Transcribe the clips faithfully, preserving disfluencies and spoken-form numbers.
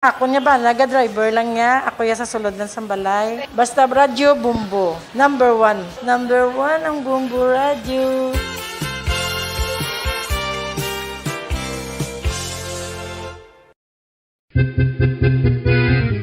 Ako niya ba, naga-driver lang niya. Ako ya sa sulod lang sa balay. Basta radyo, Bombo. Number one. Number one ang Bombo Radyo.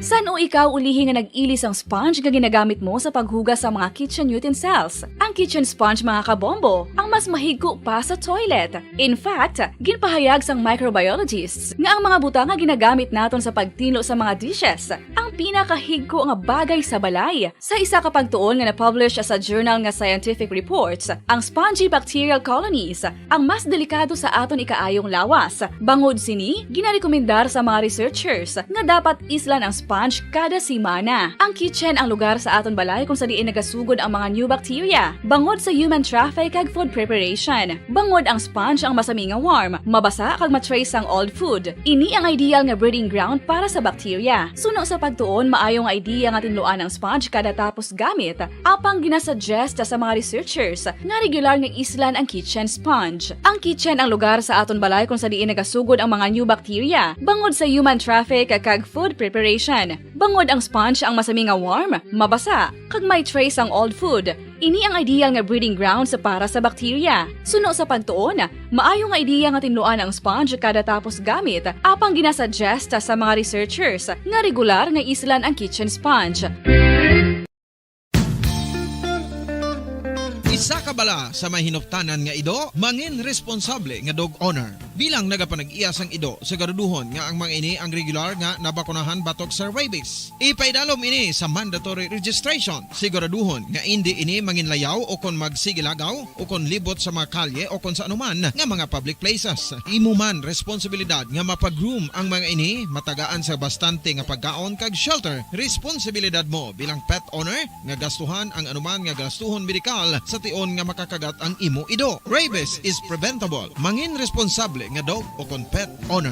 San-o ikaw ulihi nga nag-ili sang sponge nga ginagamit mo sa paghugas sa mga kitchen utensils? Ang kitchen sponge, mga kabombo, ang mas mahigko pa sa toilet. In fact, ginpahayag sang microbiologists nga ang mga butang nga ginagamit naton sa pagtinlo sa mga dishes ang pinakahigko nga bagay sa balay. Sa isa ka pagtuon nga na-publish sa journal nga Scientific Reports, ang spongy bacterial colonies ang mas delikado sa aton ikaayong lawas. Bangod sini, ginarekomendar sa mga researchers nga dapat islan ang sponge kada semana. Ang kitchen ang lugar sa aton balay kung sa diin nagasugod ang mga new bacteria, bangod sa human traffic kag food preparation. Bangod ang sponge ang masami nga warm, mabasa kag ma-trace sang old food. Ini ang ideal nga breeding ground para sa bacteria. Suno sa pagtuon, maayo nga idea nga tinluan ang sponge kada tapos gamit. Apang ginasuggest sa mga researchers nga regular nga islan ang kitchen sponge. Ang kitchen ang lugar sa aton balay kung sa diin nagasugod ang mga new bacteria, bangod sa human traffic kag food preparation. Bangod ang sponge ang masami nga warm, mabasa, kag may trace ang old food. Ini ang ideal nga breeding grounds para sa bacteria. Suno sa pagtuon, maayo nga idea nga tinluan ang sponge kada tapos gamit, apang ginasuggest sa mga researchers nga regular nga islan ang kitchen sponge. Isa ka bala sa may hinuptanan nga ido, mangin responsable nga dog owner. Bilang nagapanag-iya sang ido, siguraduhon nga ang mga ini ang regular nga nabakunahan batok sa rabies. Ipaidalom ini sa mandatory registration. Siguraduhon nga indi ini manginlayaw o kon magsigilagaw o kon libot sa mga kalye o kon sa anuman nga mga public places. Imo man responsibilidad nga mapag-groom ang mga ini, matagaan sa bastante nga pagkaon kag shelter. Responsibilidad mo bilang pet owner nga gastuhan ang anuman nga gastuhon medikal sa tion nga makakagat ang imo ido. Rabies is preventable. Mangin responsable nga dog o kon pet owner.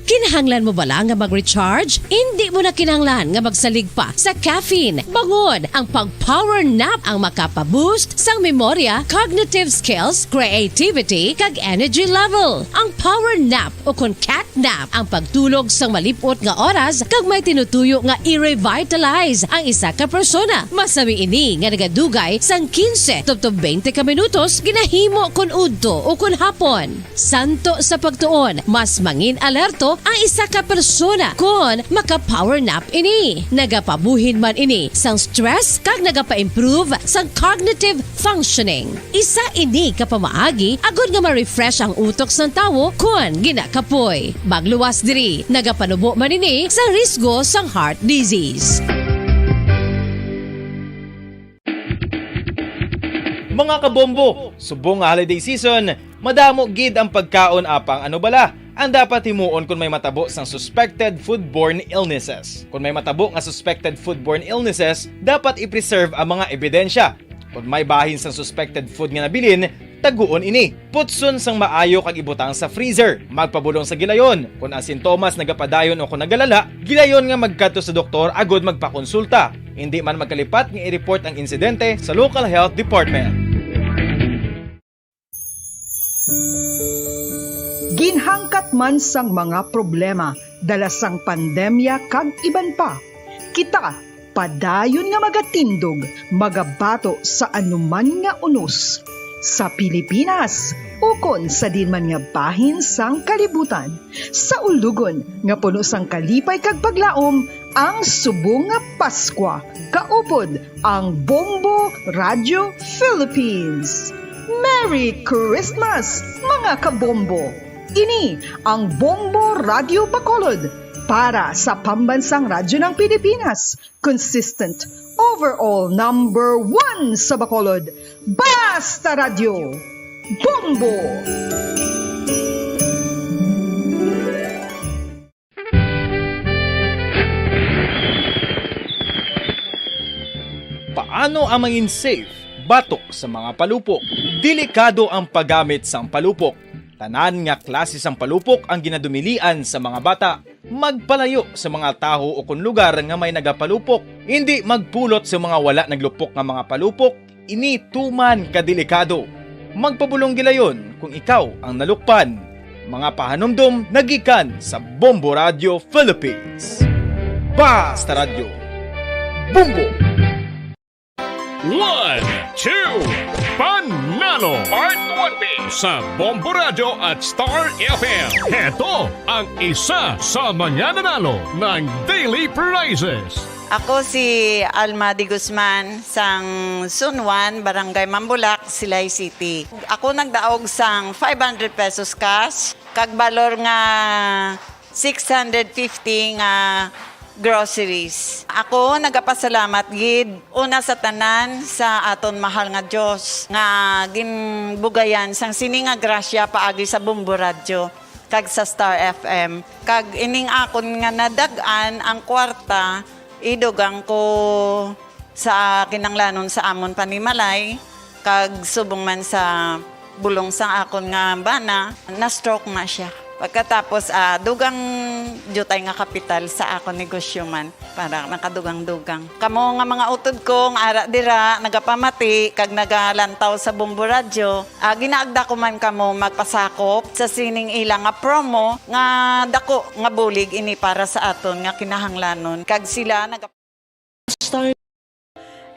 Kinahanglan mo bala nga mag-recharge? Indi mo na kinahanglan nga magsalig pa sa caffeine. Bangod ang pag-power nap ang makapa-boost sang memorya, cognitive skills, creativity, kag energy level. Ang power nap o kon cat nap ang pagtulog sang malip-ot nga oras kag may tinutuyo nga i-revitalize ang isa ka persona. Masami ini nga nagadugay sang quince tubtob twenty ka minutos ginahimo kon udto o kon hapon. Suno sa pagtuon, mas mangin-alerto ang isa ka persona kon maka-power nap ini. Nagapabuhin man ini sang stress kag nagapa-improve sang cognitive functioning. Isa ini ka pamaagi agod nga ma-refresh ang utok sang tawo kon ginakapoy. Magluwas diri, nagapanubo man ini sa risgo sang heart disease. Mga kabombo, subong nga holiday season, madamo gid ang pagkaon apang ano bala ang dapat himuon kon may matabo sang suspected foodborne illnesses. Kon may matabo nga suspected foodborne illnesses, dapat i-preserve ang mga ebidensya. Kon may bahin sang suspected food nga nabilin, taguon ini. Putson sang maayo kag ibutang sa freezer. Magpabulong sa gilayon. Kon ang sintomas nagapadayon o kon nagalala, gilayon nga magkadto sa doktor agod magpakonsulta. Indi man magkalipat nga i-report ang insidente sa local health department. Ginhangkat man sang mga problema dala sang pandemya kag iban pa, kita padayon nga magatindog, magabato sa anuman nga unos, sa Pilipinas ukon sa diin man nga bahin sang kalibutan. Sa ulugon nga puno sang kalipay kag paglaom, ang subong nga Paskwa, kaupod ang Bombo Radio Philippines. Merry Christmas, mga kabombo! Ini ang Bombo Radio Bacolod para sa Pambansang Radyo ng Pilipinas, consistent, overall number one sa Bacolod. Basta Radyo, Bombo! Paano ang mangin safe batok sa mga palupok? Delikado ang paggamit sang palupok. Tanan nga klase sang palupok ang ginadumilian sa mga bata. Magpalayo sa mga tawo o kon lugar nga may nagapalupok. Indi magpulot sa mga wala naglupok nga mga palupok. Ini tuman ka delikado. Magpabulong gilayon kung ikaw ang nalukpan. Mga pahanumdom nagikan sa Bombo Radio Philippines. Basta Radyo. Bombo! One, two, Panalo! Part one B sa Bombo Radyo at Star F M. Heto ang isa sa mga nanalo ng daily prizes. Ako si Alma de Guzman, sang Sunwan, Barangay Mambulak, Silay City. Ako nagdaog sang five hundred pesos cash, kag balor nga six hundred fifty nga groceries. Ako nagapasalamat gid una sa tanan sa aton mahal nga Dios nga ginbugayan sang sini nga grasya paagi sa Bombo Radyo kag sa Star F M. Kag ining akon nga nadag-an ang kwarta, idugang ko sa kinanglanon sa amon panimalay, kag subong man sa bulong sang akon nga bana, na-stroke na siya. Pagkatapos, ah, dugang diutay nga kapital sa akon negosyo man, para nakadugang-dugang. Kamo nga mga utod ko nga ara dira, nagapamati kag nagalantaw sa Bombo Radyo, ah, ginaagda ko man kamo magpasakop sa sining ila nga promo nga dako nga bulig ini para sa aton nga kinahanglanon. Kag sila naga- Star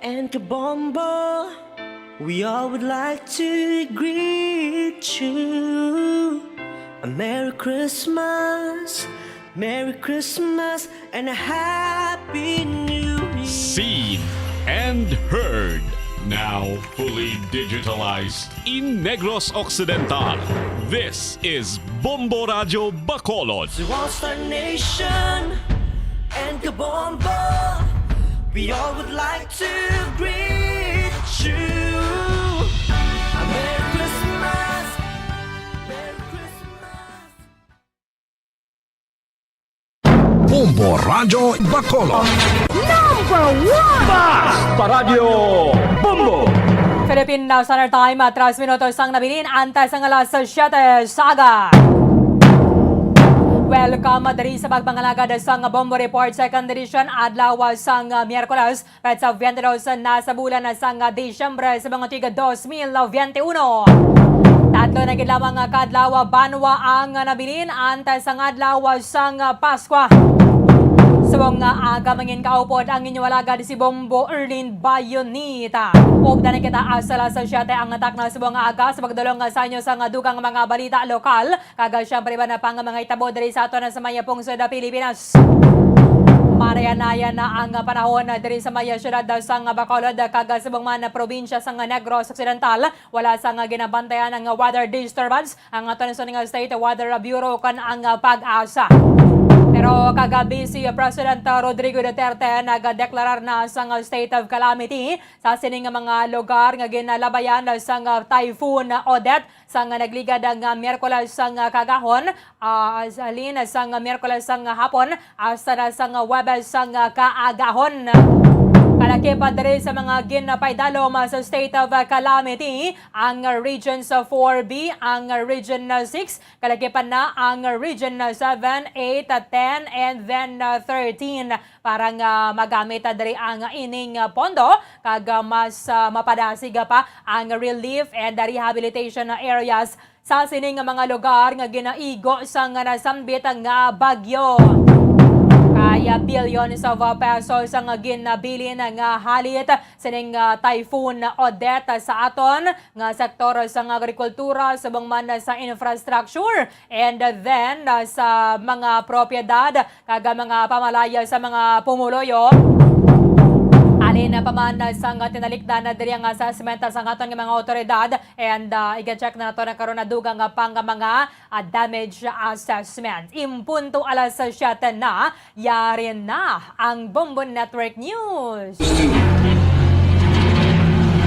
and Kabombo, we all would like to greet you a Merry Christmas, Merry Christmas, and a Happy New Year. Seen and heard, now fully digitalized in Negros Occidental. This is Bombo Radyo Bacolod. To all Star Nation and Kabombo, we all would like to greet you a Merry Christmas, Merry Christmas. Bombo Radyo Bacolod. Number one! Basta Radyo Bombo! Philippine Standard Time, ah, tres minutos ang nabilin antes ang alas siyete sa aga. Welcome diri sa pagpangalagad sang Bombo Report, second edition, adlaw sang, ah, Miyerkules, petsa twenty-two na sa bulan sang, ah, Disyembre sa mga tuig dos mil twenty-one. Tatlo na gid lamang nga ka adlaw banwa ang nabilin antes sang adlaw sang Paskwa. Subong nga aga, mangin kaupod ang inyo alagad si Bombo Erlin Bayonita. Updan na kita hasta alas siyete ang takna subong nga aga sa pagdulong sa inyo sang dugang mga balita lokal. Kag, ah, siyempre, iban pa nga mga hitabo diri sa aton sa may pungsod, ah, Pilipinas. Marayan-ayan na ang panahon, ah, diri sa may siyudad, ah, sang Bacolod, ah, kag, ah, subong man, ah, probinsya sang Negros Occidental. Wala sang ginabantayan ang weather disturbance ang aton sa ning State Weather Bureau kag ang, ah, PAGASA. Pero kagabi, si President Rodrigo Duterte nagdeklarar na sang state of calamity sa sining mga lugar nga ginalabayan sang Typhoon Odette. Sang nagligad nga Miyerkules sang kaagahon, ah, as-, halin sang Miyerkules sang hapon hasta na sang Huwebes sang kaagahon. Kalakip diri sa mga ginapaidalom sa state of calamity ang Regions four B, ang Region six, kalakip na ang Region seven, eight, ten, and then, ah, thirteen. Para nga magamit, ah, diri ang ining, ah, pondo, kag, ah, mas, ah, mapadasig, ah, pa ang relief and, ah, rehabilitation, ah, areas sa sining mga lugar nga ginaigo sang, ah, nasambit nga bagyo. Kaya billions of, ah, pesos ang ginabilin nga halit sining, ah, Typhoon Odette sa aton nga sektor sang agrikultura, subong man sa infrastructure, and then, ah, sa mga propiedad kag mga pamalaya sa mga pumuluyo. Halin pa man sang tinalikdan na diri ang assessment sang aton nga mga awtoridad, and, ah, iga-check na nato na karon na dugang nga pang mga, ah, damage assessment. Impunto alas siyete na, yari na ang Bombo Network News.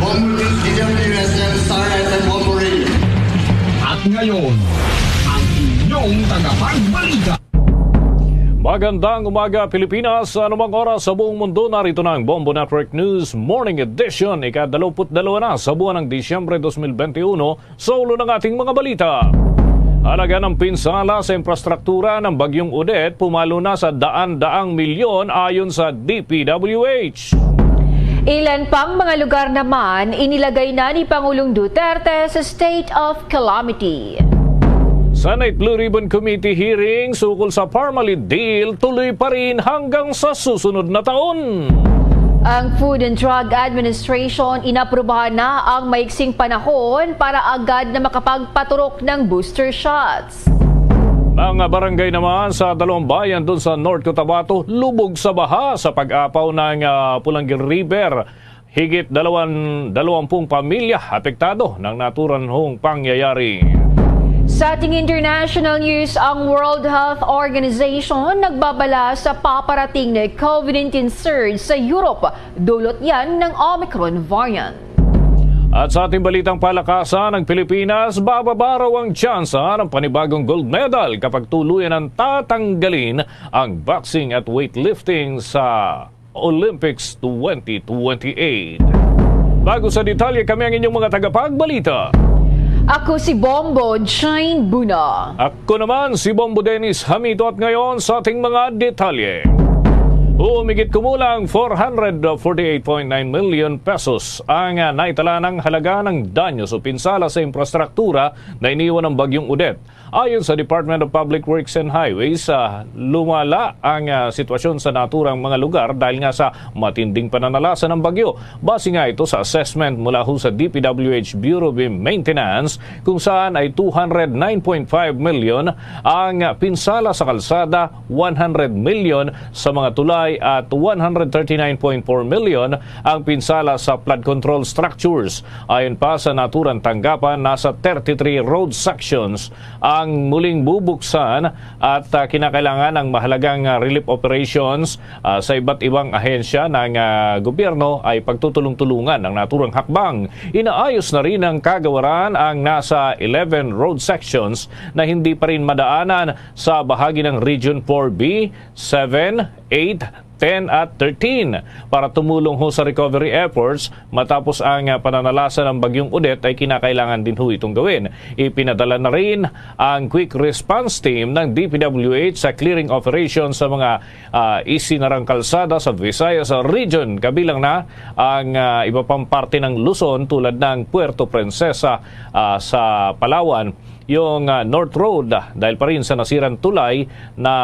Bombo News, D W S M, Star F M, Bombo Radio. At ngayon, ang inyong tagapagbalita. Magandang umaga, Pilipinas. Sa anumang oras sa buong mundo, narito na ang Bombo Network News Morning Edition. Ikadalawput dalawa na sa buwan ng Disyembre dos mil benti uno. Sa ulo ng ating mga balita, halaga ng pinsala sa infrastruktura ng Bagyong Odette pumalo na sa daan-daang milyon ayon sa D P W H. Ilan pang mga lugar naman inilagay na ni Pangulong Duterte sa state of calamity. Senate Blue Ribbon Committee hearings ukol sa Parmalee deal tuloy pa rin hanggang sa susunod na taon. Ang Food and Drug Administration inaprubahan na ang maiksing panahon para agad na makapagpaturok ng booster shots. Mga barangay naman sa dalawang bayan doon sa North Cotabato lubog sa baha sa pag-apaw ng ah, Pulanggil River. Higit dalawan, dalawampung pamilya apektado ng naturang pangyayari. Sa ating international news, ang World Health Organization nagbabala sa paparating na COVID nineteen surge sa Europe, dulot yan ng Omicron variant. At sa ating balitang palakasan, ang Pilipinas, bababa raw ang tsansa ng panibagong gold medal kapag tuluyan ang tatanggalin ang boxing at weightlifting sa Olympics twenty twenty-eight. Bago sa detalye, kami ang inyong mga tagapagbalita. Ako si Bombo Jane Buna. Ako naman si Bombo Dennis Hamito at ngayon sa ating mga detalye. Humigit kumulang four hundred forty-eight point nine million pesos ang ah, naitala ng halaga ng danyos o pinsala sa infrastruktura na iniwan ng Bagyong Odette. Ayon sa Department of Public Works and Highways, ah, lumala ang ah, sitwasyon sa naturang mga lugar dahil nga sa matinding pananalasa ng bagyo. Base nga ito sa assessment mula ho sa D P W H Bureau of Maintenance, kung saan ay two hundred nine point five million ang pinsala sa kalsada, one hundred million sa mga tulay at one hundred thirty-nine point four million ang pinsala sa flood control structures. Ayon pa sa naturang tanggapan, nasa thirty-three road sections ang muling bubuksan at ah, kinakailangan ang mahalagang ah, relief operations ah, sa iba't ibang ahensya ng ah, gobyerno ay pagtutulong-tulungan ang naturang hakbang. Inaayos na rin ng kagawaran ang nasa eleven road sections na hindi pa rin madaanan sa bahagi ng Region four B, seven, eight, ten at thirteen. Para tumulong ho sa recovery efforts, matapos ang ah, pananalasa ng Bagyong Odette ay kinakailangan din ho itong gawin. Ipinadala na rin ang quick response team ng D P W H sa clearing operation sa mga ah, isinarang kalsada sa Visayas Region, kabilang na ang ah, iba pang parte ng Luzon tulad ng Puerto Princesa ah, sa Palawan, yung ah, North Road, ah, dahil pa rin sa nasirang tulay na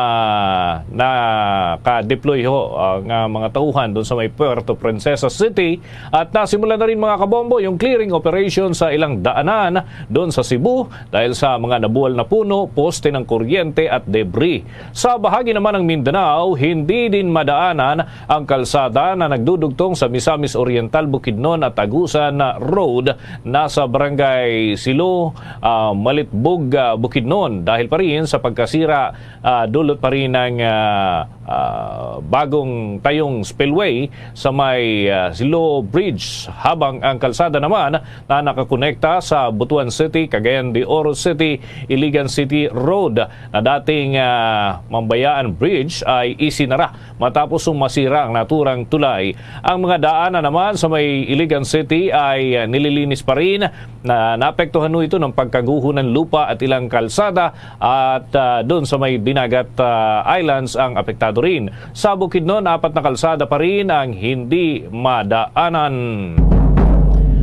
naka-deploy ho ang ah, mga tauhan doon sa may Puerto Princesa City. At nasimulan na rin, mga kabombo, yung clearing operation sa ilang daanan doon sa Cebu dahil sa mga nabuwal na puno, poste ng kuryente at debris. Sa bahagi naman ng Mindanao, hindi din madaanan ang kalsada na nagdudugtong sa Misamis Oriental, Bukidnon at Agusan Road na sa Barangay Silo, ah, Malitbog, ah, Bukidnon, dahil pa rin sa pagkasira, ah, dulot pa rin ng ah, ah, bagong tayong spillway sa may ah, Silo Bridge, habang ang kalsada naman na nakakonekta sa Butuan City, Cagayan de Oro City, Iligan City Road na dating ah, Mambayaan Bridge ay isinara matapos masira ang naturang tulay. Ang mga daanan naman sa may Iligan City ay ah, nililinis pa rin na naapektuhan ho ito ng pagkaguho ng lupa at ilang kalsada at ah, doon sa may Dinagat ah, Islands ang apektado rin. Sa Bukidnon, apat na kalsada pa rin ang hindi madaanan.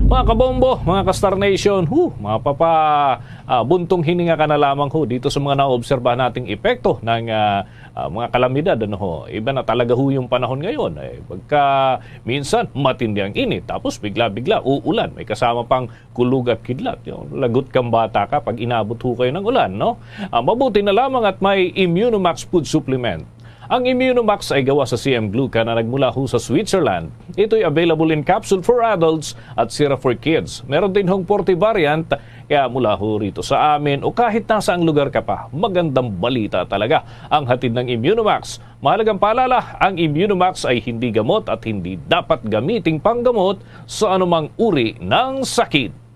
Mga kabombo, mga ka-Star Nation, hu, mga papa, ah, buntong hininga ka na lamang ho dito sa mga naobserbahan nating epekto ng ah, ah, mga kalamidad. Ano ho? Iba na talaga ho yung panahon ngayon. Eh, pagka minsan matindi ang init, tapos bigla-bigla uulan, may kasama pang kulog at kidlat. Yung lagot kang bata ka pag inabot ho kayo ng ulan, no? Ah, mabuti na lamang at may Immunomax food supplement. Ang Immunomax ay gawa sa C M glucan na nagmula ho sa Switzerland. Ito'y available in capsule for adults at syrup for kids. Meron din hong forty variant, kaya mula ho rito sa amin o kahit nasa ang lugar ka pa, magandang balita talaga ang hatid ng Immunomax. Mahalagang paalala, ang Immunomax ay hindi gamot at hindi dapat gamiting panggamot sa anumang uri ng sakit.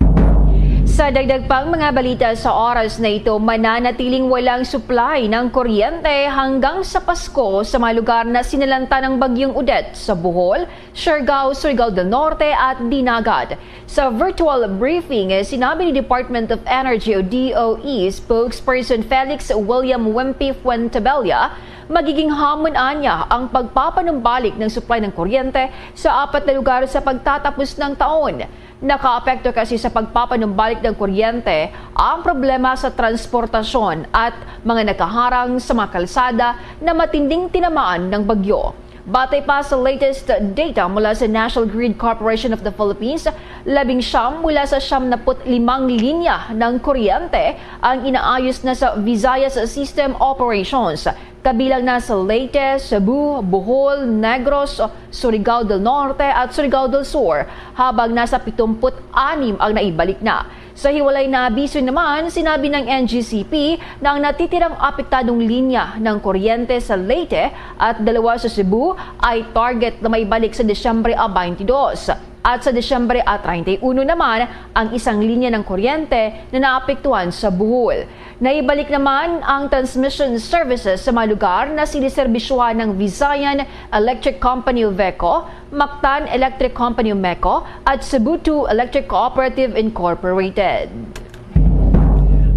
Sa dagdag pang mga balita sa oras na ito, mananatiling walang supply ng kuryente hanggang sa Pasko sa mga lugar na sinalanta ng Bagyong Odette sa Bohol, Siargao, Surigao del Norte at Dinagat. Sa virtual briefing, sinabi ni Department of Energy o D O E spokesperson Felix William Wimpi Fuentebella Magiging hamon anya ang pagpapanumbalik ng supply ng kuryente sa apat na lugar sa pagtatapos ng taon. Nakaapekto kasi sa pagpapanumbalik ng kuryente ang problema sa transportasyon at mga nakaharang sa mga kalsada na matinding tinamaan ng bagyo. Batay pa sa latest data mula sa National Grid Corporation of the Philippines, labing siyam mula sa siyam na put limang linya ng kuryente ang inaayos na sa Visayas System Operations, kabilang na sa Leyte, Cebu, Bohol, Negros, Surigao del Norte at Surigao del Sur, habang nasa pitumput anim ang naibalik na. Sa hiwalay na abiso naman, sinabi ng N G C P na ang natitirang apektadong linya ng kuryente sa Leyte at dalawa sa Cebu ay target na maibalik sa Disyembre twenty-two. At sa Disyembre treinta y uno naman ang isang linya ng kuryente na naapektuhan sa Bohol. Naibalik naman ang transmission services sa mga lugar na siniserbisyuhan ng Visayan Electric Company o VECO, Mactan Electric Company o MECO, at Cebu two Electric Cooperative Incorporated.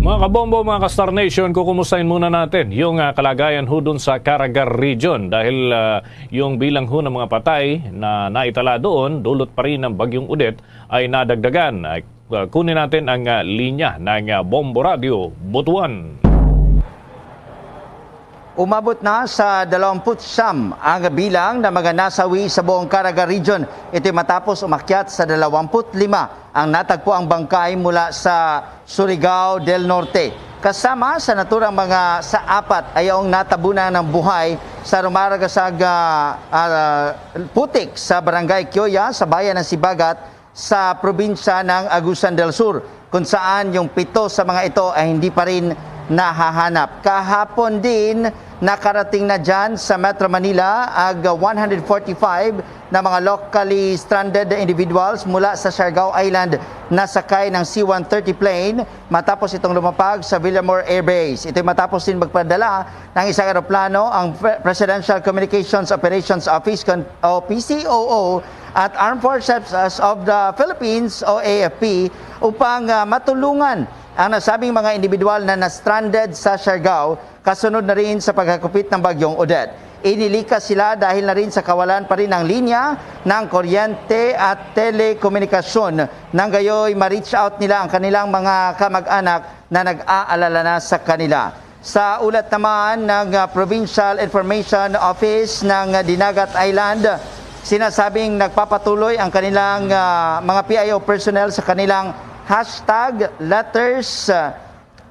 Mga kabombo, mga ka-Star Nation, kukumustahin muna natin yung ah, kalagayan ho dun sa Caraga Region dahil ah, yung bilang ho ng mga patay na naitala doon dulot pa rin ng Bagyong Odette ay nadagdagan. Ay, ah, kunin natin ang ah, linya ng ah, Bombo Radio Butuan. Umabot na sa dalawampu't siyam ang bilang ng mga nasawi sa buong Caraga Region. Ito'y matapos umakyat sa dalawampu't lima ang natagpo ang bangkay mula sa Surigao del Norte. Kasama sa naturang mga sa apat ay ang natabunan ng buhay sa rumaragasag ah, ah, putik sa Barangay Kioya sa bayan ng Sibagat sa probinsya ng Agusan del Sur, kung saan yung pito sa mga ito ay hindi pa rin nahahanap. Kahapon din, nakarating na dyan sa Metro Manila ang one hundred forty-five na mga locally stranded individuals mula sa Siargao Island na sakay ng C one thirty plane matapos itong lumapag sa Villamor Air Base. Ito'y matapos din magpadala ng isang eroplano ang Pre- Presidential Communications Operations Office kon- o P C O O at Armed Forces of the Philippines o A F P upang ah, matulungan ang nasabing mga individual na na-stranded sa Siargao kasunod na rin sa paghakupit ng Bagyong Odette. Inilikas sila dahil na rin sa kawalan pa rin ng linya ng kuryente at telekomunikasyon. Nang gayoy, ma-reach out nila ang kanilang mga kamag-anak na nag-aalala na sa kanila. Sa ulat naman ng ah, Provincial Information Office ng Dinagat Island, sinasabing nagpapatuloy ang kanilang ah, mga P I O personnel sa kanilang hashtag letters ah,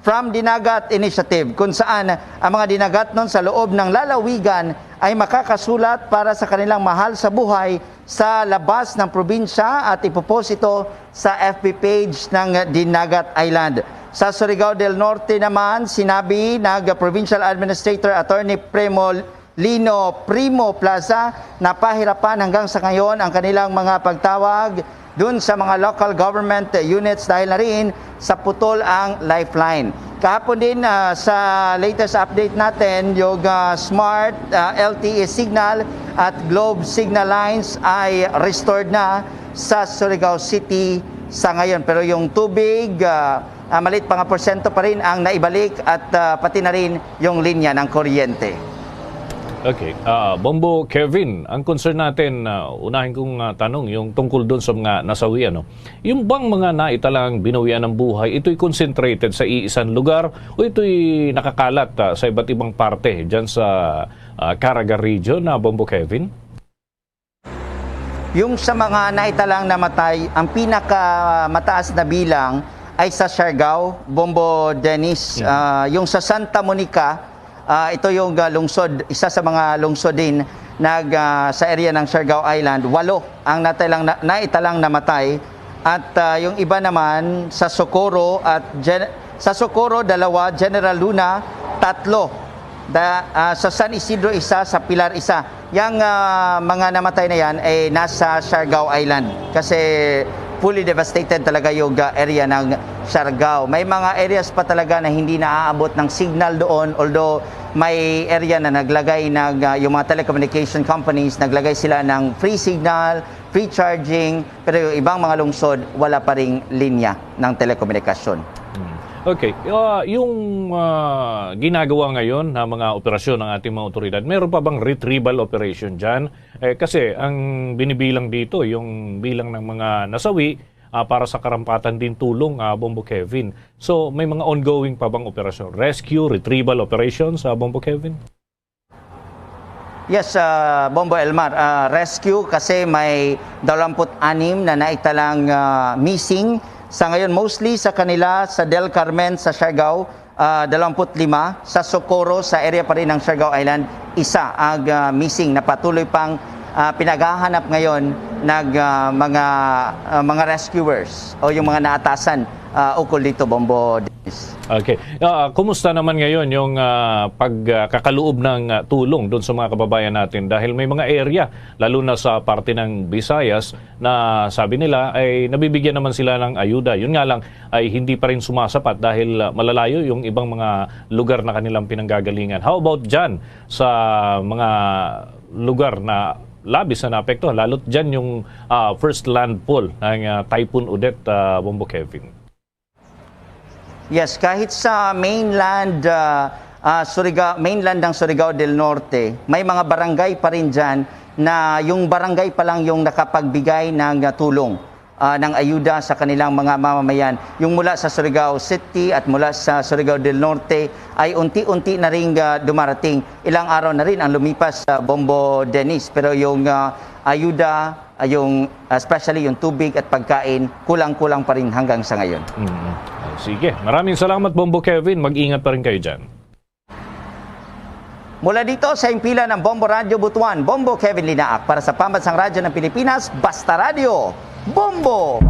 from Dinagat Initiative, kung saan ang mga dinagatnon sa loob ng lalawigan ay makakasulat para sa kanilang mahal sa buhay sa labas ng probinsya at ipopost ito sa F B page ng Dinagat Island. Sa Surigao del Norte naman, sinabi ng Provincial Administrator Attorney Primo Lino Primo Plaza na pahirapan hanggang sa ngayon ang kanilang mga pagtawag dun sa mga local government units dahil na rin sa putol ang lifeline. Kahapon din ah, sa latest update natin, yung ah, Smart ah, L T E signal at Globe signal lines ay restored na sa Surigao City sa ngayon. Pero yung tubig, ah, ah, maliit pa nga porsyento pa rin ang naibalik at ah, pati na rin yung linya ng kuryente. Okay. Ah, Bombo Kevin, ang concern natin, ah, unahin kong ah, tanong, yung tungkol doon sa mga nasawi, ano? Yung bang mga naitalang binawian ng buhay, ito'y concentrated sa iisang lugar o ito'y nakakalat ah, sa iba't ibang parte dyan sa ah, Caraga region, na Bombo Kevin? Yung sa mga naitalang namatay, ang pinakamataas na bilang ay sa Siargao, Bombo Dennis. Ah, yung sa Santa Monica, ah, ito yung ah, lungsod, isa sa mga lungsod din nag, ah, sa area ng Siargao Island, walo ang natalang, na, naitalang namatay. At ah, yung iba naman sa Socorro at Gen- sa Socorro, dalawa, General Luna, tatlo. Da, ah, sa San Isidro, isa, sa Pilar, isa. Yang ah, mga namatay na yan ay nasa Siargao Island kasi fully devastated talaga yung ah, area ng Siargao. May mga areas pa talaga na hindi naaabot ng signal doon, although may area na naglagay ng ah, yung mga telecommunication companies, naglagay sila ng free signal, free charging, pero yung ibang mga lungsod wala pa ring linya ng telekomunikasyon. Hmm. Okay, ah, yung, ah, ginagawa ngayon na mga operasyon ng ating mga otoridad, meron pa bang retrieval operation diyan? Eh, kasi ang binibilang dito, yung bilang ng mga nasawi, ah, para sa karampatan din tulong, ah, Bombo Kevin. So, may mga ongoing pa bang operasyon? Rescue, retrieval operations, ah, Bombo Kevin? Yes, ah, Bombo Elmar, ah, rescue kasi may dalawampu't anim na naitalang, ah, missing. Sa ngayon, mostly sa kanila sa Del Carmen, sa Siargao, ah, dalawampu't lima, sa Socorro, sa area pa rin ng Siargao Island, isa ang, ah, missing na patuloy pang, ah, pinaghahanap ngayon ng, ah, mga, ah, mga rescuers o yung mga naatasan, ah, ukol dito, Bombo Dennis. Okay. Ah, kumusta naman ngayon yung, ah, pagkakaluob ng, ah, tulong doon sa mga kababayan natin? Dahil may mga area, lalo na sa parte ng Visayas, na sabi nila ay nabibigyan naman sila ng ayuda. Yun nga lang ay hindi pa rin sumasapat dahil, ah, malalayo yung ibang mga lugar na kanilang pinanggagalingan. How about dyan sa mga lugar na labis na naapektuhan, lalo't dyan yung, ah, first landfall ng, ah, Typhoon Odette, ah, Bombo Kevin? Yes, kahit sa mainland, ah, ah, Surigao, mainland ng Surigao del Norte, may mga barangay pa rin dyan na yung barangay pa lang yung nakapagbigay ng, ah, tulong, ah, ng ayuda sa kanilang mga mamamayan. Yung mula sa Surigao City at mula sa Surigao del Norte ay unti-unti na rin, ah, dumarating. Ilang araw na rin ang lumipas sa Bombo Dennis, pero yung, ah, ayuda, ah, yung, especially yung tubig at pagkain, kulang-kulang pa rin hanggang sa ngayon. Mm. Sige, maraming salamat, Bombo Kevin. Mag-ingat pa rin kayo dyan. Mula dito sa himpilan ng Bombo Radyo Butuan, Bombo Kevin Linaak para sa Pambansang Radyo ng Pilipinas, Basta Radyo, Bombo!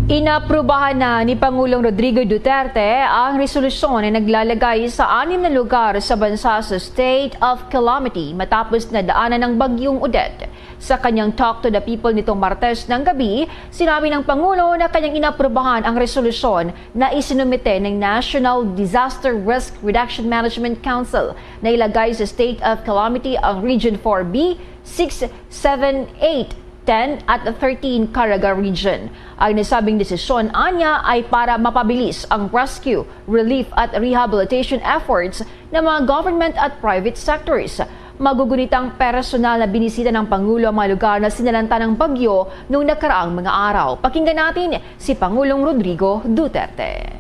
Inaprubahan na ni Pangulong Rodrigo Duterte ang resolusyon na naglalagay sa anim na lugar sa bansa sa state of calamity matapos na daanan ng Bagyong Odette. Sa kanyang Talk to the People nitong Martes ng gabi, sinabi ng Pangulo na kanyang inaprubahan ang resolusyon na isinumite ng National Disaster Risk Reduction Management Council na ilagay sa state of calamity ang Region four B, six, seven, eight, ten at thirteen Caraga Region. Ang nasabing desisyon anya ay para mapabilis ang rescue, relief at rehabilitation efforts ng mga government at private sectors. Magugunitang personal na binisita ng Pangulo ang mga lugar na sinalanta ng bagyo noong nakaraang mga araw. Pakinggan natin si Pangulong Rodrigo Duterte.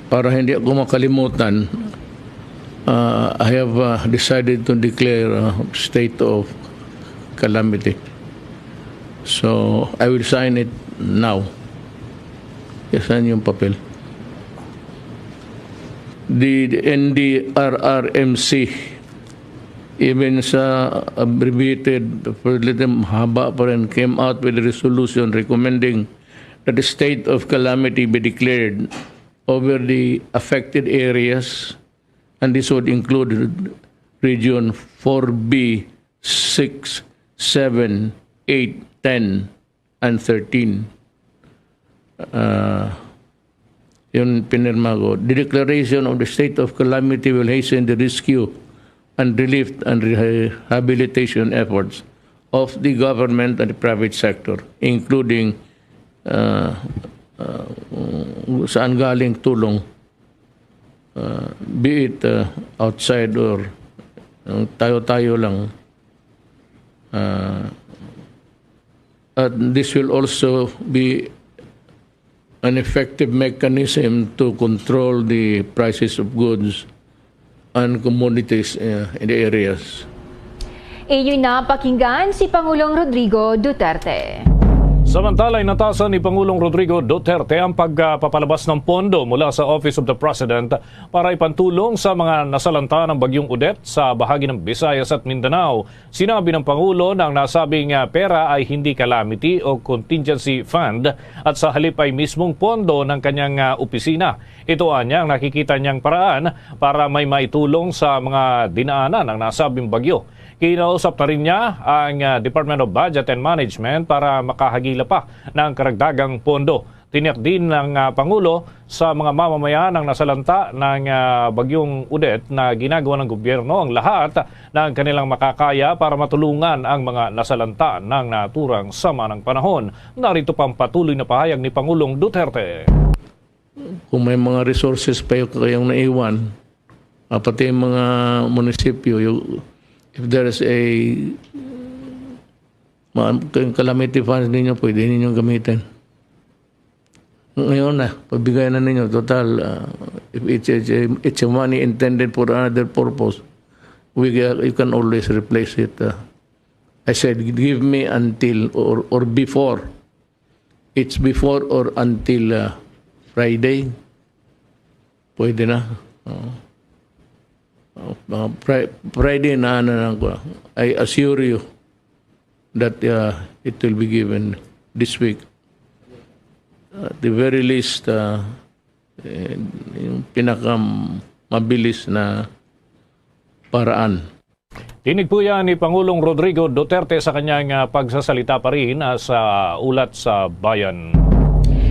Para hindi ako makalimutan, uh, I have uh, decided to declare a state of calamity. So, I will sign it now. Yes, sign yung papel. The, the N D R R M C, even sa abbreviated, haba pa rin, came out with a resolution recommending that the state of calamity be declared over the affected areas, and this would include Region four B, six, seven, eight, ten, and thirteen. Uh, yun pinirma ko. The declaration of the state of calamity will hasten the rescue and relief and rehabilitation efforts of the government and the private sector, including uh, uh, saan galing tulong, uh, be it uh, outside or uh, tayo-tayo lang. Uh, at this will also be an effective mechanism to control the prices of goods and commodities uh, in the areas. Inyo na pakinggan si Pangulong Rodrigo Duterte. Samantala, inatasan ni Pangulong Rodrigo Duterte ang pagpapalabas ng pondo mula sa Office of the President para ipantulong sa mga nasalanta ng Bagyong Odette sa bahagi ng Visayas at Mindanao. Sinabi ng Pangulo na ang nasabing, ah, pera ay hindi calamity o contingency fund at sa halip ay mismong pondo ng kanyang, ah, opisina. Ito anya ang nakikita niyang paraan para may maitulong sa mga dinaanan ng nasabing bagyo. Kinausap na rin niya ang, ah, Department of Budget and Management para makahagila pa ng karagdagang pondo. Tiniyak din ng, ah, Pangulo sa mga mamamayan ang nasalanta ng, ah, Bagyong Odette na ginagawa ng gobyerno ang lahat ng kanilang makakaya para matulungan ang mga nasalanta ng naturang sama ng panahon. Narito pa ang patuloy na pahayag ni Pangulong Duterte. kung may mga resources pa yung kayong naiwan, ah, pati yung mga munisipyo, you, if there is a mga calamity funds ninyo, pwede ninyo gamitin. Ngayon na, pabigay na ninyo. Total, ah, if it's, it's, it's a money intended for another purpose, we, uh, you can always replace it. Uh, I said, give me until or, or before. It's before or until, uh, Friday. Pwede na. Oo. Uh, uh, Fri- Friday na, ano lang ko. I assure you that, uh, it will be given this week. At the very least, uh, eh, yung pinaka mabilis na paraan. Dinig po yan ni Pangulong Rodrigo Duterte sa kanyang, ah, pagsasalita pa rin, ah, sa Ulat sa Bayan.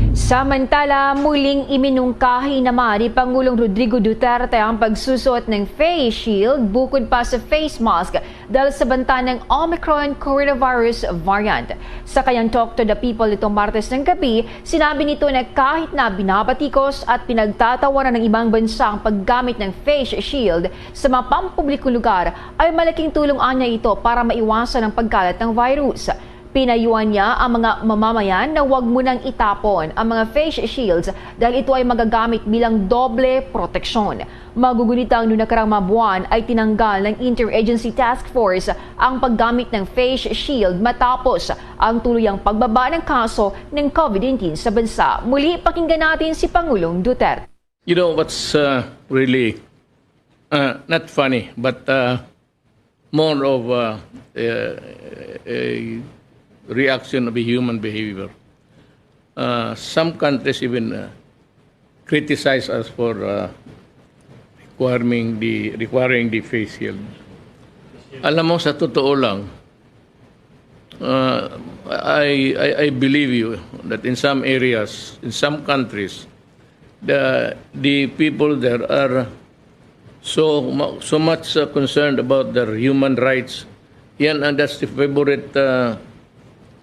Samantala, muling iminungkahi naman ni Pangulong Rodrigo Duterte ang pagsusuot ng face shield bukod pa sa face mask dahil sa banta ng Omicron coronavirus variant. Sa kanyang Talk to the People nitong Martes ng gabi, sinabi nito na kahit na binabatikos at pinagtatawanan ng ibang bansa ang paggamit ng face shield sa mga pampublikong lugar, ay malaking tulong anya ito para maiwasan ang pagkalat ng virus. Pinayuhan niya ang mga mamamayan na huwag munang itapon ang mga face shields dahil ito ay magagamit bilang doble proteksyon. Magugunitang noong nakarang mga buwan ay tinanggal ng Interagency Task Force ang paggamit ng face shield matapos ang tuluyang pagbaba ng kaso ng COVID nineteen sa bansa. Muli, pakinggan natin si Pangulong Duterte. You know what's, uh, really, uh, not funny, but, uh, more of, uh, a, a reaction of a human behavior. Uh, some countries even, uh, criticize us for, uh, requiring the, requiring the face shield. Alam mo, sa totoo lang, uh, I, I, I believe you that in some areas, in some countries, the, the people there are so mu-, so much, uh, concerned about their human rights. Yan ang, that's the favorite, uh,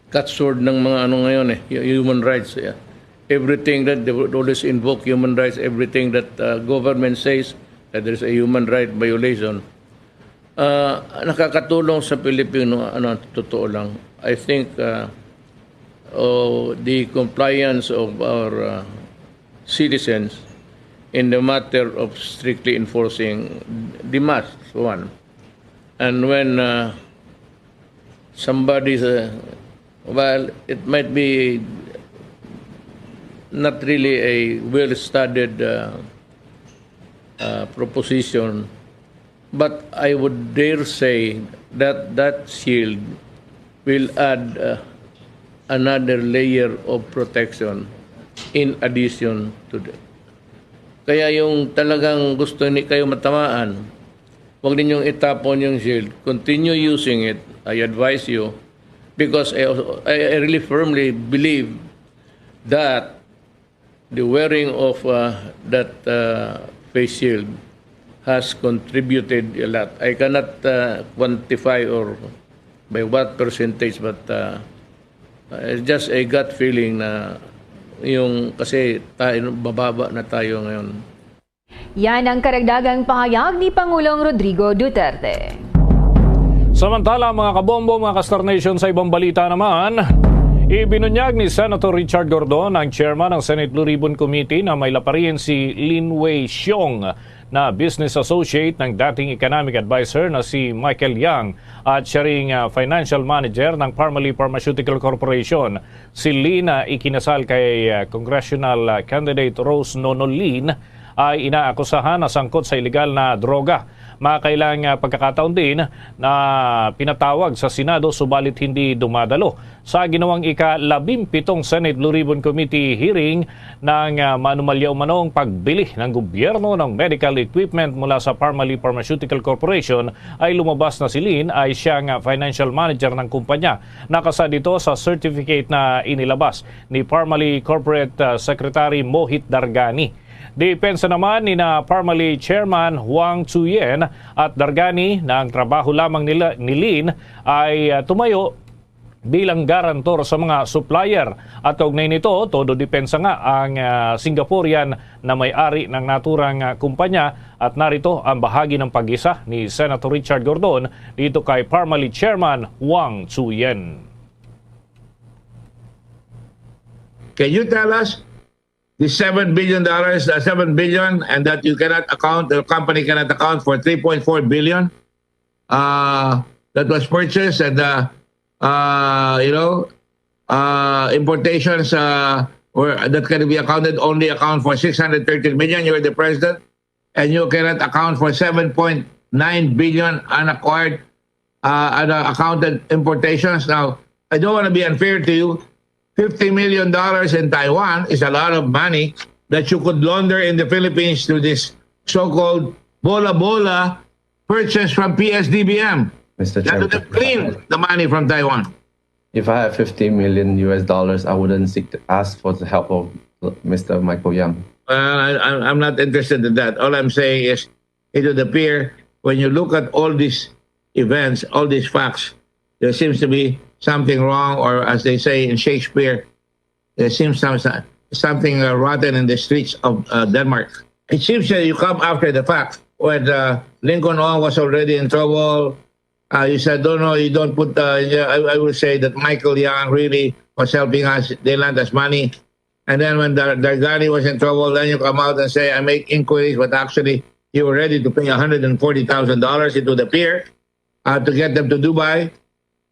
catchword ng mga ano ngayon eh, hu-, human rights. Yeah. Everything that they would always invoke human rights, everything that, uh, government says that there's a human right violation. Uh, nakakatulong sa Pilipino, ano, totoo lang. I think, uh, oh, the compliance of our, uh, citizens in the matter of strictly enforcing the masks, one. And when, uh, somebody, uh, well, it might be not really a well-studied, uh, uh, proposition, but I would dare say that that shield will add, uh, another layer of protection in addition to the. Kaya yung talagang gusto ni kayo matamaan, huwag ninyong itapon yung shield. Continue using it. I advise you because I, I, I really firmly believe that the wearing of, uh, that, uh, face shield has contributed a lot. I cannot, uh, quantify or by what percentage, but, uh, it's just a gut feeling na yung, kasi tayo, bababa na tayo ngayon. Yan ang karagdagang pahayag ni Pangulong Rodrigo Duterte. Samantala, mga kabombo, mga ka-Star Nation, sa ibang balita naman, ibinunyag ni Senator Richard Gordon, ang chairman ng Senate Blue Ribbon Committee, na may laparin si Lin Wei Xiong, na business associate ng dating economic advisor na si Michael Yang at siya ring, ah, financial manager ng Parmalee Pharmaceutical Corporation. Si Lin, ah, ikinasal kay, ah, congressional, ah, candidate Rose Nono Lin, ay inaakusahan na sangkot sa iligal na droga. Makailang, ah, pagkakataon din na pinatawag sa Senado subalit hindi dumadalo sa ginawang ika-labimpitong Senate Blue Ribbon Committee hearing ng, ah, maanumalya umanong pagbili ng gobyerno ng medical equipment mula sa Parmalee Pharmaceutical Corporation ay lumabas na si Lin ay siyang, ah, financial manager ng kumpanya. Nakasad ito sa certificate na inilabas ni Parmalee Corporate, ah, Secretary Mohit Dargani. Depensa naman ni na Parmalee Chairman Huang Chuyen at Dargani na ang trabaho lamang nila, ni Lin ay, ah, tumayo bilang garantor sa mga supplier. At kaugnay nito, todo depensa nga ang, ah, Singaporean na may-ari ng naturang, ah, kumpanya. At narito ang bahagi ng pag-isa ni Senator Richard Gordon dito kay Parmalee Chairman Wang Chuyen. Can you tell us the seven billion dollars, uh, seven billion, and that you cannot account, the company cannot account for three point four billion uh, that was purchased, and uh, uh, you know, uh, importations uh, were that can be accounted only account for six hundred thirty million. You're the president, and you cannot account for seven point nine billion unacquired uh, unaccounted importations. Now, I don't want to be unfair to you. Fifty million dollars in Taiwan is a lot of money that you could launder in the Philippines to this so-called bola-bola purchase from P S D B M. Mister That would Chairman, have cleaned the money from Taiwan. If I have fifty million U S dollars, I wouldn't seek to ask for the help of Mister Michael Yam. Uh, I, I'm I'm not interested in that. All I'm saying is, it would appear when you look at all these events, all these facts, there seems to be something wrong, or as they say in Shakespeare, there seems some, something uh, rotten in the streets of uh, Denmark. It seems that you come after the fact. When uh, Lincoln Ong was already in trouble, uh, you said, "No, no, you don't put." Uh, yeah, I, I would say that Michael Young really was helping us. They lent us money. And then when Dar- Dargani was in trouble, then you come out and say, "I make inquiries," but actually you were ready to pay one hundred and forty thousand dollars into the pier uh, to get them to Dubai.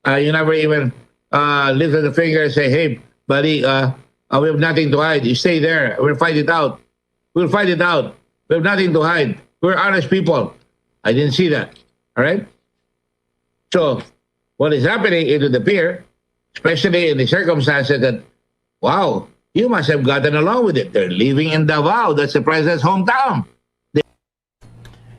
Uh, you never even uh, lifted the finger and say, "Hey, buddy, uh, uh, we have nothing to hide. You stay there. We'll fight it out. We'll fight it out. We have nothing to hide. We're honest people." I didn't see that. All right? So, what is happening, it would appear, especially in the circumstances that, wow, you must have gotten along with it. They're living in Davao. That's the president's hometown.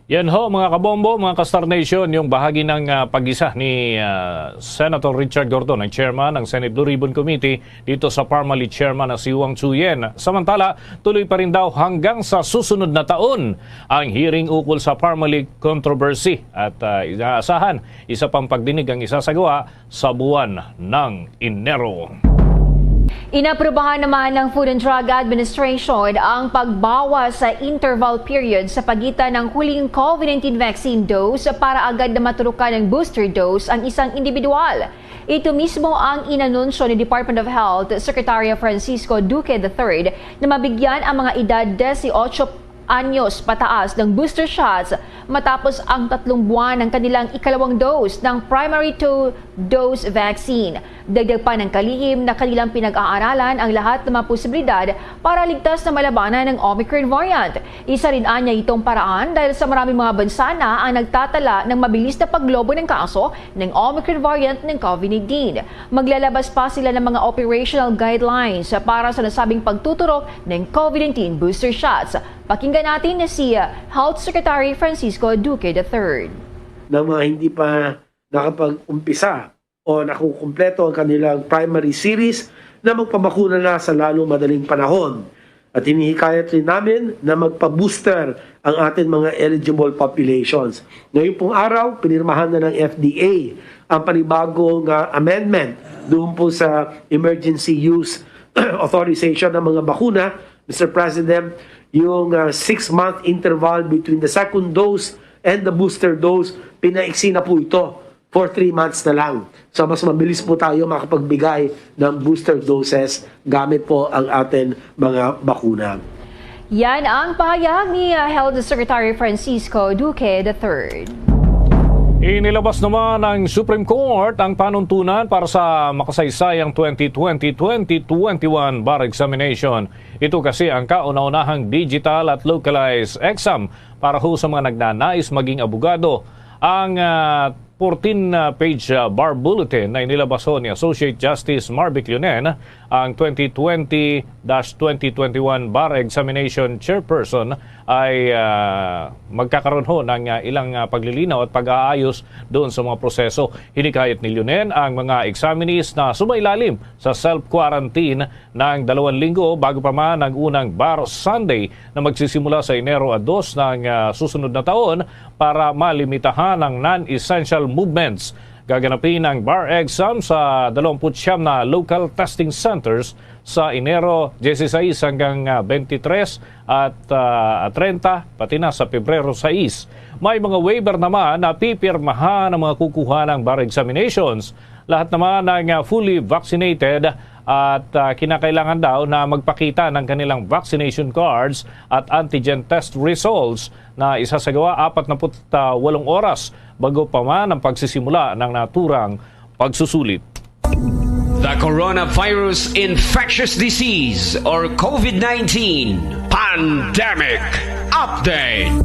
Yan ho, mga kabombo, mga ka-Star Nation, yung bahagi ng ah, pag-isa ni ah, Senator Richard Gordon, ang chairman ng Senate Blue Ribbon Committee dito sa Parmalee, chairman na si Wang Chuyen. Samantala, tuloy pa rin daw hanggang sa susunod na taon ang hearing ukol sa Parmalee controversy at ah, inaasahan isa pang pagdinig ang isasagawa sa buwan ng Enero. Inaprubahan naman ng Food and Drug Administration ang pagbawas sa interval period sa pagitan ng huling COVID nineteen vaccine dose para agad na maturukan ng booster dose ang isang individual. Ito mismo ang inanunsyo ni Department of Health Secretary Francisco Duque the third na mabigyan ang mga edad desiotso anyos pataas ng booster shots matapos ang tatlong buwan ng kanilang ikalawang dose ng primary two-dose vaccine. Dagdag pa ng kalihim na kanilang pinag-aaralan ang lahat ng mga posibilidad para ligtas na malabanan ang Omicron variant. Isa rin anya itong paraan dahil sa maraming mga bansa na ang nagtatala ng mabilis na paglobo ng kaso ng Omicron variant ng COVID nineteen. Maglalabas pa sila ng mga operational guidelines para sa nasabing pagtuturok ng COVID nineteen booster shots. Pakinggan natin na si Health Secretary Francisco Duque the third. Ng mga hindi pa nakapag-umpisa o nakukumpleto ang kanilang primary series na magpabakuna na sa lalong madaling panahon. At hinihikayat rin namin na magpa-booster ang ating mga eligible populations. Ngayong pong araw, pinirmahan na ng F D A ang panibagong ah, amendment doon po sa emergency use authorization ng mga bakuna, Mister President. Yung ah, six-month interval between the second dose and the booster dose, pinaiksi na po ito for three months na lang. So mas mabilis po tayo makapagbigay ng booster doses gamit po ang ating mga bakuna. Yan ang pahayag ni uh, Health Secretary Francisco Duque the third. Inilabas naman ng Supreme Court ang panuntunan para sa makasaysayang twenty twenty, twenty twenty-one bar examination. Ito kasi ang kauna-unahang digital at localized exam para ho sa mga nagnanais maging abogado. Ang ah, fourteen-page ah, bar bulletin na inilabas ho ni Associate Justice Marvic Leonen, ang twenty twenty dash twenty twenty-one bar examination chairperson, ay ah, magkakaroon ho ng ah, ilang ah, paglilinaw at pag-aayos doon sa mga proseso. Hinikayat ni Leonen ang mga examinees na sumailalim sa self-quarantine ng dalawang linggo bago pa man ang unang Bar Sunday na magsisimula sa Enero a dos ng ah, susunod na taon para malimitahan ang non-essential movements. Gaganapin ang bar exam sa dalawampu't siyam na local testing centers sa Enero dieciséis hanggang, ah, twenty-three at, ah, thirty, pati na sa Pebrero sais. May mga waiver naman na pipirmahan ang mga kukuha ng bar examinations. Lahat naman ng, ah, fully vaccinated at, ah, kinakailangan daw na magpakita ng kanilang vaccination cards at antigen test results na isasagawa apat na put walong oras bago pa man ang pagsisimula ng naturang pagsusulit. The coronavirus infectious disease or COVID nineteen pandemic update.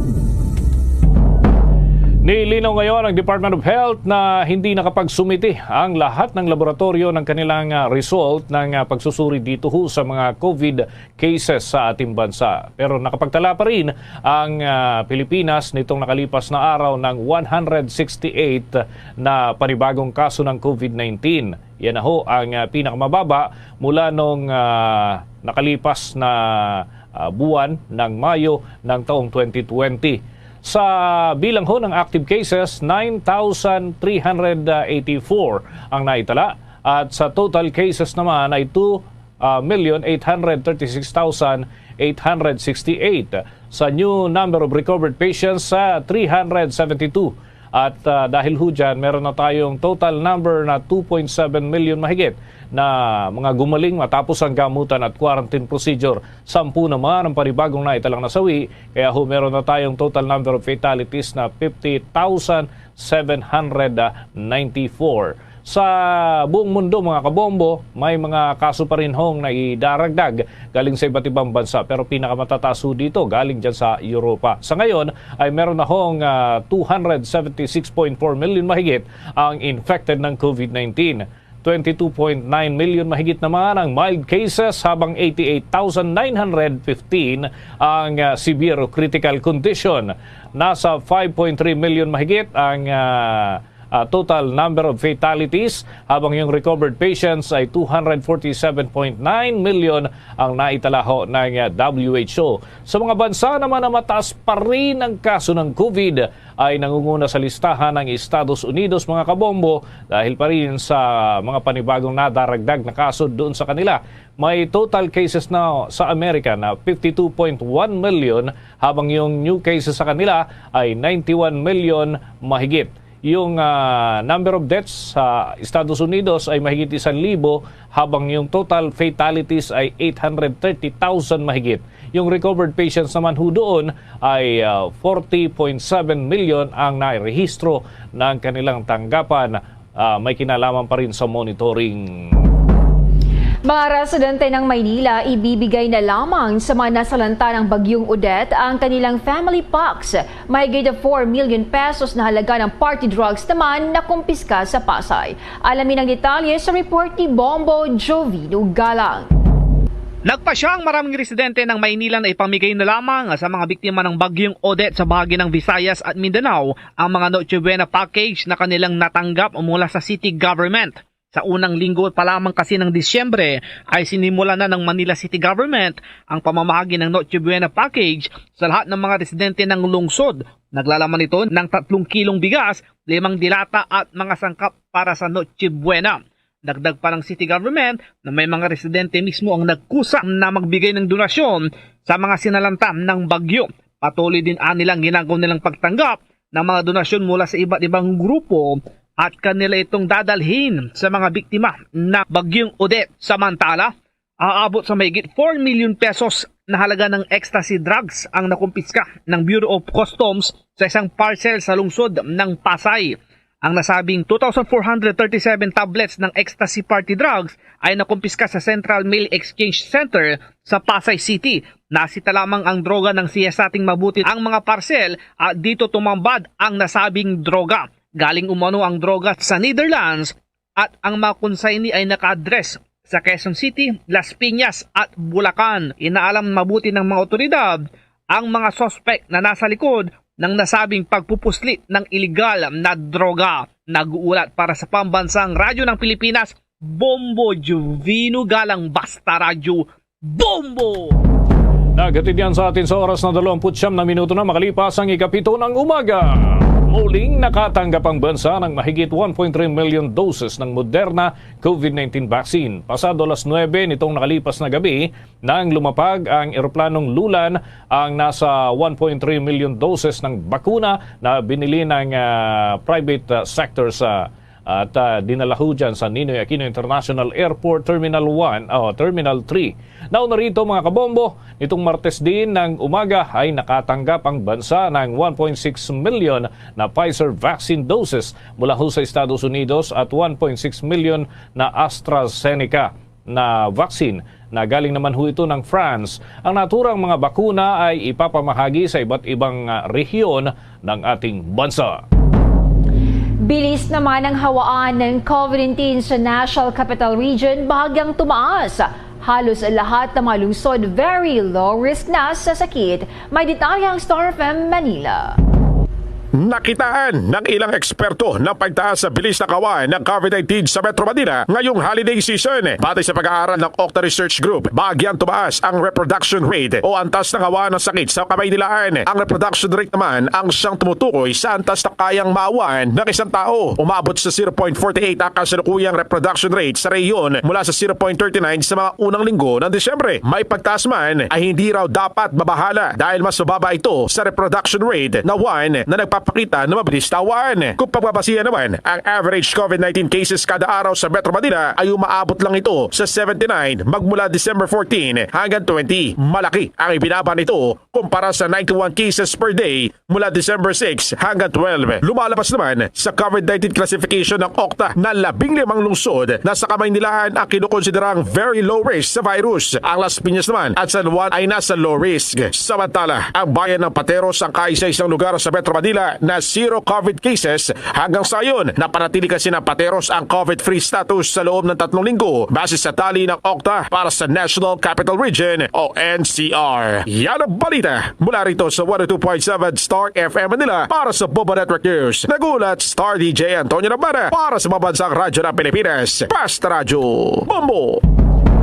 Nilinaw ngayon ng Department of Health na hindi nakapagsumiti ang lahat ng laboratorio ng kanilang, ah, result ng, ah, pagsusuri dito ho sa mga COVID cases sa ating bansa. Pero nakapagtala pa rin ang, ah, Pilipinas nitong nakalipas na araw ng one hundred sixty-eight na panibagong kaso ng COVID nineteen. Yan na ho ang, ah, pinakamababa mula nung, ah, nakalipas na, ah, buwan ng Mayo ng taong twenty twenty. Sa bilang ho ng active cases, nine thousand three hundred eighty-four ang naitala at sa total cases naman ay two ah, million eight hundred thirty-six thousand eight hundred sixty-eight. Sa new number of recovered patients, sa three hundred seventy-two. At, ah, dahil ho dyan, meron na tayong total number na two point seven million mahigit na mga gumaling matapos ang gamutan at quarantine procedure. Sampu naman ang panibagong naitalang nasawi, kaya ho meron na tayong total number of fatalities na fifty thousand seven hundred ninety-four. Sa buong mundo, mga kabombo, may mga kaso pa rin hong naidaragdag galing sa iba't ibang bansa, pero pinakamatataas ho dito galing dyan sa Europa. Sa ngayon ay meron na hong, ah, two hundred seventy-six point four million mahigit ang infected ng COVID nineteen. Twenty-two point nine million mahigit naman ang mild cases, habang eighty-eight thousand nine hundred fifteen ang, ah, severe o critical condition. Nasa five point three million mahigit ang, ah, ah, total number of fatalities, habang yung recovered patients ay two hundred forty-seven point nine million ang naitala ho ng, ah, W H O. Sa mga bansa naman na mataas pa rin ang kaso ng COVID, ay nangunguna sa listahan ang Estados Unidos, mga kabombo, dahil pa rin sa mga panibagong nadaragdag na kaso doon sa kanila. May total cases na sa Amerika na fifty-two point one million, habang yung new cases sa kanila ay ninety-one million mahigit. Yung, ah, number of deaths sa Estados Unidos ay mahigit isang libo, habang yung total fatalities ay eight hundred thirty thousand mahigit. Yung recovered patients naman ho doon ay, ah, forty point seven million ang nairehistro ng kanilang tanggapan. Ah, may kinalaman pa rin sa monitoring. Mga residente ng Maynila, ibibigay na lamang sa mga nasalanta ng Bagyong Odette ang kanilang family packs. Mahigit four million pesos na halaga ng party drugs naman na kumpiska sa Pasay. Alamin ang detalye sa report ni Bombo Jovino Galang. Nagpasya ang maraming residente ng Maynila na ipamigay na lamang sa mga biktima ng Bagyong Odette sa bahagi ng Visayas at Mindanao ang mga Noche Buena package na kanilang natanggap mula sa city government. Sa unang linggo pa lamang kasi ng Disyembre ay sinimulan na ng Manila City Government ang pamamahagi ng Noche Buena package sa lahat ng mga residente ng lungsod. Naglalaman ito ng tatlong kilong bigas, limang dilata at mga sangkap para sa Noche Buena. Dagdag pa ng city government na may mga residente mismo ang nagkusa na magbigay ng donasyon sa mga sinalanta ng bagyo. Patuloy din anilang ginagawa nilang pagtanggap ng mga donasyon mula sa iba't ibang grupo at kanila itong dadalhin sa mga biktima ng Bagyong Odette. Samantala, aabot sa mahigit four million pesos na halaga ng ecstasy drugs ang nakumpiska ng Bureau of Customs sa isang parcel sa lungsod ng Pasay. Ang nasabing two thousand four hundred thirty-seven tablets ng ecstasy party drugs ay nakumpiska sa Central Mail Exchange Center sa Pasay City. Nasita lamang ang droga nang siyasating mabuti ang mga parcel at dito tumambad ang nasabing droga. Galing umano ang droga sa Netherlands at ang mga consignee ay naka-address sa Quezon City, Las Piñas at Bulacan. Inaalam mabuti ng mga otoridad ang mga suspect na nasa likod ng nasabing pagpupuslit ng iligal na droga. Nag-uulat para sa Pambansang Radyo ng Pilipinas, Bombo Jovino Galang, Basta Radyo, Bombo! Naghatid yan sa atin sa oras na dalawampu't siyam na minuto na makalipas ang ikapito ng umaga. Muling nakatanggap ang bansa ng mahigit one point three million doses ng Moderna COVID nineteen vaccine. Pasado alas nuebe nitong nakalipas na gabi, nang lumapag ang eroplanong Lulan, ang nasa one point three million doses ng bakuna na binili ng, ah, private, ah, sector sa at, ah, dinala ho dyan sa Ninoy Aquino International Airport Terminal one, o Terminal three. Nauna rito, mga kabombo, nitong Martes din ng umaga ay nakatanggap ang bansa ng one point six million na Pfizer vaccine doses mula ho sa Estados Unidos at one point six million na AstraZeneca na vaccine na galing naman ho ito ng France. Ang naturang mga bakuna ay ipapamahagi sa iba't ibang, ah, rehiyon ng ating bansa. Bilis naman ang hawaan ng COVID nineteen sa National Capital Region, bahagyang tumaas. Halos lahat ng mga lungsod very low risk na sa sakit. May detalye ang Star F M Manila. Nakitaan ng ilang eksperto ng pagtaas sa bilis ng hawaan ng COVID nineteen sa Metro Manila ngayong holiday season. Batay sa pag-aaral ng Okta Research Group, bahagyang tumaas ang reproduction rate o antas ng hawaan ng sakit sa Kamaynilaan. Ang reproduction rate naman ang siyang tumutukoy sa antas na kayang maawan ng isang tao. Umabot sa zero point forty eight ang kasalukuyang reproduction rate sa rehiyon mula sa zero point thirty nine sa mga unang linggo ng Disyembre. May pagtaas man ay hindi raw dapat mabahala dahil mas mababa ito sa reproduction rate na one na nagpapakita na mabilis tawan. Kung pagbabasihan naman, ang average COVID nineteen cases kada araw sa Metro Manila ay umaabot lang ito sa seventy nine magmula December fourteen hanggang twenty. Malaki ang ibinaba nito kumpara sa ninety one cases per day mula December six hanggang twelve. Lumalabas naman sa COVID nineteen classification ng Okta na labing limang lungsod na sa Kamaynilaan ang kinukonsiderang very low risk sa virus. Ang Las Piñas naman at San Juan ay nasa low risk. Samantala, ang bayan ng Pateros ang kaisa-isang lugar sa Metro Manila na zero COVID cases hanggang sa ngayon. Napanatili kasi ng Pateros ang COVID-free status sa loob ng tatlong linggo base sa tali ng Okta para sa National Capital Region o N C R. Yan ang balita mula rito sa one oh two point seven Star F M Manila para sa Bombo Network News. Nagulat, Star D J Antonio Nabana para sa Mabansang Radyo ng Pilipinas, Basta Radyo, Bombo!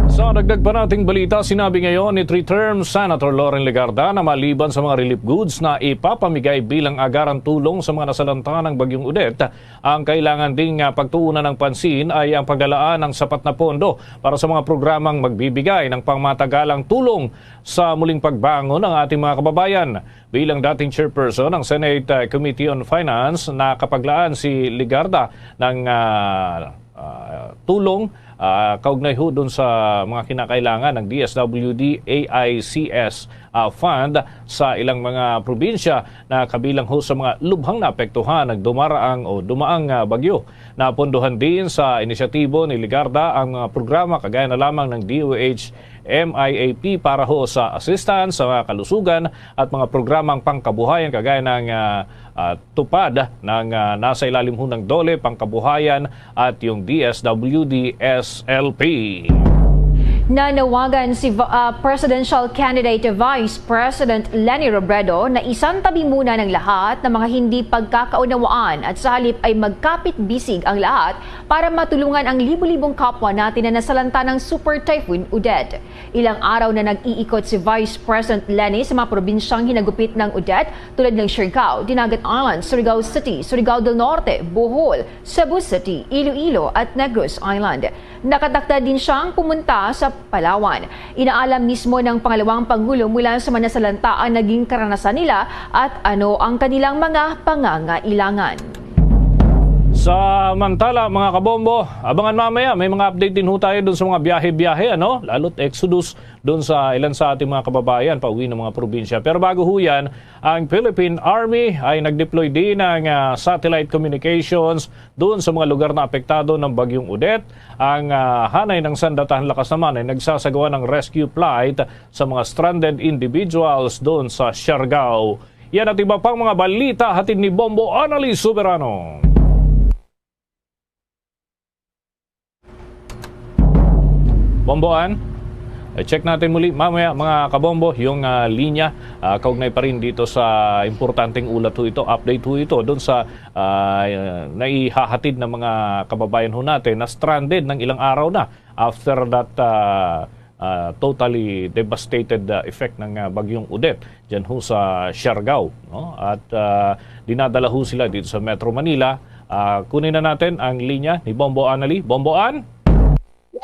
Sa dagdag pa nating balita, sinabi ngayon ni three-term Senator Loren Legarda na maliban sa mga relief goods na ipapamigay bilang agarang tulong sa mga nasalanta ng Bagyong Odette, ang kailangan ding, ah, pagtuunan ng pansin ay ang paglalaan ng sapat na pondo para sa mga programang magbibigay ng pangmatagalang tulong sa muling pagbangon ng ating mga kababayan. Bilang dating chairperson ng Senate, ah, Committee on Finance, nakapaglaan si Legarda ng, ah, ah, tulong, ah, kaugnay ho dun sa mga kinakailangan ng D S W D A I C S, ah, fund sa ilang mga probinsya na kabilang ho sa mga lubhang naapektuhan ng dumaraang o dumaang, ah, bagyo. Napondohan din sa inisyatibo ni Legarda ang mga programa kagaya na lamang ng D O H M I A P para ho sa assistance sa mga kalusugan at mga programang pangkabuhayan kagaya ng, ah, ah, tupad ng, ah, nasa ilalim ho ng DOLE, pangkabuhayan at yung D S W D S L P. Nanawagan si V- ah, Presidential Candidate Vice President Leni Robredo na isantabi muna ng lahat ng mga hindi pagkakaunawaan at sa halip ay magkapit-bisig ang lahat para matulungan ang libu-libong kapwa natin na nasalanta ng Super Typhoon Odette. Ilang araw na nag-iikot si Vice President Leni sa mga probinsyang hinagupit ng Odette tulad ng Siargao, Dinagat Island, Surigao City, Surigao del Norte, Bohol, Cebu City, Iloilo at Negros Island. Nakatakda din siyang pumunta sa Palawan. Inaalam mismo ng pangalawang pangulo mula sa mga nasalanta ang naging karanasan nila at ano ang kanilang mga pangangailangan. Samantala, mga kabombo, abangan mamaya, may mga update din ho tayo dun sa mga biyahe-biyahe, ano? Lalo't exodus dun sa ilan sa ating mga kababayan pauwi ng mga probinsya. Pero bago ho yan, ang Philippine Army ay nag-deploy din ng, ah, satellite communications doon sa mga lugar na apektado ng Bagyong Odette. Ang, ah, hanay ng sandatahan lakas naman ay nagsasagawa ng rescue flight sa mga stranded individuals doon sa Siargao. Yan at iba pang mga balita hatid ni Bombo Annalise Soberano. Bomboan, eh, check natin muli mamaya, mga kabombo, yung, ah, linya, ah, kaugnay pa rin dito sa importanteng ulat ho ito, update ho ito doon sa, ah, naihahatid ng mga kababayan ho natin na stranded ng ilang araw na after that, ah, ah, totally devastated, ah, effect ng, ah, Bagyong Odette dyan ho sa Siargao, no? At, ah, dinadala ho sila dito sa Metro Manila. Ah, kunin na natin ang linya ni Bombo Anali. Bombo An?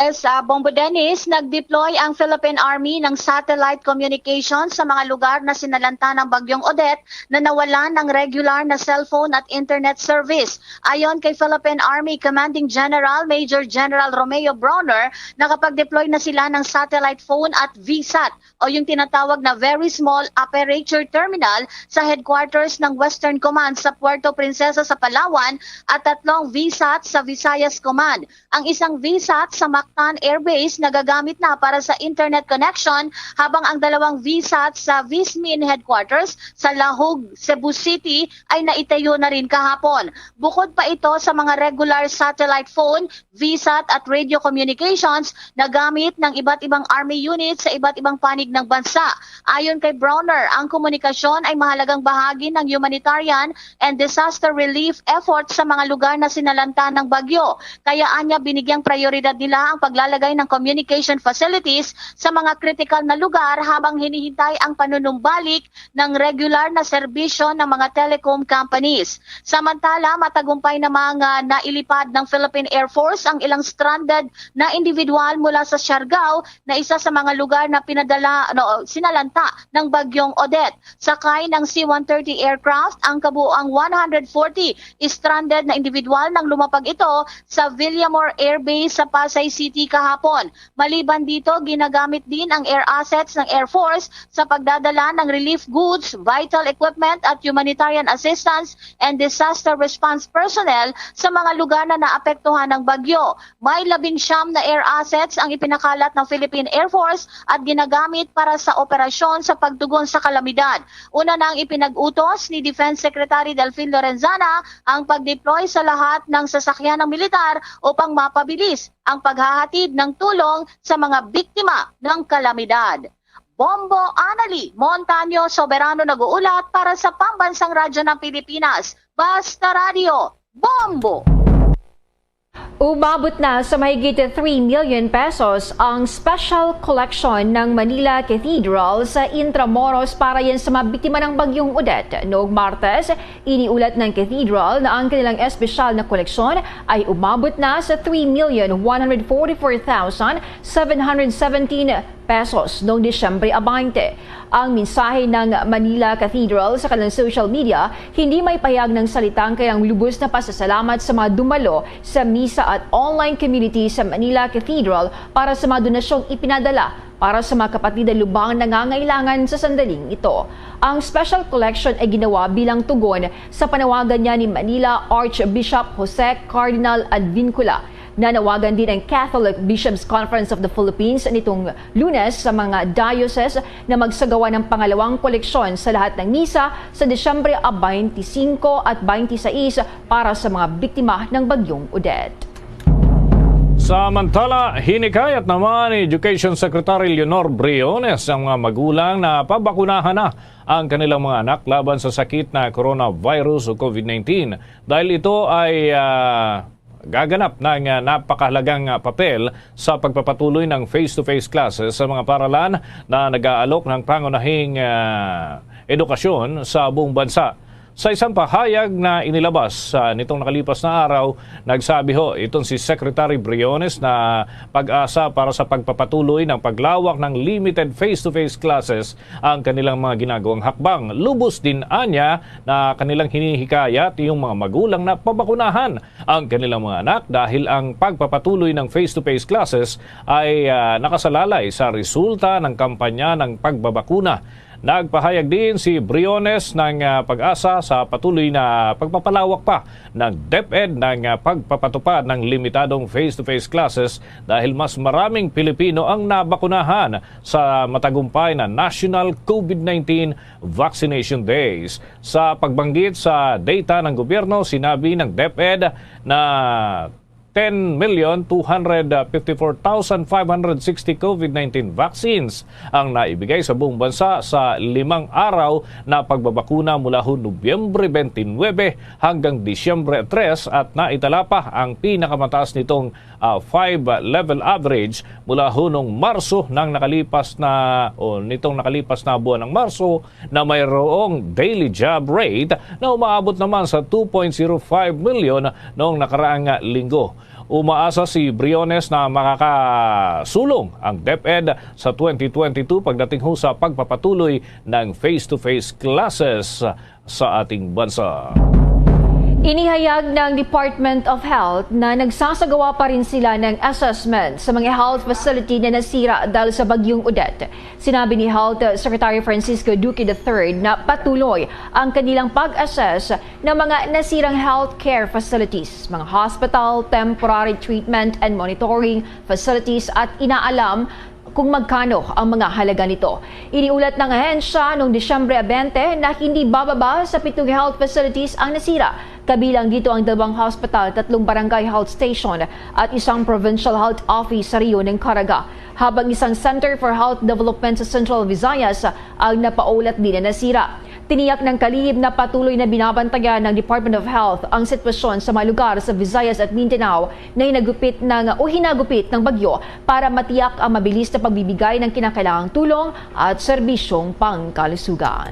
Yes, ah, Bombo Dennis, nag-deploy ang Philippine Army ng satellite communication sa mga lugar na sinalanta ng Bagyong Odette na nawalan ng regular na cellphone at internet service. Ayon kay Philippine Army Commanding General Major General Romeo Brawner, nakapag-deploy na sila ng satellite phone at VSAT o yung tinatawag na Very Small Aperture Terminal sa headquarters ng Western Command sa Puerto Princesa sa Palawan at tatlong VSAT sa Visayas Command. Ang isang VSAT sa Mactan Air Base nagagamit na para sa internet connection, habang ang dalawang VSAT sa VisMin headquarters sa Lahug, Cebu City ay naitayo na rin kahapon. Bukod pa ito sa mga regular satellite phone, VSAT at radio communications na gamit ng iba't ibang army units sa iba't ibang panig ng bansa. Ayon kay Brawner, ang komunikasyon ay mahalagang bahagi ng humanitarian and disaster relief effort sa mga lugar na sinalanta ng bagyo. Kaya anya, binigyang prioridad nila ang paglalagay ng communication facilities sa mga kritikal na lugar habang hinihintay ang panunumbalik ng regular na serbisyo ng mga telecom companies. Samantala, matagumpay namang ah, nailipad ng Philippine Air Force ang ilang stranded na individual mula sa Siargao na isa sa mga lugar na pinadala, no, sinalanta ng Bagyong Odette. Sakay ng C one thirty aircraft ang kabuoang one hundred forty stranded na individual nang lumapag ito sa Villamor Air Base sa Pasay City kahapon. Maliban dito, ginagamit din ang air assets ng Air Force sa pagdadala ng relief goods, vital equipment at humanitarian assistance and disaster response personnel sa mga lugar na naapektuhan ng bagyo. May labing siyam na air assets ang ipinakalat ng Philippine Air Force at ginagamit para sa operasyon sa pagtugon sa kalamidad. Una nang ipinag-utos ni Defense Secretary Delfin Lorenzana ang pag-deploy sa lahat ng sasakyan ng militar upang mapabilis ang paghahatid ng tulong sa mga biktima ng kalamidad. Bombo Anali Montaño Soberano nag-uulat para sa Pambansang Radyo ng Pilipinas, Basta Radio, Bombo! Umabot na sa mahigit three million pesos ang special collection ng Manila Cathedral sa Intramuros para yan sa mga biktima ng Bagyong Odette. Noong Martes, iniulat ng Cathedral na ang kanilang espesyal na koleksyon ay umabot na sa three million one hundred forty-four thousand seven hundred seventeen pesos noong Disyembre twenty. Ang mensahe ng Manila Cathedral sa kanilang social media, hindi may pahayag ng salita ang kanilang lubos na pasasalamat sa mga dumalo sa misa at online community sa Manila Cathedral para sa mga donasyong ipinadala para sa mga kapatid na lubhang nangangailangan sa sandaling ito. Ang special collection ay ginawa bilang tugon sa panawagan niya ni Manila Archbishop Jose Cardinal Advincula. Nanawagan din ang Catholic Bishops' Conference of the Philippines nitong Lunes sa mga diocese na magsagawa ng pangalawang koleksyon sa lahat ng misa sa Disyembre twenty-five at twenty-six para sa mga biktima ng Bagyong Odette. Samantala, hinikayat naman ni Education Secretary Leonor Briones ang mga magulang na pabakunahan na ang kanilang mga anak laban sa sakit na coronavirus o COVID nineteen, dahil ito ay ah, gaganap ng ah, napakahalagang ah, papel sa pagpapatuloy ng face-to-face classes sa mga paralan na nag-aalok ng pangunahing ah, edukasyon sa buong bansa. Sa isang pahayag na inilabas ah, nitong nakalipas na araw, nagsabi ho itong si Secretary Briones na PAGASA para sa pagpapatuloy ng paglawak ng limited face-to-face classes ang kanilang mga ginagawang hakbang. Lubos din anya na kanilang hinihikayat yung mga magulang na pabakunahan ang kanilang mga anak dahil ang pagpapatuloy ng face-to-face classes ay ah, nakasalalay sa resulta ng kampanya ng pagbabakuna. Nagpahayag din si Briones ng ah, PAGASA sa patuloy na pagpapalawak pa ng DepEd ng ah, pagpapatupad ng limitadong face-to-face classes dahil mas maraming Pilipino ang nabakunahan sa matagumpay na National COVID nineteen Vaccination Days. Sa pagbanggit sa data ng gobyerno, sinabi ng DepEd na ten million two hundred fifty-four thousand five hundred sixty COVID nineteen vaccines ang naibigay sa buong bansa sa limang araw na pagbabakuna mula ho Nobyembre twenty-nine hanggang Disyembre three, at naitala pa ang pinakamataas nitong, ah, five-level average mula ho nung Marso ng nakalipas na, o nitong nakalipas na buwan ng Marso, na mayroong daily job rate na umaabot naman sa two point zero five million noong nakaraang linggo. Umaasa si Briones na makakasulong ang DepEd sa twenty twenty-two pagdating ho sa pagpapatuloy ng face-to-face classes sa ating bansa. Inihayag ng Department of Health na nagsasagawa pa rin sila ng assessment sa mga health facility na nasira dahil sa Bagyong Odette. Sinabi ni Health Secretary Francisco Duque the third na patuloy ang kanilang pag-assess ng mga nasirang healthcare facilities, mga hospital, temporary treatment and monitoring facilities, at inaalam kung magkano ang mga halaga nito. Iniulat ng ahensya noong Disyembre twenty na hindi bababa sa pitong health facilities ang nasira. Kabilang dito ang dalawang hospital, tatlong barangay health station, at isang provincial health office sa rehiyon ng Caraga, habang isang Center for Health Development sa Central Visayas ang napaulat din na nasira. Tiniyak ng kalihim na patuloy na binabantayan ng Department of Health ang sitwasyon sa mga lugar sa Visayas at Mindanao na hinagupit ng, o hinagupit ng bagyo para matiyak ang mabilis na pagbibigay ng kinakailangang tulong at serbisyong pangkalusugan.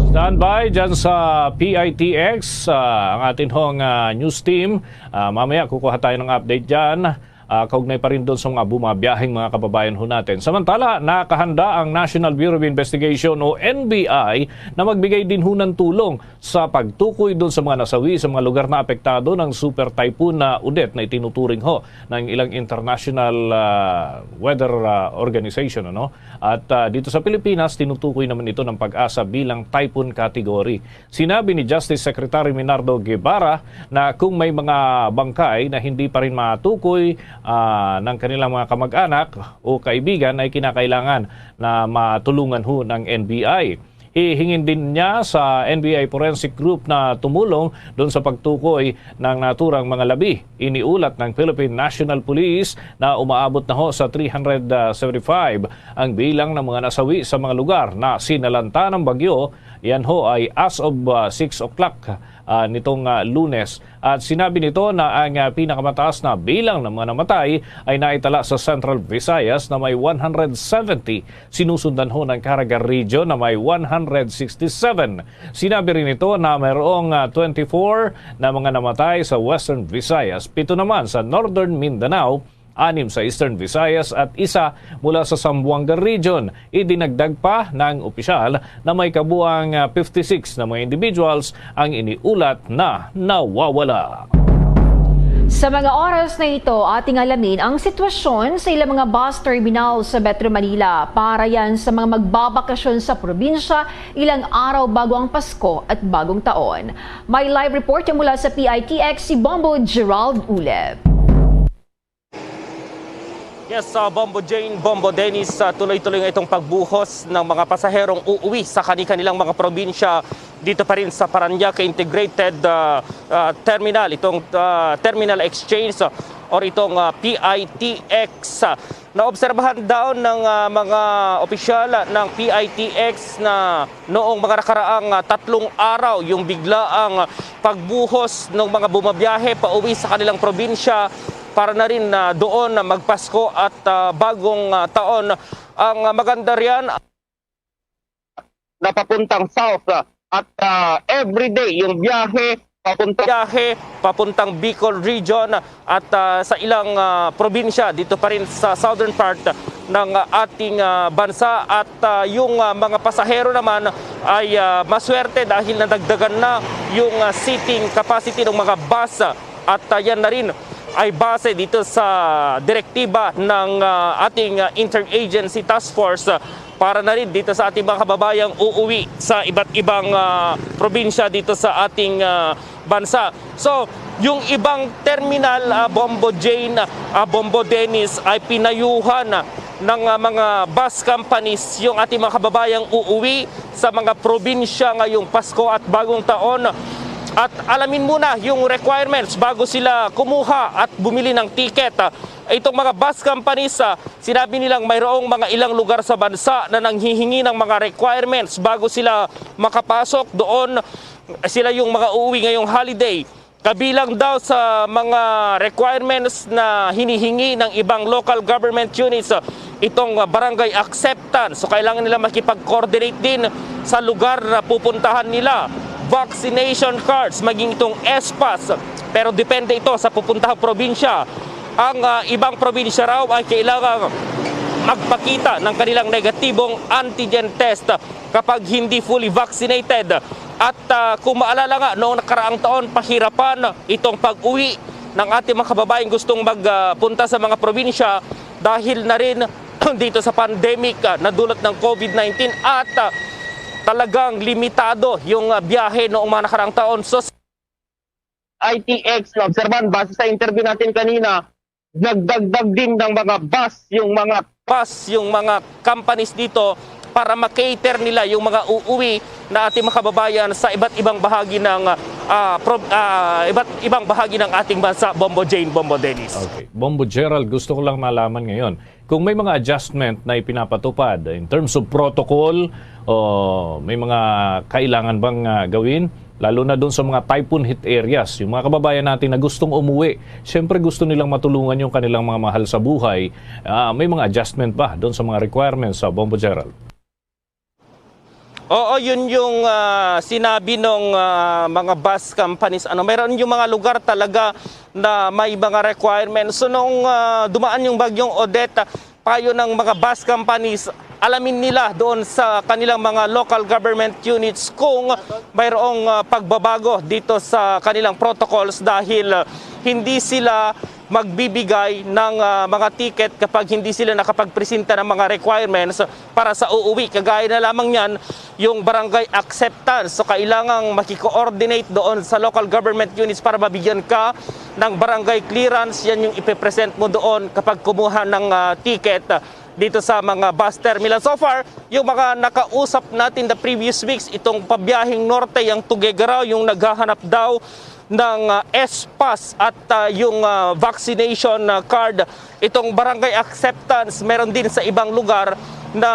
Standby dyan sa P I T X, ah, ang atin hong, ah, news team. Ah, mamaya kukuha tayo ng update dyan. Ah, kaugnay pa rin doon sa mga bumabiyaheng mga kababayan ho natin. Samantala, nakahanda ang National Bureau of Investigation o N B I na magbigay din ho ng tulong sa pagtukoy doon sa mga nasawi sa mga lugar na apektado ng Super Typhoon na Odette na itinuturing ho ng ilang international, ah, weather, ah, organization, ano? At, ah, dito sa Pilipinas, tinutukoy naman ito ng PAGASA bilang typhoon category. Sinabi ni Justice Secretary Minardo Guevara na kung may mga bangkay na hindi pa rin matukoy, ah, ng kanilang mga kamag-anak o kaibigan, ay kinakailangan na matulungan ho ng N B I. Hihingin din niya sa N B I Forensic Group na tumulong doon sa pagtukoy ng naturang mga labi. Iniulat ng Philippine National Police na umaabot na ho sa three hundred seventy-five ang bilang ng mga nasawi sa mga lugar na sinalanta ng bagyo. Yan ho ay as of, ah, six o'clock, ah, nitong, ah, Lunes. At sinabi nito na ang, ah, pinakamataas na bilang ng mga namatay ay naitala sa Central Visayas na may one hundred seventy, sinusundan ho ng Caraga Region na may one hundred sixty-seven. Sinabi rin nito na mayroong, ah, twenty-four na mga namatay sa Western Visayas, pito naman sa Northern Mindanao, anim sa Eastern Visayas at isa mula sa Zamboanga Region. Idinagdag pa ng opisyal na may kabuang, ah, fifty-six na mga individuals ang iniulat na nawawala. Sa mga oras na ito, ating alamin ang sitwasyon sa ilang mga bus terminal sa Metro Manila para yan sa mga magbabakasyon sa probinsya ilang araw bago ang Pasko at Bagong Taon. May live report mula sa P I T X si Bombo Gerald Ulep. Yes, uh, Bombo Jane, Bombo Dennis, uh, tuloy-tuloy nga itong pagbuhos ng mga pasaherong uuwi sa kani-kanilang mga probinsya dito pa rin sa Parañaque Integrated, uh, uh, Terminal, itong, uh, Terminal Exchange, uh, or itong, uh, P I T X. Uh, naobserbahan daw ng, uh, mga opisyal ng P I T X na noong mga nakaraang, uh, tatlong araw yung biglaang pagbuhos ng mga bumabiyahe pauwi sa kanilang probinsya para na rin, ah, doon na magpasko at, ah, bagong, ah, taon. Ang, ah, maganda riyan na papuntang south, ah, at, ah, everyday yung biyahe papunta biyahe papuntang Bicol region at, ah, sa ilang, ah, probinsya dito pa rin sa southern part ng, ah, ating, ah, bansa at, ah, yung, ah, mga pasahero naman ay, ah, maswerte dahil nadagdagan na yung, ah, seating capacity ng mga bus, ah, at, ah, yan na rin ay base dito sa direktiba ng, ah, ating, ah, interagency task force, ah, para na rin dito sa ating mga kababayang uuwi sa iba't ibang, ah, probinsya dito sa ating, ah, bansa. So, yung ibang terminal, ah, Bombo Jane, ah, Bombo Dennis, ay pinayuhan, ah, ng, ah, mga bus companies yung ating mga kababayang uuwi sa mga probinsya ngayong Pasko at Bagong Taon. At alamin muna yung requirements bago sila kumuha at bumili ng ticket. Itong mga bus companies, ah, sinabi nilang mayroong mga ilang lugar sa bansa na nanghihingi ng mga requirements bago sila makapasok doon. Sila yung mga uuwi ngayong holiday. Kabilang daw sa mga requirements na hinihingi ng ibang local government units, ah, itong, ah, barangay acceptance. So, kailangan nila makipag-coordinate din sa lugar na pupuntahan nila. Vaccination cards, maging itong S pass. Pero depende ito sa pupuntahang probinsya. Ang, ah, ibang probinsya raw ay kailangang magpakita ng kanilang negatibong antigen test kapag hindi fully vaccinated. At, ah, kung maalala nga, noong nakaraang taon, pahirapan itong pag-uwi ng ating mga kababayan gustong magpunta sa mga probinsya dahil na rin dito sa pandemic, ah, na dulot ng COVID nineteen at, ah, talagang limitado yung, ah, biyahe noong mga nakaraang taon. So, I T X, Sir Van, base sa interview natin kanina, nagdagdag din ng mga bus yung mga bus yung mga companies dito para ma-cater nila yung mga uuwi na ating mga kababayan sa iba't ibang bahagi ng, ah, prob-, ah, iba't ibang bahagi ng ating bansa, Bombo Jane, Bombo Dennis. Okay. Bombo Gerald, gusto ko lang malaman ngayon kung may mga adjustment na ipinapatupad in terms of protocol, o may mga kailangan bang, ah, gawin, lalo na doon sa mga typhoon hit areas, yung mga kababayan natin na gustong umuwi. Siyempre, gusto nilang matulungan yung kanilang mga mahal sa buhay. Ah, may mga adjustment ba doon sa mga requirements sa Bombo Gerald? Oo, yun yung, ah, sinabi nung, ah, mga bus companies. Ano, mayroon yung mga lugar talaga na may mga requirements. So, nung, ah, dumaan yung bagyong Odette, payo ng mga bus companies, alamin nila doon sa kanilang mga local government units kung mayroong, ah, pagbabago dito sa kanilang protocols dahil, ah, hindi sila magbibigay ng, ah, mga ticket kapag hindi sila nakapagpresenta ng mga requirements para sa uuwi. Kagaya na lamang niyan, yung barangay acceptance. So, kailangang makikoordinate doon sa local government units para mabigyan ka ng barangay clearance. Yan yung ipipresent mo doon kapag kumuha ng, ah, ticket, ah, dito sa mga bus terminal. So far, yung mga nakausap natin the previous weeks, itong pabiyahing norte, ang Tuguegarao, yung naghahanap daw ng, ah, S pass at, ah, yung, ah, vaccination, ah, card. Itong barangay acceptance, meron din sa ibang lugar na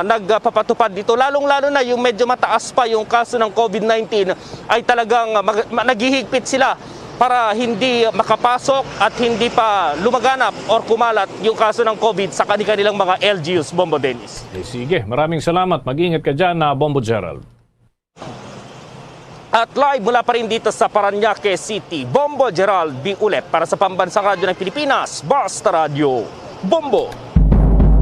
nagpapatupad dito. Lalong-lalo na yung medyo mataas pa yung kaso ng COVID nineteen, ay talagang mag-, ma-, naghihigpit sila para hindi makapasok at hindi pa lumaganap or kumalat yung kaso ng COVID sa kani-kanilang mga L G Us, Bombo Dennis. Eh, sige, maraming salamat. Mag-ingat ka dyan, na Bombo Gerald. At live mula pa rin dito sa Parañaque City, Bombo Gerald Biulet para sa Pambansang Radyo ng Pilipinas, Basta Radyo, Bombo.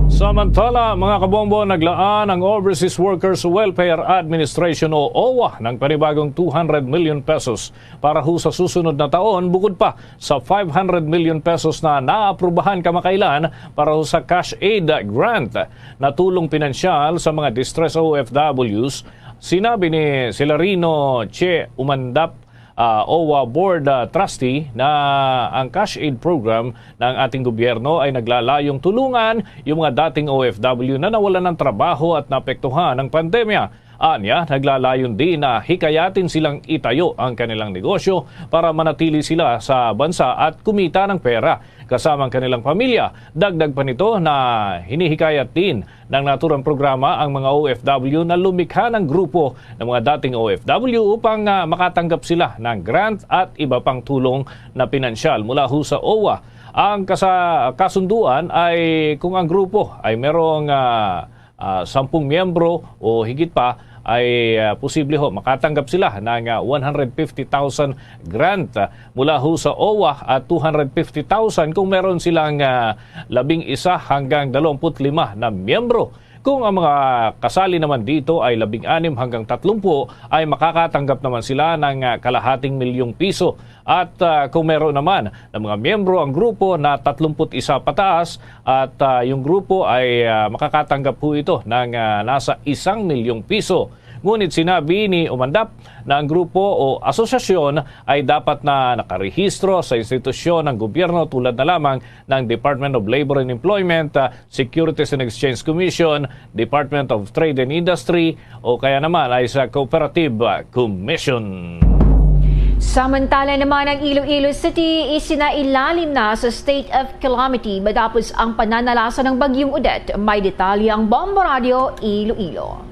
Samantala, mga kabombo, naglaan ang Overseas Workers Welfare Administration o OWWA ng panibagong two hundred million pesos para ho sa susunod na taon, bukod pa sa five hundred million pesos na naaprubahan kamakailan para ho sa Cash Aid Grant na tulong pinansyal sa mga distressed O F Ws. Sinabi ni Celerino Che Umandap, ah, OWWA Board, ah, Trustee, na ang Cash Aid Program ng ating gobyerno ay naglalayong tulungan yung mga dating O F W na nawalan ng trabaho at naapektuhan ng pandemya. Anya, naglalayon din na hikayatin silang itayo ang kanilang negosyo para manatili sila sa bansa at kumita ng pera. Kasama ang kanilang pamilya. Dagdag pa nito na hinihikayat din ng naturang programa ang mga O F W na lumikha ng grupo ng mga dating O F W upang, ah, makatanggap sila ng grant at iba pang tulong na pinansyal mula ho sa OWWA. Ang kasa-, kasunduan ay kung ang grupo ay merong, ah, ah, sampung miyembro o higit pa, ay, ah, posible ho makatanggap sila ng, ah, one hundred fifty thousand grant, ah, mula ho sa OWWA at two hundred fifty thousand kung meron silang, ah, labing isa hanggang dalawampu't lima na miyembro. Kung ang mga kasali naman dito ay labing anim hanggang tatlumpu, ay makakatanggap naman sila ng, ah, kalahating milyong piso. At, ah, kung meron naman ng mga miyembro ang grupo na tatlumpu't isa pataas at, ah, yung grupo ay, ah, makakatanggap po ito ng, ah, nasa isang milyong piso. Ngunit sinabi ni Umandap na ang grupo o asosasyon ay dapat na nakarehistro sa institusyon ng gobyerno tulad na lamang ng Department of Labor and Employment, ah, Securities and Exchange Commission, Department of Trade and Industry, o kaya naman ay sa Cooperative, ah, Commission. Samantala naman, ang Iloilo City isinailalim na sa state of calamity matapos ang pananalasa ng Bagyong Odette. May detalye ang Bombo Radyo Iloilo.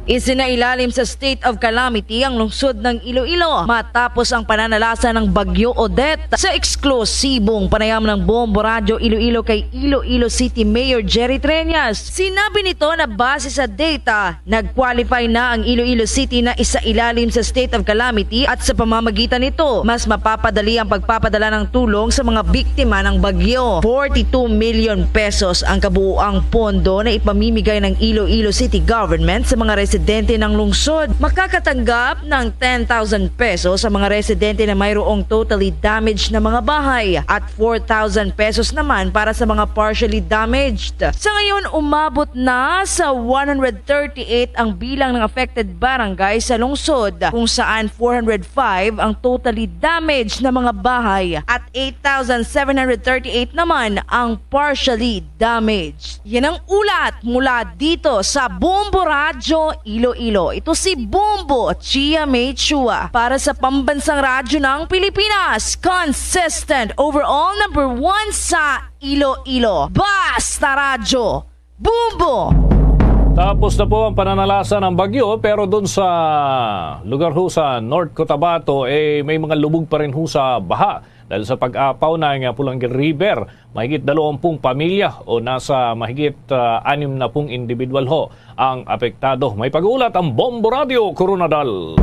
Isinailalim sa state of calamity ang lungsod ng Iloilo matapos ang pananalasa ng Bagyo Odette. Sa eksklusibong panayam ng Bombo Radyo Iloilo kay Iloilo City Mayor Jerry Treñas, sinabi nito na base sa data, nag-qualify na ang Iloilo City na isailalim sa state of calamity at sa pamamagitan nito, mas mapapadali ang pagpapadala ng tulong sa mga biktima ng bagyo. Forty-two million pesos ang kabuuang pondo na ipamimigay ng Iloilo City Government sa mga residente ng lungsod. Makakatanggap ng ten thousand pesos sa mga residente na mayroong totally damaged na mga bahay at four thousand pesos naman para sa mga partially damaged. Sa ngayon, umabot na sa one hundred thirty-eight ang bilang ng affected barangay sa lungsod, kung saan four hundred five ang totally damaged na mga bahay at eight thousand seven hundred thirty-eight naman ang partially damaged. Yan ang ulat mula dito sa Bombo Radyo Iloilo. Ito si Bombo Chia May Chua para sa Pambansang Radyo ng Pilipinas, consistent overall number one sa Iloilo. Basta Radyo, Bombo! Tapos na po ang pananalasa ng bagyo, pero dun sa lugar ho sa North Cotabato, eh, may mga lubog pa rin ho sa baha dahil sa pag-apaw ng Polangil River. Mahigit dalawampung pamilya o nasa mahigit, ah, anim na pung individual ho ang apektado. May pag-uulat ang Bombo Radio Coronadal.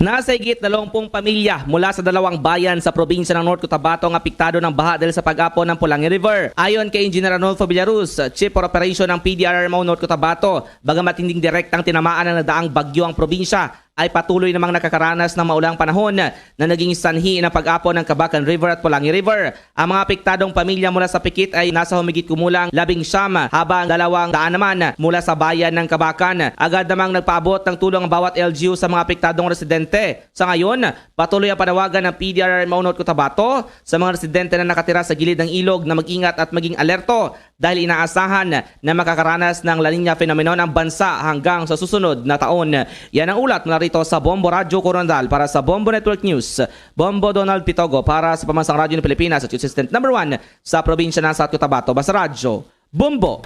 Nasa higit dalawampung pamilya mula sa dalawang bayan sa probinsya ng North Cotabato ang apektado ng baha dahil sa pag-apaw ng Polangil River. Ayon kay Engineer Arnulfo Villaruz, Chief for Operation ng P D R R M O North Cotabato, bagamat hindi direktang tinamaan ng nagdaang bagyo ang probinsya, ay patuloy namang nakakaranas ng maulang panahon na naging sanhi ng pag-apaw ng Kabacan River at Polangil River. Ang mga apektadong pamilya mula sa Pikit ay nasa humigit kumulang labing siyam, habang dalawang daan naman mula sa bayan ng Kabacan. Agad namang nagpaabot ng tulong ang bawat L G U sa mga apektadong residente. Sa ngayon, patuloy ang panawagan ng P D R R M O North Cotabato sa mga residente na nakatira sa gilid ng ilog na mag-ingat at maging alerto dahil inaasahan na makakaranas ng La Niña phenomenon ang bansa hanggang sa susunod na taon. Yan ang ulat mula rito sa Bombo Radyo Coronadal. Para sa Bombo Network News, Bombo Donald Pitogo para sa Pambansang Radyo ng Pilipinas at consistent number one sa probinsya ng South Cotabato. Basta Radyo, Bombo!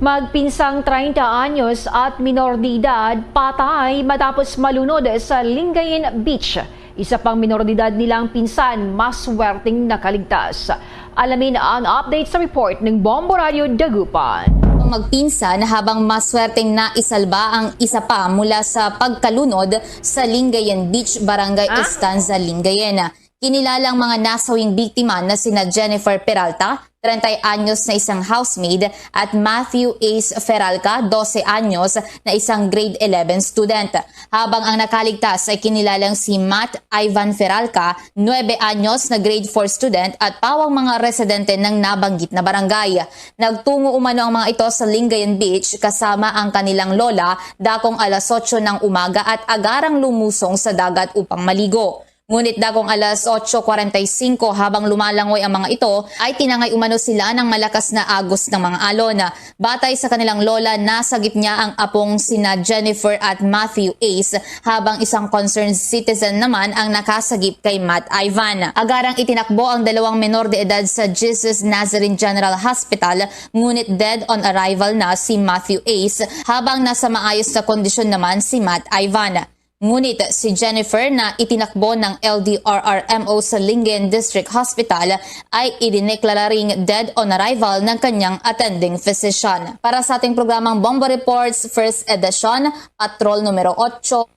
Magpinsang treinta anyos at minor de edad patay matapos malunod sa Lingayen Beach. Isa pang minor de edad nilang pinsan maswerteng nakaligtas. Alamin ang update sa report ng Bombo Radio Dagupan. Ang magpinsan habang maswerteng naisalba ang isa pa mula sa pagkalunod sa Lingayen Beach, Barangay Ah? Estanza, Lingayen. Kinilalang mga nasawing biktima na sina Jennifer Peralta, treinta anyos na isang housemaid, at Matthew Ace Feralca, dose anyos, na isang grade eleven student. Habang ang nakaligtas ay kinilalang si Matt Ivan Feralca, nuebe anyos, na grade four student, at pawang mga residente ng nabanggit na barangay. Nagtungo umano ang mga ito sa Lingayen Beach kasama ang kanilang lola dakong alas otso ng umaga at agarang lumusong sa dagat upang maligo. Ngunit dakong alas otso kwarenta y singko, habang lumalangoy ang mga ito, ay tinangay umano sila ng malakas na agos ng mga alon. Batay sa kanilang lola, nasagip niya ang apong sina Jennifer at Matthew Ace, habang isang concerned citizen naman ang nakasagip kay Matt Ivan. Agarang itinakbo ang dalawang menor de edad sa Jesus Nazarene General Hospital, ngunit dead on arrival na si Matthew Ace, habang nasa maayos na kondisyon naman si Matt Ivan. Ngunit si Jennifer, na itinakbo ng L D R R M O sa Lingayen District Hospital, ay idineklara ring dead on arrival ng kanyang attending physician. Para sa ating programang Bombo Reports First Edition, Patrol numero otso.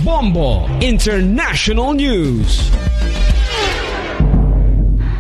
Bombo International News.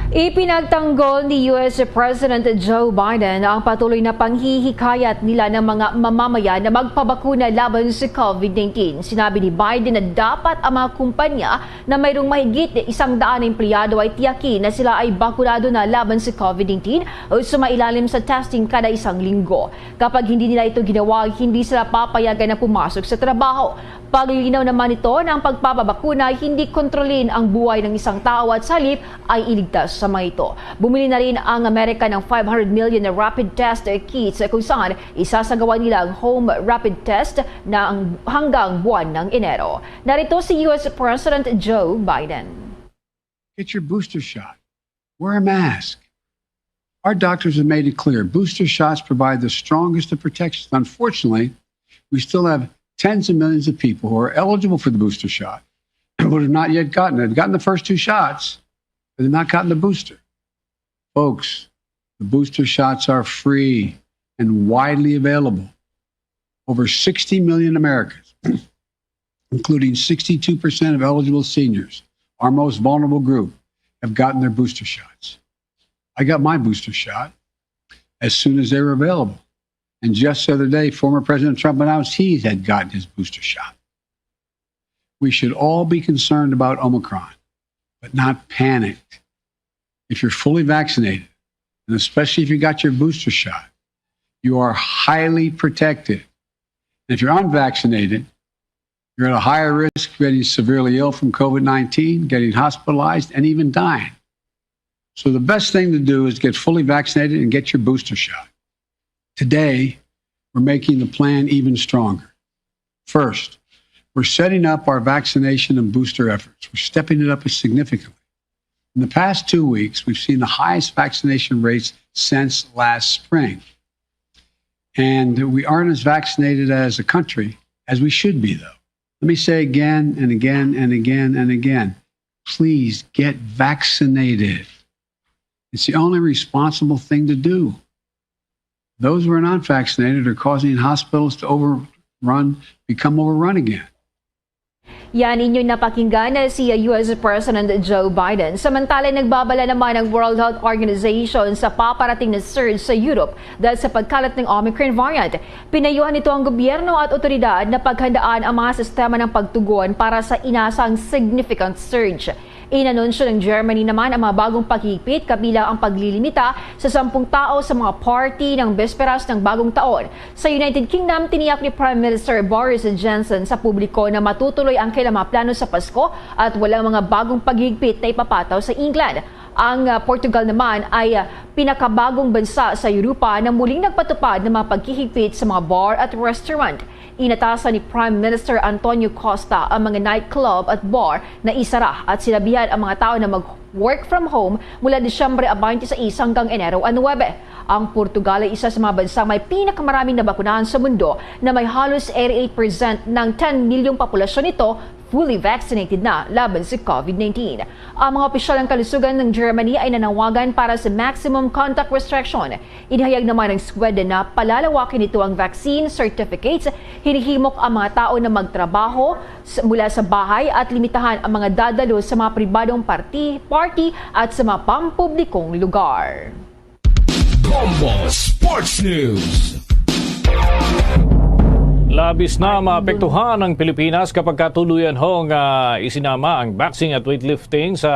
Ipinagtanggol ni U S President Joe Biden ang patuloy na panghihikayat nila ng mga mamamayan na magpabakuna laban sa COVID nineteen. Sinabi ni Biden na dapat ang mga kumpanya na mayroong mahigit isang daan na empleyado ay tiyakin na sila ay bakunado na laban sa COVID nineteen o sumailalim sa testing kada isang linggo. Kapag hindi nila ito ginawa, hindi sila papayagan na pumasok sa trabaho. Paglilinaw naman nito na ang pagpapabakuna ay hindi kontrolin ang buhay ng isang tao at sa halip ay iligtas sa mga ito. Bumili na rin ang Amerika ng five hundred million na rapid test kits kung saan isasagawa nila ang home rapid test na ang, hanggang buwan ng Enero. Narito si U S President Joe Biden. Get your booster shot. Wear a mask. Our doctors have made it clear booster shots provide the strongest of protections. Unfortunately, we still have tens of millions of people who are eligible for the booster shot but have not yet gotten it. They've gotten the first two shots, but they've not gotten the booster. Folks, the booster shots are free and widely available. Over sixty million Americans, including sixty-two percent of eligible seniors, our most vulnerable group, have gotten their booster shots. I got my booster shot as soon as they were available. And just the other day, former President Trump announced he had gotten his booster shot. We should all be concerned about Omicron, but not panicked. If you're fully vaccinated, and especially if you got your booster shot, you are highly protected. And if you're unvaccinated, you're at a higher risk of getting severely ill from COVID nineteen, getting hospitalized, and even dying. So the best thing to do is get fully vaccinated and get your booster shot. Today, we're making the plan even stronger. First, we're setting up our vaccination and booster efforts. We're stepping it up significantly. In the past two weeks, we've seen the highest vaccination rates since last spring. And we aren't as vaccinated as a country as we should be, though. Let me say again and again and again and again, please get vaccinated. It's the only responsible thing to do. Those who are not vaccinated are causing hospitals to overrun, become overrun again. Yan inyong napakinggan na si U S President Joe Biden. Samantala, nagbabala naman ang World Health Organization sa paparating na surge sa Europe dahil sa pagkalat ng Omicron variant. Pinayuhan nito ang gobyerno at otoridad na paghandaan ang mga sistema ng pagtugon para sa inasang significant surge. Inanunsyo ng Germany naman ang mga bagong paghigpit, kabilang ang paglilimita sa sampung tao sa mga party ng bisperas ng Bagong Taon. Sa United Kingdom, tiniyak ni Prime Minister Boris Johnson sa publiko na matutuloy ang kailang mga plano sa Pasko at walang mga bagong paghigpit na ipapataw sa England. Ang, ah, Portugal naman ay, ah, pinakabagong bansa sa Europa na muling nagpatupad ng mga paghihigpit sa mga bar at restaurant. Inatasan ni Prime Minister Antonio Costa ang mga nightclub at bar na isara at sinabihan ang mga tao na mag-work from home mula Disyembre twenty-six hanggang Enero nuebe. Ang Portugal ay isa sa mga bansang may pinakamaraming nabakunahan sa mundo, na may halos eighty-eight percent ng ten milyong populasyon nito fully vaccinated na laban sa COVID nineteen. Ang mga opisyal ng kalusugan ng Germany ay nanawagan para sa maximum contact restriction. Inihayag naman ng Sweden na palalawakin nito ang vaccine certificates. Hinihimok ang mga tao na magtrabaho s-, mula sa bahay at limitahan ang mga dadalo sa mga pribadong party, party at sa mga pampublikong lugar. Bombo Sports News. Labis na maapektuhan ang Pilipinas kapag katuluyan hong, ah, isinama ang boxing at weightlifting sa,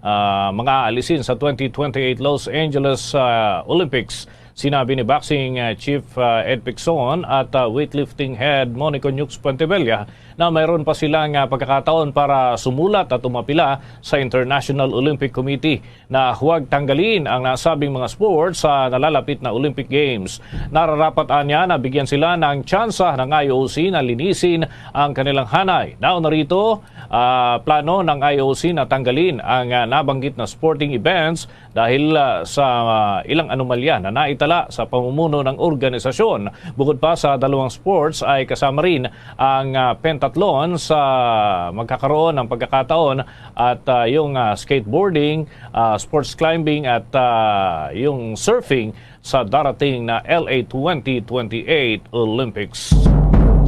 ah, mga aalisin sa twenty twenty-eight Los Angeles, ah, Olympics. Sinabi ni Boxing, ah, Chief, ah, Ed Picson at, ah, Weightlifting Head Monico Nukes Puentebella na mayroon pa silang, ah, pagkakataon para sumulat at umapila sa International Olympic Committee na huwag tanggalin ang nasabing mga sports sa nalalapit na Olympic Games. Nararapat anya na bigyan sila ng tsansa ng I O C na linisin ang kanilang hanay. Nauna rito, ah, plano ng I O C na tanggalin ang, ah, nabanggit na sporting events dahil, ah, sa, ah, ilang anomalya na naitala sa pamumuno ng organisasyon. Bukod pa sa dalawang sports ay kasama rin ang, ah, pentathlon sa magkakaroon ng pagkakataon at, ah, yung, ah, skateboarding, ah, sports climbing at, ah, yung surfing sa darating na L A twenty twenty-eight Olympics.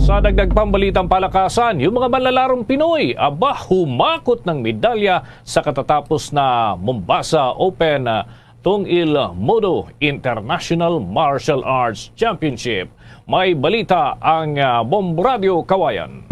Sa dagdag pambalitang palakasan, yung mga manlalarong Pinoy, aba, humakot ng medalya sa katatapos na Mombasa Open, ah, Tungil Mudo International Martial Arts Championship. May balita ang, ah, Bombo Radyo Kawayan.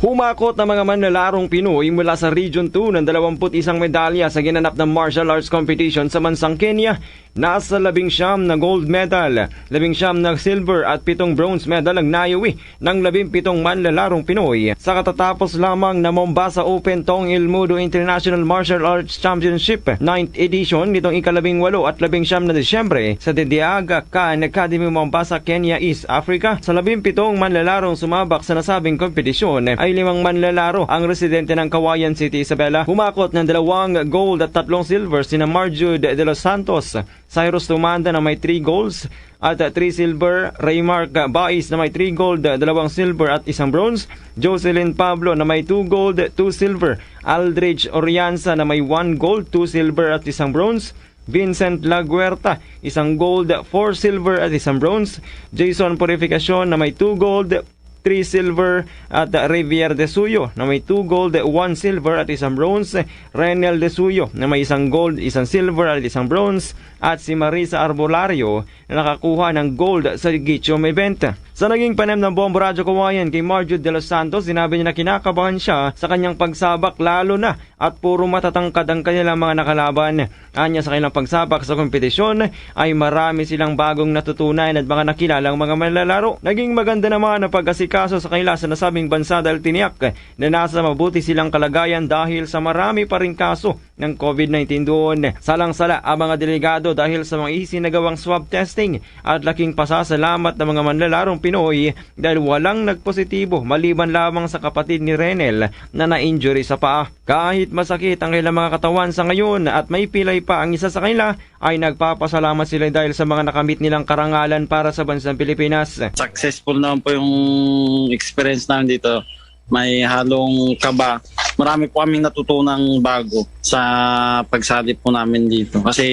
Humakot ang mga manlalarong Pinoy mula sa Region two ng dalawampu't isang medalya sa ginanap na martial arts competition sa bansang Kenya. Nasa labing siyam na gold medal, labing siyam na silver at pitong bronze medal ang naiuwi ng labing pitong manlalarong Pinoy sa katatapos lamang na Mombasa Open Tong Il Mudo International Martial Arts Championship ninth edition nitong ikalabing walo at labing siyam na Disyembre sa Didiaga Khan Academy, Mombasa, Kenya, East Africa. Sa labing pitong manlalarong sumabak sa nasabing kompetisyon ay limang manlalaro ang residente ng Cauayan City, Isabela. Humakot ng dalawang gold at tatlong silver sina Marjud de los Santos, Cyrus Tumanda na may three golds at three silver, Raymark Bais na may three gold, dalawang silver at isang bronze, Jocelyn Pablo na may two gold, two silver, Aldridge Orianza na may one gold, two silver at isang bronze, Vincent Laguerta, isang gold, four silver at isang bronze, Jason Purificacion na may two gold, three silver, at Rivier de Suyo na may two gold, one silver at isang bronze, Renel de Suyo na may isang gold, isang silver at isang bronze, at si Marisa Arbolario na nakakuha ng gold sa Gichom event. Sa naging panayam ng Bombo Radyo Kawayan kay Marjo de los Santos, sinabi niya na kinakabahan siya sa kanyang pagsabak, lalo na at puro matatangkad ang kanilang mga nakalaban. Anya, sa kanilang pagsabak sa kompetisyon ay marami silang bagong natutunan at mga nakilalang mga manlalaro. Naging maganda naman ang pag-asikaso sa kanila sa nasabing bansa dahil tiniyak na nasa mabuti silang kalagayan dahil sa marami pa ring kaso ng covid nineteen doon. Salang-sala ang mga delegado dahil sa mga isinagawang swab testing at laking pasasalamat ng mga manlalarong Pinoy dahil walang nagpositibo maliban lamang sa kapatid ni Renel na na-injury sa paa. Kahit masakit ang kanilang mga katawan sa ngayon at may pilay pa ang isa sa kanila, ay nagpapasalamat sila dahil sa mga nakamit nilang karangalan para sa bansang Pilipinas. Successful naman po yung experience namin dito. May halong kaba. Marami po kaming natutunang bago sa pagsali po namin dito. Kasi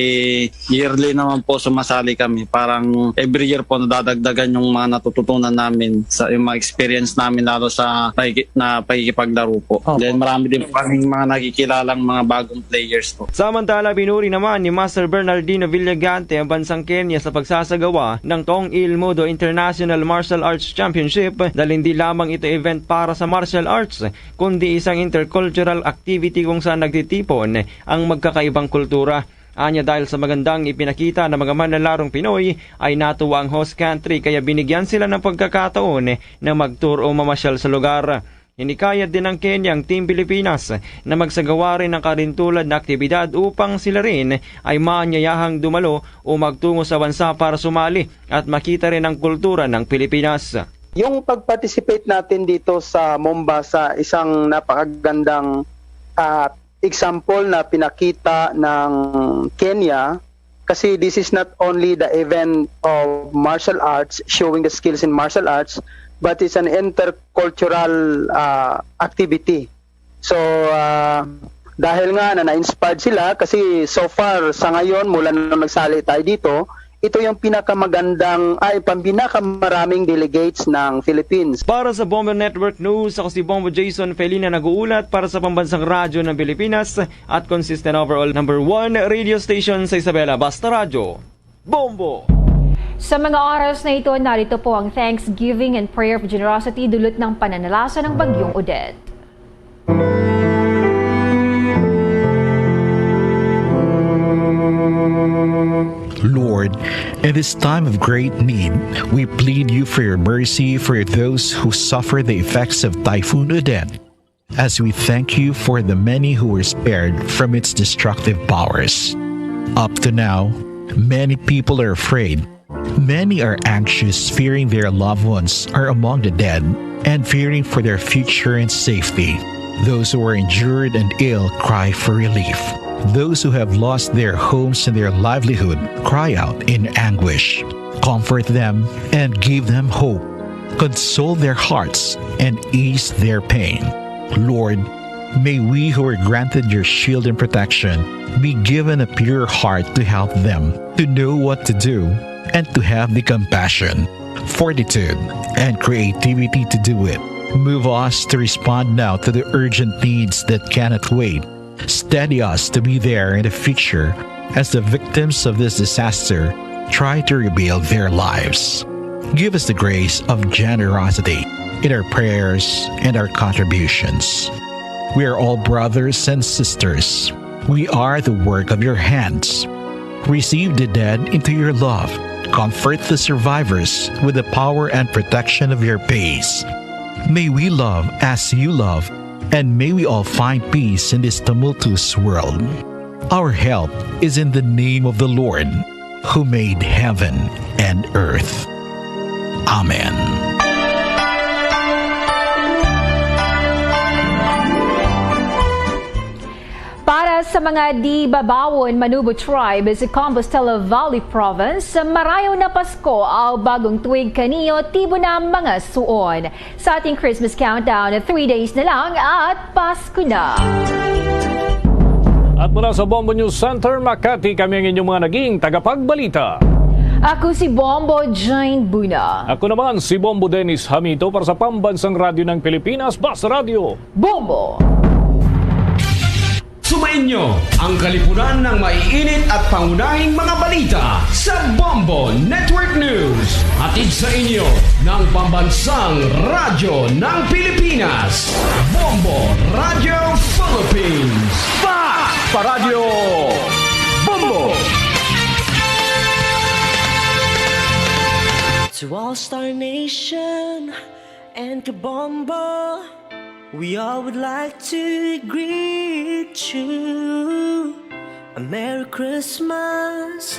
yearly naman po sumasali kami. Parang every year po nadadagdagan yung mga natututunan namin sa yung mga experience namin, lalo sa pagki-, na pakikipaglaro po. Opo. Then marami din po kaming mga nakikilalang mga bagong players po. Samantala, pinuri naman ni Master Bernardino Villagante ang bansang Kenya sa pagsasagawa ng Tong Il Mudo International Martial Arts Championship dahil hindi lamang ito event para sa martial arts, kundi isang intercultural activity kung saan nagtitipon ang magkakaibang kultura. Anya, dahil sa magandang ipinakita ng mga manlalarong Pinoy, ay natuwa ang host country kaya binigyan sila ng pagkakataon na mag-tour o mamasyal sa lugar. Hinikayat din ng Kenya ang Team Pilipinas na magsagawa rin ng karintulan na aktibidad upang sila rin ay maanyayahang dumalo o magtungo sa bansa para sumali at makita rin ang kultura ng Pilipinas. Yung pag-participate natin dito sa Mombasa, isang napakagandang, ah, example na pinakita ng Kenya, kasi this is not only the event of martial arts, showing the skills in martial arts, but it's an intercultural, ah, activity. So, ah, dahil nga na na-inspired sila, kasi so far, sa ngayon, mula nung nagsali tayo dito, ito yung pinakamagandang, ay, pang-, pinakamaraming delegates ng Philippines. Para sa Bombo Network News, ako si Bombo Jason Felina, nag-uulat para sa Pambansang Radyo ng Pilipinas at consistent overall number one radio station sa Isabela, Basta Radyo, Bombo! Sa mga oras na ito, narito po ang Thanksgiving and Prayer of Generosity dulot ng pananalasa ng Bagyong Odette. Lord, in this time of great need, we plead you for your mercy for those who suffer the effects of Typhoon Odette, as we thank you for the many who were spared from its destructive powers. Up to now, many people are afraid. Many are anxious, fearing their loved ones are among the dead and fearing for their future and safety. Those who are injured and ill cry for relief. Those who have lost their homes and their livelihood cry out in anguish. Comfort them and give them hope. Console their hearts and ease their pain. Lord, may we who are granted your shield and protection be given a pure heart to help them to know what to do and to have the compassion, fortitude, and creativity to do it. Move us to respond now to the urgent needs that cannot wait. Steady us to be there in the future as the victims of this disaster try to rebuild their lives. Give us the grace of generosity in our prayers and our contributions. We are all brothers and sisters. We are the work of your hands. Receive the dead into your love. Comfort the survivors with the power and protection of your peace. May we love as you love, and may we all find peace in this tumultuous world. Our help is in the name of the Lord, who made heaven and earth. Amen. Para sa mga di babawon, Manubo Tribe sa Compostela Valley Province, marayaw na Pasko, aw bagong tuig kaniyo, tibo na mga suon. Sa ating Christmas countdown, three days na lang at Pasko na. At mula sa Bombo News Center, Makati, kami ang inyong mga naging tagapagbalita. Ako si Bombo Jane Buna. Ako naman si Bombo Dennis Hamito para sa Pambansang Radyo ng Pilipinas, Basta Radyo. Bombo! Sumainyo ang kalipunan ng maiinit at pangunahing mga balita sa Bombo Network News. Hatid sa inyo ng Pambansang Radyo ng Pilipinas, Bombo Radyo Philippines. Ba! Paradyo Bombo! To All Star Nation and Kabombo, we all would like to greet you a Merry Christmas,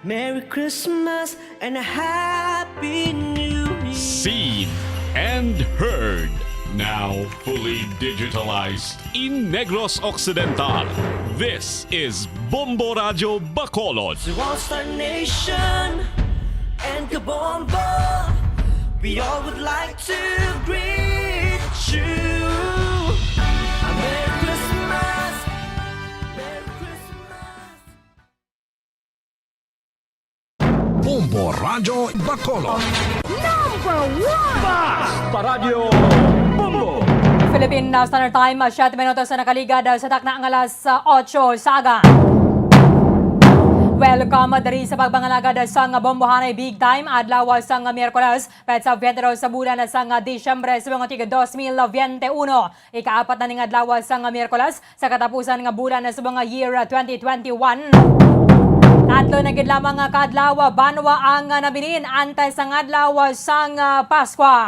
Merry Christmas, and a Happy New Year. Seen and heard, now fully digitalized in Negros Occidental. This is Bombo Radyo Bacolod. To All Star Nation and Kabombo, we all would like to greet you a Merry Christmas, Merry Christmas. Bombo Radyo Bacolod. Number one! Basta Radyo Bombo! Philippine Standard Time, siyete minutos na nakaligad sa takna nga alas otso sa aga. Welcome diri sa pagpangalagad sang Bombohanay Big Time, adlaw sang Miyerkules, petsa twenty-two sa bulan sang Disyembre, subong nga tig dos mil twenty-one. Ikaapat na ning adlaw sang Miyerkules, sa katapusan nga bulan subong nga year twenty twenty-one. Tatlo na gid lamang nga ka adlaw, banwa, ang nabilin antes sang adlaw sang Paskwa.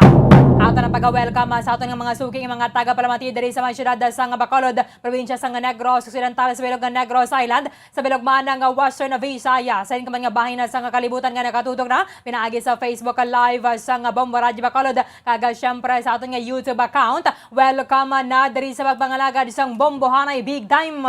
Ato na pag-welcome sa aton nga mga suking mga tagapalamati diri sa mga syudad sang Bacolod, probinsya sang Negros Occidental, sa bilog nga Negros Island, sa bilog man nga Western Visayas, sa inyo man nga bahin na sang kalibutan nga nakatutok na pinaagi sa Facebook Live sang Bombo Radyo Bacolod, kag, ah, siyempre, sa aton nga YouTube account. Welcome na diri sa pagpangalagad sang Bombohanay Big Time.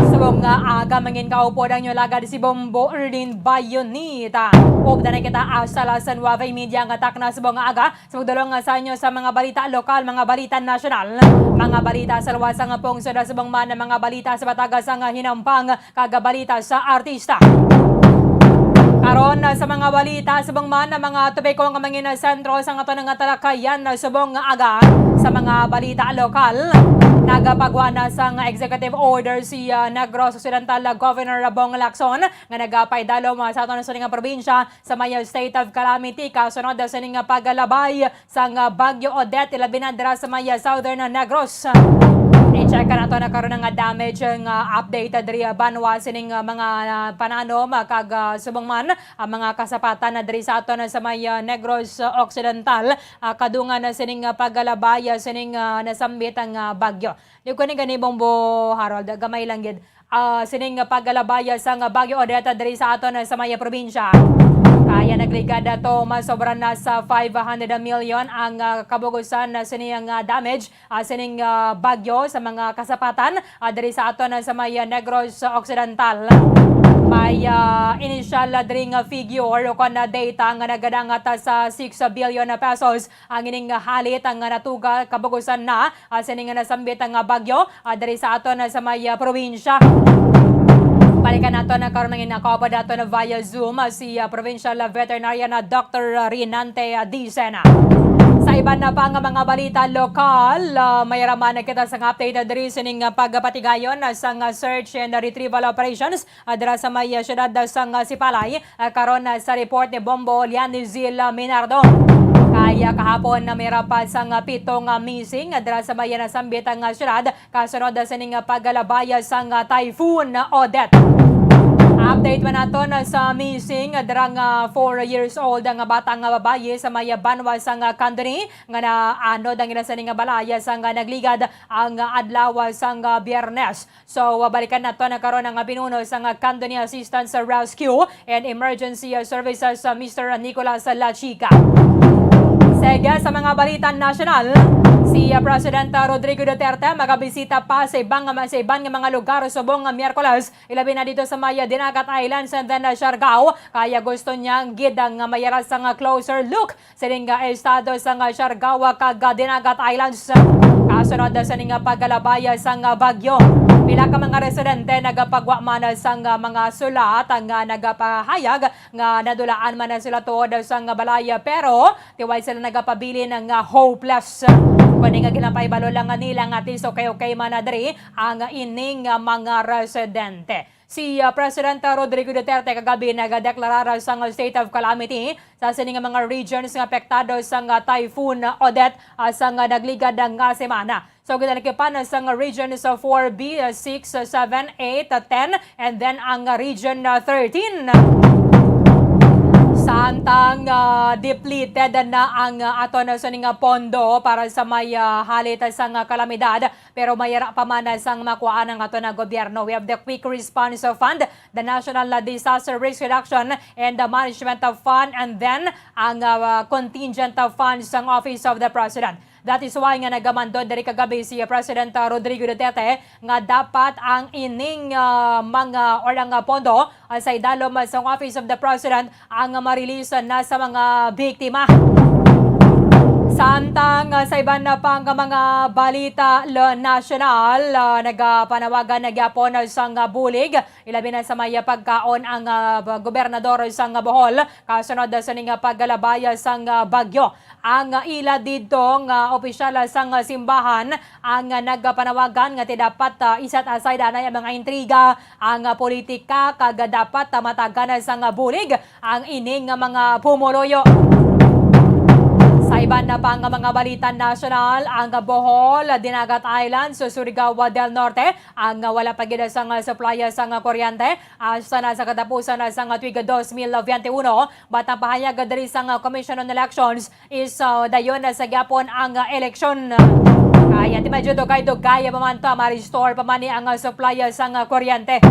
Subong nga aga, mangin kaupod ang inyo lagad, si Bombo Erlin Bayonita. Upda na kita hasta las nuebe y media nga takna subong nga aga, sa pagdulong nga sa inyo sa mga balita lokal, mga balita nasyonal, mga balita sa luwas nga pungsod, subong man mga balita sa bataga sang hinampang, kag balita sa artista. Karon, sa mga balita, subong man ang mga topiko nga mangin sentro sa aton nga talakayan, subong nga aga, sa mga balita lokal, nagapagwa na sang executive order si, ah, Negros Occidental Governor Bong Lacson, nga nagapaidalom, ah, sa aton sining probinsya sa may state of calamity kasunod sining paglabay sang, ah, Bagyo Odette, ilabi na dira sa may, ah, Southern Negros. I-check nato na karon nga damage nga update diri, ah, banwa sining, ah, mga, ah, pananom, ah, kag, ah, subong man ang mga kasapatan na diri sa aton, ah, sa may, ah, Negros, ah, Occidental, ah, kadungan na sining, ah, paglabay, ah, sining, ah, nasambit ang, ah, bagyo. Di ko ni gani, Bombo Harold, gamay lang gid. Ah, sining pagkalabay sang Bagyo Odette diri sa aton sa may probinsya. Kaya nagligad ato, mas sobra na sa five hundred million ang, ah, kabugusan na sini ang, ah, damage, ah, sining, ah, bagyo sa mga kasapatan, ah, diri sa aton sa may, ah, Negros Occidental. May, ah, initial, ah, diri nga figure o kon, ah, data nga nagadangat, ah, sa six billion pesos ang ining, ah, halit ang, ah, natuga kabugusan na, ah, sini nga nasambit ang, ah, bagyo, ah, diri sa aton, ah, sa may, ah, probinsya. Balikan nato na karon ang inakaupod nato na via Zoom, ah, si, ah, Provincial Veterinarian na Doctor Rinante, ah, Dicena. Sa iban na pa nga mga balita lokal, ah, may raman na kita sa update, ah, diri sining, ah, pagpatigayon, ah, sa, ah, search and retrieval operations, ah, dira sa may, ah, siyudad, ah, sang, ah, Sipalay, ah, karon, ah, sa report ni Bombo Lianizil, ah, Minardo. Kaya kahapon na may rapat sang, ah, pito nga missing, ah, dira sa may, ah, nasambit ang, ah, siyudad, kasunod, ah, sining, ah, pagkalabay, ah, sang, ah, Typhoon, ah, Odette. Ang Update man nato na sa missing, dira nga four years old ang bata nga babayi sa may banwa sang Candoni nga naanod ang ila sini nga balay sang nagligad ang adlaw sang Biyernes. So, balikan nato na karon ang pinuno sang Candoni Assistance Rescue and Emergency Services, Mister Nicolas Lachica. Sige, sa mga balita nasyonal, si President Rodrigo Duterte magabisita pa sa ibang, sa iban nga mga lugar subong nga Miyerkules, ilabi na dito sa may Dinagat Islands and then, uh, Siargao. Kaya gusto niya gid ang mayara sang closer look sining nga estado sang Siargao kag Dinagat Islands. Kasunod sining pagkalabay sang bagyo, pila ka mga residente nagapagwa man sang mga sulat nga nagapahayag nga nadulaan man sila tuod sang balay, pero tiway sila nagapabilin nga hopeless. Kundi nga ginapahibalo lang nila nga at least okay-okay man na diri ang ining mga residente. Si, ah, President Rodrigo Duterte kagabi nagadeklarar sang state of calamity sa sini nga mga regions nga apektado sang, ah, Typhoon Odette, ah, sang, ah, nagligad nga semana. So, ginalikipan sang regions four B, ah, six, ah, seven, eight, ah, ten, and then ang region, ah, thirteen. Samtang, ah, depleted na ang, ah, aton sining pondo para sa may, ah, halit sang, ah, kalamidad, pero mayara pa man sang makuhaan ang aton gobyerno. We have the Quick Response Fund, the National Disaster Risk Reduction and the Management Fund, and then ang, ah, contingent funds sang Office of the President. That is why nga nagamando diri kagabi si President, ah, Rodrigo Duterte nga dapat ang ining, ah, mga or ang, ah, pondo, ah, sa idalom, ah, sang Office of the President ang, ah, ma-release na sa mga biktima. Samtang, ah, sa iban na pang mga balita lo-, nasyonal, ah, nagapanawagan na gyapon sang, ah, bulig, ilabi na sa may pagkaon ang, ah, gobernador sang Bohol kasunod sa ning pagkalabay sang, ah, bagyo. Ang ila didto nga opisyal sang simbahan ang nagapanawagan nga ti dapat, ah, i-set aside anay ang mga intriga, ang politika, kag dapat, ah, matagan sang bulig ang ini nga mga pumuluyo. Sa iban na pa nga mga balita nasyonal, ang Bohol, Dinagat Islands, Surigao del Norte, ang wala pa gid sang supply sang kuryente hasta na sa katapusan sang tuig dos mil biyente uno. Batang pahayag diri sang Commission on Elections is, uh, dayon na sa gyapon ang, uh, eleksyon. Kaya ti medyo dugay-dugay pa man to, ma-restore pa man ni ang, uh, supply, uh, sang, uh, kuryente.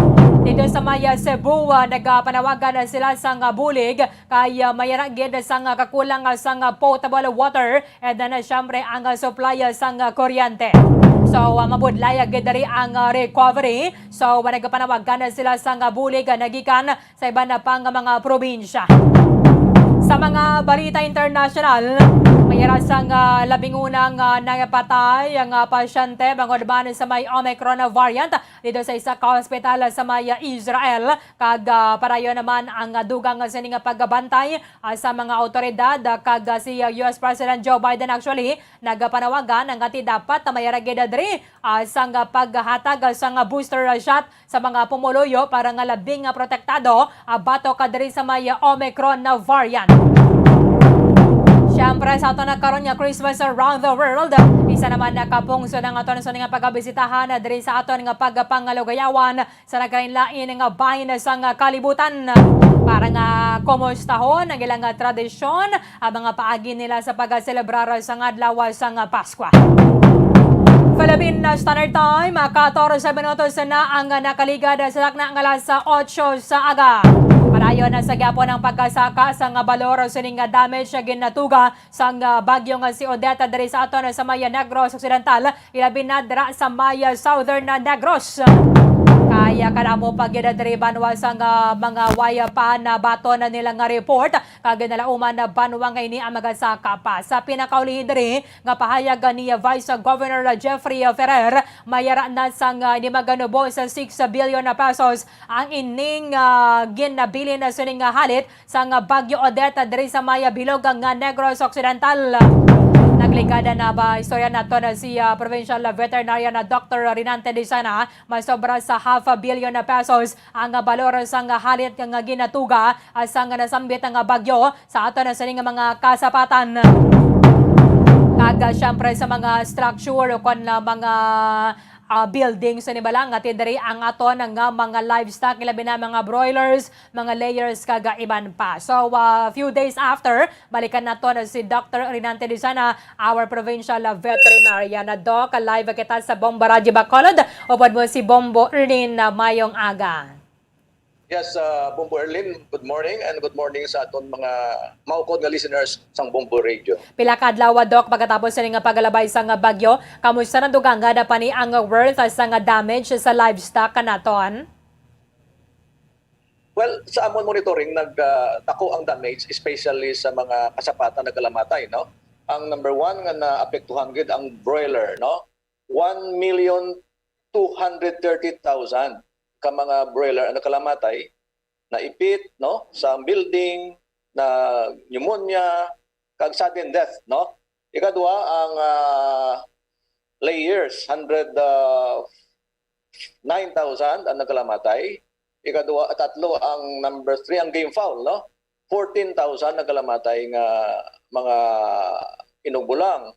Dito sa may, uh, Cebu, uh, nagapanawagan na sila sang, uh, bulig kay, uh, mayara gid sang, uh, kakulang, uh, sang, uh, potable water, and then, uh, syempre ang, uh, supply, uh, sang, uh, kuryente. So, uh, mabudlay, uh, gid diri ang, uh, recovery. So, uh, nagapanawagan na sila sang, uh, bulig, uh, nagikan sa iban na pa nga mga probinsya. Sa mga balita internasyonal, mayara sang, ah, labing una nga napatay nga pasyente bangod man sa may Omicron variant dito sa isa ka hospital sa may Israel, kag, ah, padayon naman ang dugang sini nga pagbantay, ah, sa mga awtoridad, ah, kag, ah, si, ah, U S President Joe Biden actually nagapanawagan nga ti dapat mayara gid diri, ah, sang paghatag sang booster shot sa mga pumuluyo para nga labing, ah, protektado, ah, batok, ah, diri sa may, ah, Omicron na variant. Siyempre, sa aton na karon nga Christmas Around the World, isa naman na kapungso ng aton sa nga pagabisitahan, ah, diri sa aton nga pagpangalugayawan sa nagkalain-lain nga bahin sang kalibutan para nga kumustahon ang ilang, ah, tradisyon, ang mga paagi nila sa pagselebrar sang adlaw sang Paskwa. Philippine Standard Time, katorse minutos na ang nakaligad sa takna nga alas otso sa aga. Padayon na sa gyapon ang pagkasaka sang balor sining damage nga ginatuga sang bagyo nga si Odette diri sa aton sa may Negros Occidental, ilabi na dira sa may Southern Negros. Kaya kadamo pa gid diri banwa sang mga way pa nabaton nila nga report kag nalauman na banwa nga ini ang magasaka pa. Sa pinakaulihi diri nga pahayag ni Vice Governor Jeffrey Ferrer, mayara na sang, ah, di maganubo sa six billion na pesos ang ining, ah, ginabilin na sining, ah, halit sang, ah, Bagyo Odette diri sa may bilog nga Negros Occidental. Nagligad na ba istorya nato na si, ah, Provincial Veterinarian na Doctor Rinante Dizana, masobra sa half a billion na pesos ang, ah, balor sang, ah, halit nga ginatuga, ah, sang nasambit nga bagyo sa aton na sini nga mga kasapatan. Kag, ah, siyempre sa mga structure o kon, ah, mga ah, building. So, nibala nga ti diri ang aton nga mga livestock, labi na mga broilers, mga layers, kag iban pa. So, ah, few days after, balikan naton si Doctor Rinante Dizana, our provincial, ah, veterinarian. Na, Doc, live kita sa Bombo Radyo Bacolod. Upod mo si Bombo Rin, na mayong aga. Yes, uh, Bombo Erlin, good morning, and good morning sa aton mga maukod nga listeners sang Bombo Radio. Pila ka adlaw, Doc, pagkatapos sini nga pagalabay sang bagyo, kamusta na dugangan na pa ni ang worth sang damage sa livestock naton? Well, sa amon monitoring, nag, ah, dako ang damage, especially sa mga kasapatan nagkalamatay, no? Ang number one nga naapektuhan gid ang broiler, no? One million two hundred thirty thousand ka mga broiler ang nakalamatay, naipit, no, sa building, na pneumonia, kag sudden death, no. Ikadua, ang, ah, layers, hundred, ah, nine thousand ang nagkalamatay. Ikadua, tatlo, ang number three, ang game fowl, no, fourteen thousand nagkalamatay nga mga inugbulang.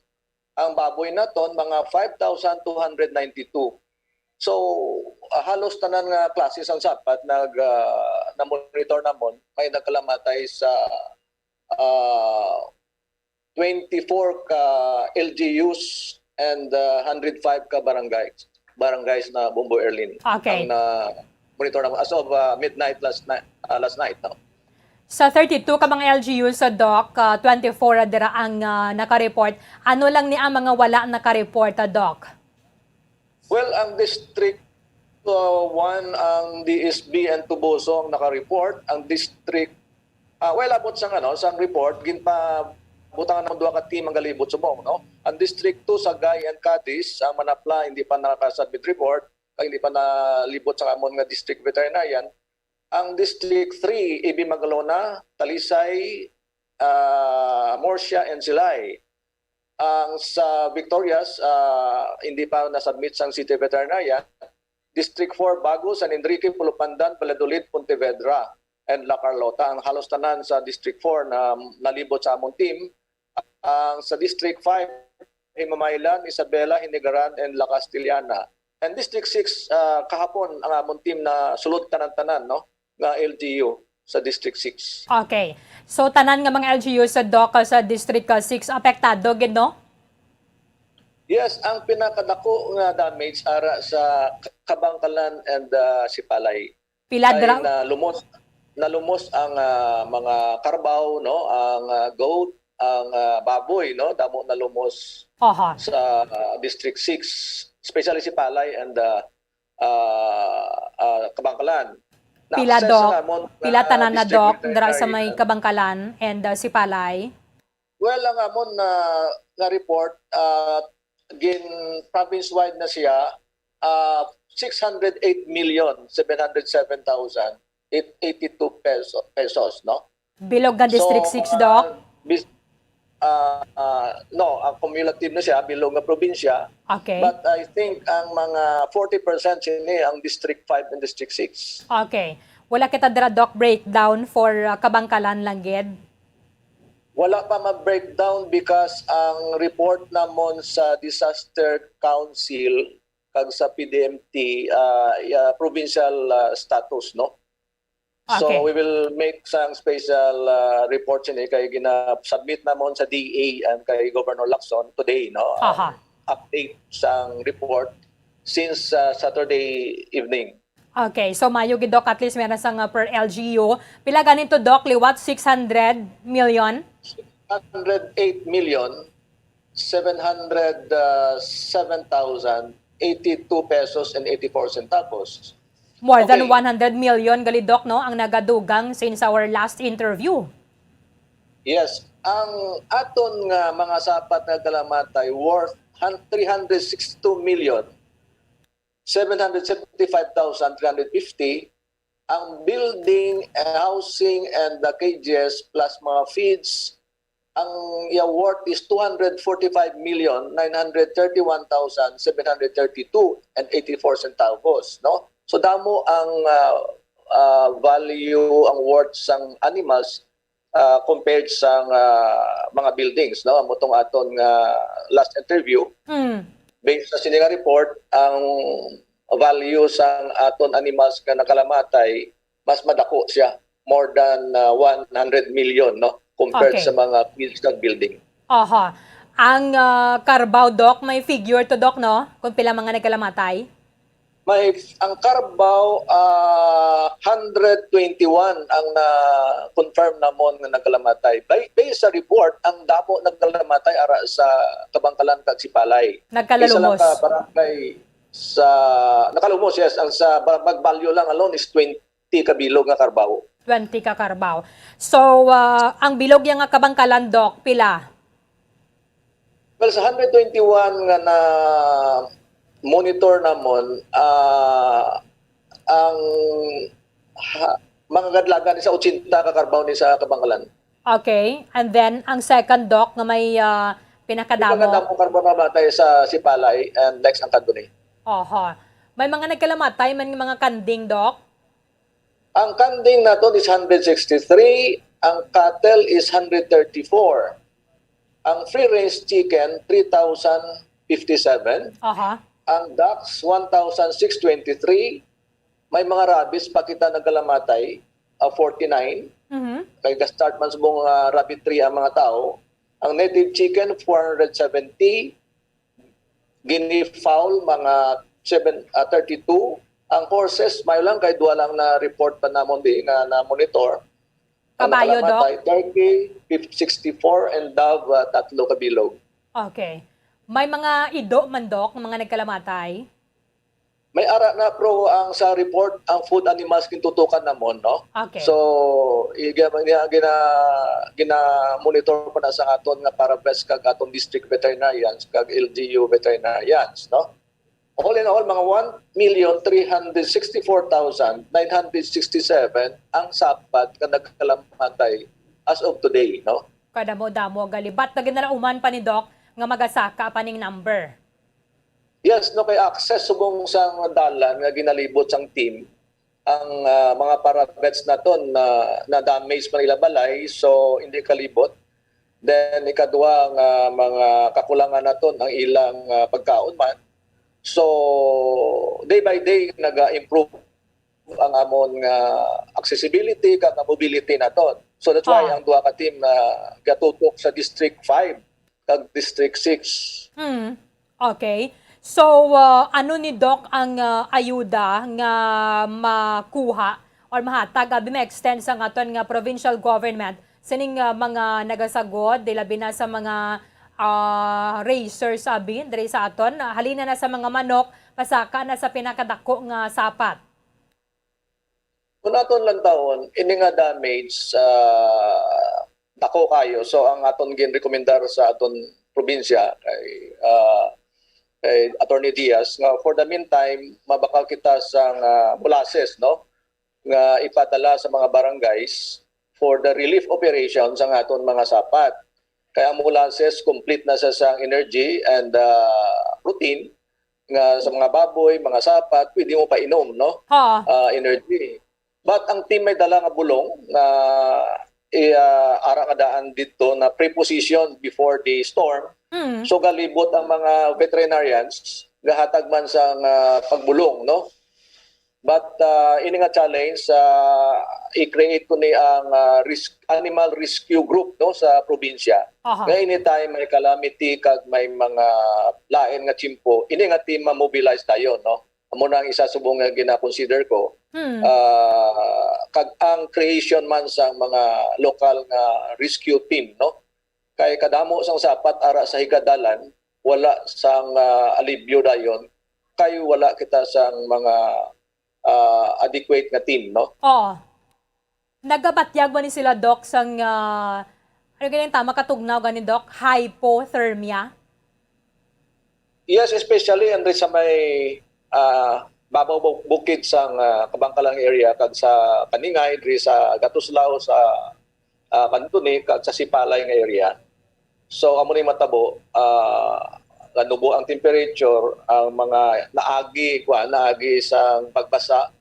Ang baboy naton, mga five thousand two hundred ninety-two. So, ah, halos tanan nga klase sang sapat nag, ah, na-monitor namon, may nagkalamatay sa, ah, twenty-four ka L G Us and, ah, hundred five ka barangays, barangays na, Bombo Erlin. Okay. Ang na-monitor namon as of, ah, midnight last night, ah, last night, no? Sa thirty-two ka mga L G Us, Doc, ah, twenty-four dira ang, ah, naka-report. Ano lang ni ang mga wala naka-report, ah, Doc? Well, ang District, uh, one, ang D S B and Tubuso ang naka-report. Ang District, ah, well, abot sang, ano, sang report, ginpabutangan ng duha ka team ang galibot subong, no? Ang District two, Sagay and Cadiz, ang Manapla, hindi pa nakasubmit report, kag hindi pa nalibot sa amon nga district veterinarian. Ang District three, A B Magalona, Talisay, ah, Murcia, and Silay. Ang sa Victorias, ah, hindi pa na-submit sang City Veterinarian. District four, Bago, San Enrique, Pulupandan, Valladolid, Pontevedra, and La Carlota. Ang halos tanan sa District four na nalibot sa among team. Ang sa District five, Himamaylan, Isabela, Hinigaran, and La Castellana. And District six, ah, kahapon ang among team na sulod tanan-tanan, no, nga L G U sa District six. Okay. So, tanan nga mga L G U sa, Doc, sa District, ah, six apektado gid, no? Yes, ang pinakadako nga damage ara sa K-, Kabangkalan and, ah, Sipalay. Pila dira? Nalumos, nalumos ang, ah, mga karbaw, no, ang, ah, goat, ang, ah, baboy, no, damo nalumos. Aha. Sa, ah, District six, especially Sipalay and, ah, ah, ah, Kabangkalan. Pila, Doc? Pila tanan na, Doc, dira sa may Kabangkalan and, ah, Sipalay? Well, ang amon na, na report, ah, gin province-wide na siya, ah, six hundred eight million seven hundred seven thousand eighty-two peso-, pesos, no? Bilog nga District six, Doc? So, ah, bis-, ah, ah, no, ang cumulative na siya, bilog nga probinsya. Okay. But I think ang mga forty percent sini ang District five and District six. Okay. Wala kita dira, Doc, breakdown for, ah, Kabangkalan lang gid? Wala pa ma-breakdown because ang report namon sa Disaster Council kag sa P D M T, ah, ya, provincial, ah, status, no? So, okay, we will make sang special, ah, report sini kay gina-submit namon sa D A and kay Governor Lacson today, no? Ang, aha, update sang report since, ah, Saturday evening. Okay, so maayo gid, Doc, at least meron sang, ah, per L G U. Pila ganin to, Doc, liwat? Six hundred million? Six hundred eight million, seven hundred seven thousand eighty-two pesos and eighty-four centavos. More than, okay, one hundred million gali, Doc, no, ang nagadugang since our last interview. Yes, ang aton nga mga sapat nga kalamatay worth han-, three hundred sixty-two million, seven hundred seventy-five thousand three hundred fifty, ang building, housing, and the cages, plus mga feeds, ang iya worth is two hundred forty-five million nine hundred thirty-one thousand seven hundred thirty-two and eighty-four centavos, no? So, damo ang, ah, ah, value, ang worth sang animals, ah, compared sang, ah, mga buildings, no? Amo tong aton nga last interview. Mm. Based sa sini nga report, ang value sang aton animals nga nagkalamatay, mas madako siya, more than, ah, one hundred million, no, compared Okay. sa mga fields kag building. Aha. Ang, ah, Carabao, Doc, may figure to, Doc, no? Kung pila mga nagkalamatay? May, ang Carabao, ah, hundred twenty-one ang na-confirm namon nga nagkalamatay. Bay-, based sa report, ang damo nagkalamatay ara sa Kabangkalan kag Sipalay. Isa lang Nagkalalumos. ka barangay sa, nakalumos, yes, ang sa ba-, magbalyo lang alone is twenty ka bilog nga Carabao. Twenty ka Carabao. So, ah, ang bilog yang nga Kabangkalan, Doc, pila? Well, sa hundred twenty-one nga na-monitor namon, ah, ang ha-, mga kadlagan ni sa ochenta ka Carabao ni sa Kabangkalan. Okay. And then, ang second, Doc, nga may, ah, Yung mga pinakadamo? damo Carabao namatay sa Sipalay and next ang Candoni. Oho. May mga nagkalamatay man nga mga kanding, Doc? Ang kanding naton is hundred sixty-three, ang cattle is hundred thirty-four, ang free-range chicken, three thousand fifty-seven, Aha. ang ducks, one thousand six twenty-three, may mga rabies pa kita nagkalamatay, ah, forty-nine. Mhm. Kay ga-start man subong, ah, rabies three ang mga tao. Ang native chicken, four hundred seventy, guinea fowl, mga seven, ah, thirty-two. Ang horses, may lang kay duha lang na report pa namon di nga na-monitor. Ang Kabayo, Doc? nakamatay, turkey, fif-, sixty-four, and dove, ah, tatlo ka bilog. Okay. May mga ido man, Doc, nga mga nagkalamatay? May ara na, pero ang sa report, ang food animals gintutukan namon, no? Okay. So, i-, gina-, gina-, gina-monitor pa na sa aton nga paravets kag aton district veterinarians kag L G U veterinarians, no? All in all, mga one million three hundred sixty-four thousand nine hundred sixty-seven ang sapat nga nagkalamatay as of today, no? Kadamo-damo, gali. But naginalauman pa ni Doc nga magasaka pa ning number. Yes, no, kay access subong sang dalan nga ginalibot sang team, ang, ah, mga paravets naton na, na-damage man ila balay, so hindi kalibot. Then, ikadua nga mga kakulangan naton ang ilang, ah, pagkaon man. So, day by day, naga-improve ang amon nga accessibility kag ang mobility naton. So, that's why Ah. ang duha ka team na gatutok sa District five kag District six. Mm. Okay. So, ah, ano ni Doc ang, ah, ayuda nga makuha or mahatag, abi ma-extend sang aton nga provincial government sining, ah, mga nagasagod, di labi na sa mga, ah, raisers, abi, diri sa aton, ah, halina na sa mga manok, pasaka na sa pinakadako nga sapat? Kung aton lantawon, ini nga damage, ah, dako kayo. So, ang aton ginrekomendar sa aton probinsya kay, ah, kay Attorney Diaz nga for the meantime, mabakal kita sang, ah, molasses, no? Nga ipadala sa mga barangays for the relief operation sa aton mga sapat. Kay ang molasses, complete na sa sang energy and, ah, protein. nga sa mga baboy, mga sapat, pwede mo painom, no? Ha. Ah, energy. But ang team may dala nga bulong nga i-, ah, ara nga daan didto na preposition before the storm. Mm. So, galibot ang mga veterinarians, gahatag man sang, ah, pagbulong, no? But, ah, ini nga challenge, ah, i-create ko ni ang, ah, risk, animal rescue group, no, sa probinsya. Aha. Nga anytime may calamity kag may mga lain nga tiyempo, ini nga team ma-mobilize dayon, no? Amo na ang isa subong nga gina-consider ko. Hmm. Ah, kag ang creation man sa mga lokal nga rescue team, no? Kay kadamo sang sapat ara sa higadalan, wala sang, ah, alibyo dayon, kay wala kita sang mga, ah, adequate nga team, no? Oo. Nagabatyag ba ni sila, Doc, sang, ah, ano gani ang tama katugnaw gani, Doc? Hypothermia? Yes, especially and sa may, ah, babaw bu-, bukid sang, ah, Kabangkalan area kag sa Kaningay, diri sa Gatuslao, sa, ah, Cantone, kag sa Sipalay nga area. So, amo ni matabo, ah, nanubo ang temperature, ang mga naagi, kuan, naagi sang pagbasa.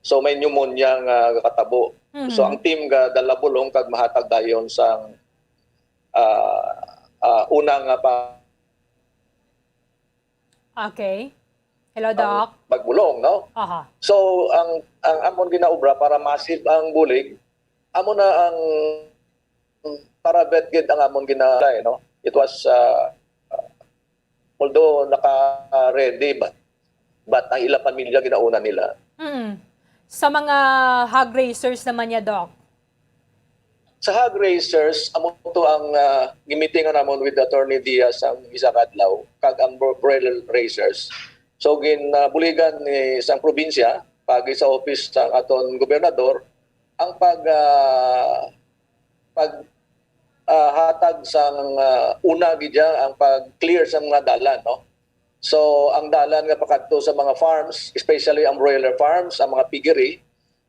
So, may pneumonia nga katabo. Mhm. So, ang team ga dala bulong kag mahatag dayon sang, ah, ah, una nga pa- Okay. Hello, ang Doc. Magmulong, no? Aha. So, ang ang amon ginaobra para massive ang bulig, amo na ang para bet gid ang amon gina-, no? It was, uh, although naka-ready, but, but ang ilang pamilya ginauna nila. Mm. Sa mga hog raisers naman niya, Doc. Sa hog raisers, amo to ang uh, gimitingan namon with Attorney Diaz ang isa ka adlaw, kag ang bro- broiler raisers. So, ginabuligan ni sang probinsya, pagi sa office sa aton gobernador, ang pag, ah, pag ah, hatag sang ah, una gid dyan ang pag-clear sa mga dalan, no? So, ang dalan nga pakadto sa mga farms, especially ang broiler farms, ang mga piggery,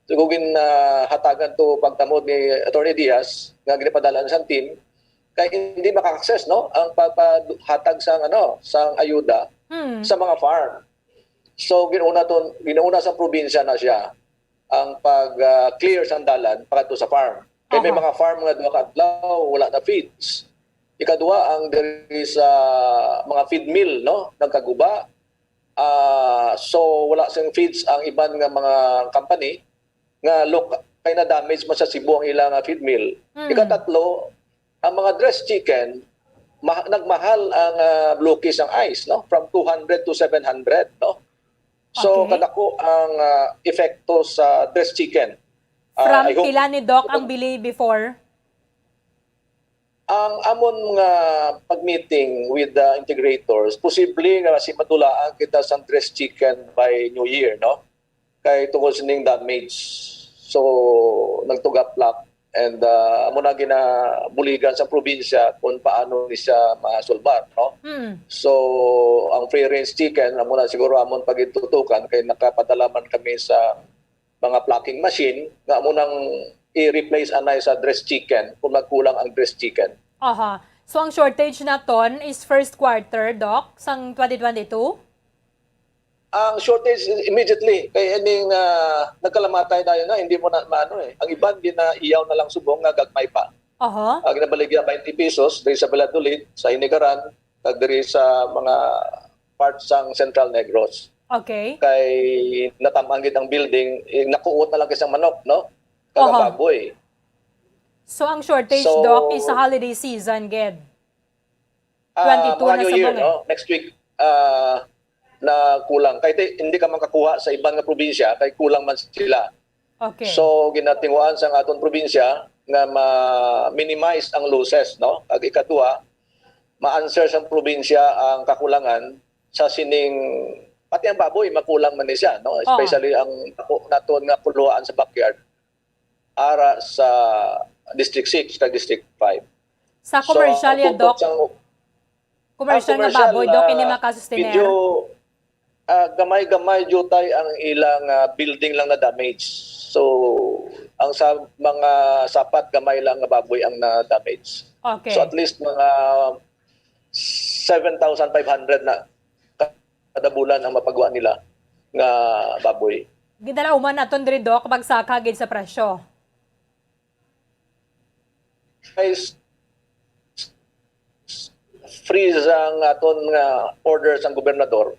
so, gin ah, hatagan to pagtamod ni Attorney Diaz nga ginapadalan sang team kay hindi maka-access, no, ang pagpahatag sang ano, sang ayuda Hmm. sa mga farm. So, ginuna to, ginuna sa probinsya na siya ang pag ah, clear sang dalan pakadto sa farm. Kay may Aha. mga farm nga duha ka adlaw wala na feeds. Ikaduha ang diri sa mga feed mill, no, nagkaguba. Ah, so wala sing feeds ang iban nga mga company nga look kay na damage man sa Cebu ang ilang ah, feed mill. Mm. Ikatatlo, ang mga dressed chicken, ma- nagmahal ang ah, Blue Case ang ice, no, from two hundred to seven hundred, no. So Okay. Kadako ang ah, epekto sa dressed chicken. Ah, From I hope pila ni Doc ang bili before? Ang amon nga pag-meeting with the integrators, posible nga si madulaan kita sang dressed chicken by New Year, no? Kay tungod sining damage. So, nagtugaplak and uh, amo na ginabuligan sa probinsya kung paano ni siya masulbar, no? Hmm. So, ang free range chicken, amo na siguro amon pagitutukan kay nakapadala man kami sa mga plucking machine nga amo nang i-replace anay sa dressed chicken kung magkulang ang dressed chicken. Aha. So ang shortage naton is first quarter, Doc, sang twenty twenty-two? Ang shortage is immediately kay ining ah, nagkalamatay tayo na hindi mo na maano eh. Ang iban ginaiyaw na lang subong nga gagmay pa. Aha. Ang ginabaligya twenty pesos diri sa Valladolid, sa Hinigaran, kag diri sa mga parts sang Central Negros. Okay. Kay natam-an gid ang building, eh, nakuot na lang kay sang manok, no? Kag ang Aha. baboy. So ang shortage, So- Doc, is sa holiday season, gid. Ah, Twenty-two mga na New sa Year, bungay. No? Next week, ah, na kulang. Kay ti- hindi ka makakuha sa iban nga probinsya, kay kulang man sila. Okay. So, ginatinguhaan sa aton probinsya nga ma-minimize ang losses, no? Kag ikaduha, ma-answer sa probinsya ang kakulangan sa sining, pati ang baboy, makulang man ni siya, no? Especially ang ako naton nga kuluhaan sa backyard, ara sa District six kag District five. Sa So, commercial ang ya, tutok Doc? sang- Commercial ang nga commercial, baboy, Doc, hindi ah, makasustener? Medyo ah, gamay-gamay jutay ang ilang ah, building lang na damage. So, ang sa mga sapat, gamay lang nga baboy ang na-damage. Okay. So, at least mga seven thousand five hundred na kada bulan ang mapagawa nila nga baboy. Gidalauman naton diri, Doc, pagsaka gid sa presyo. Guys, freeze ang aton nga order sang gobernador.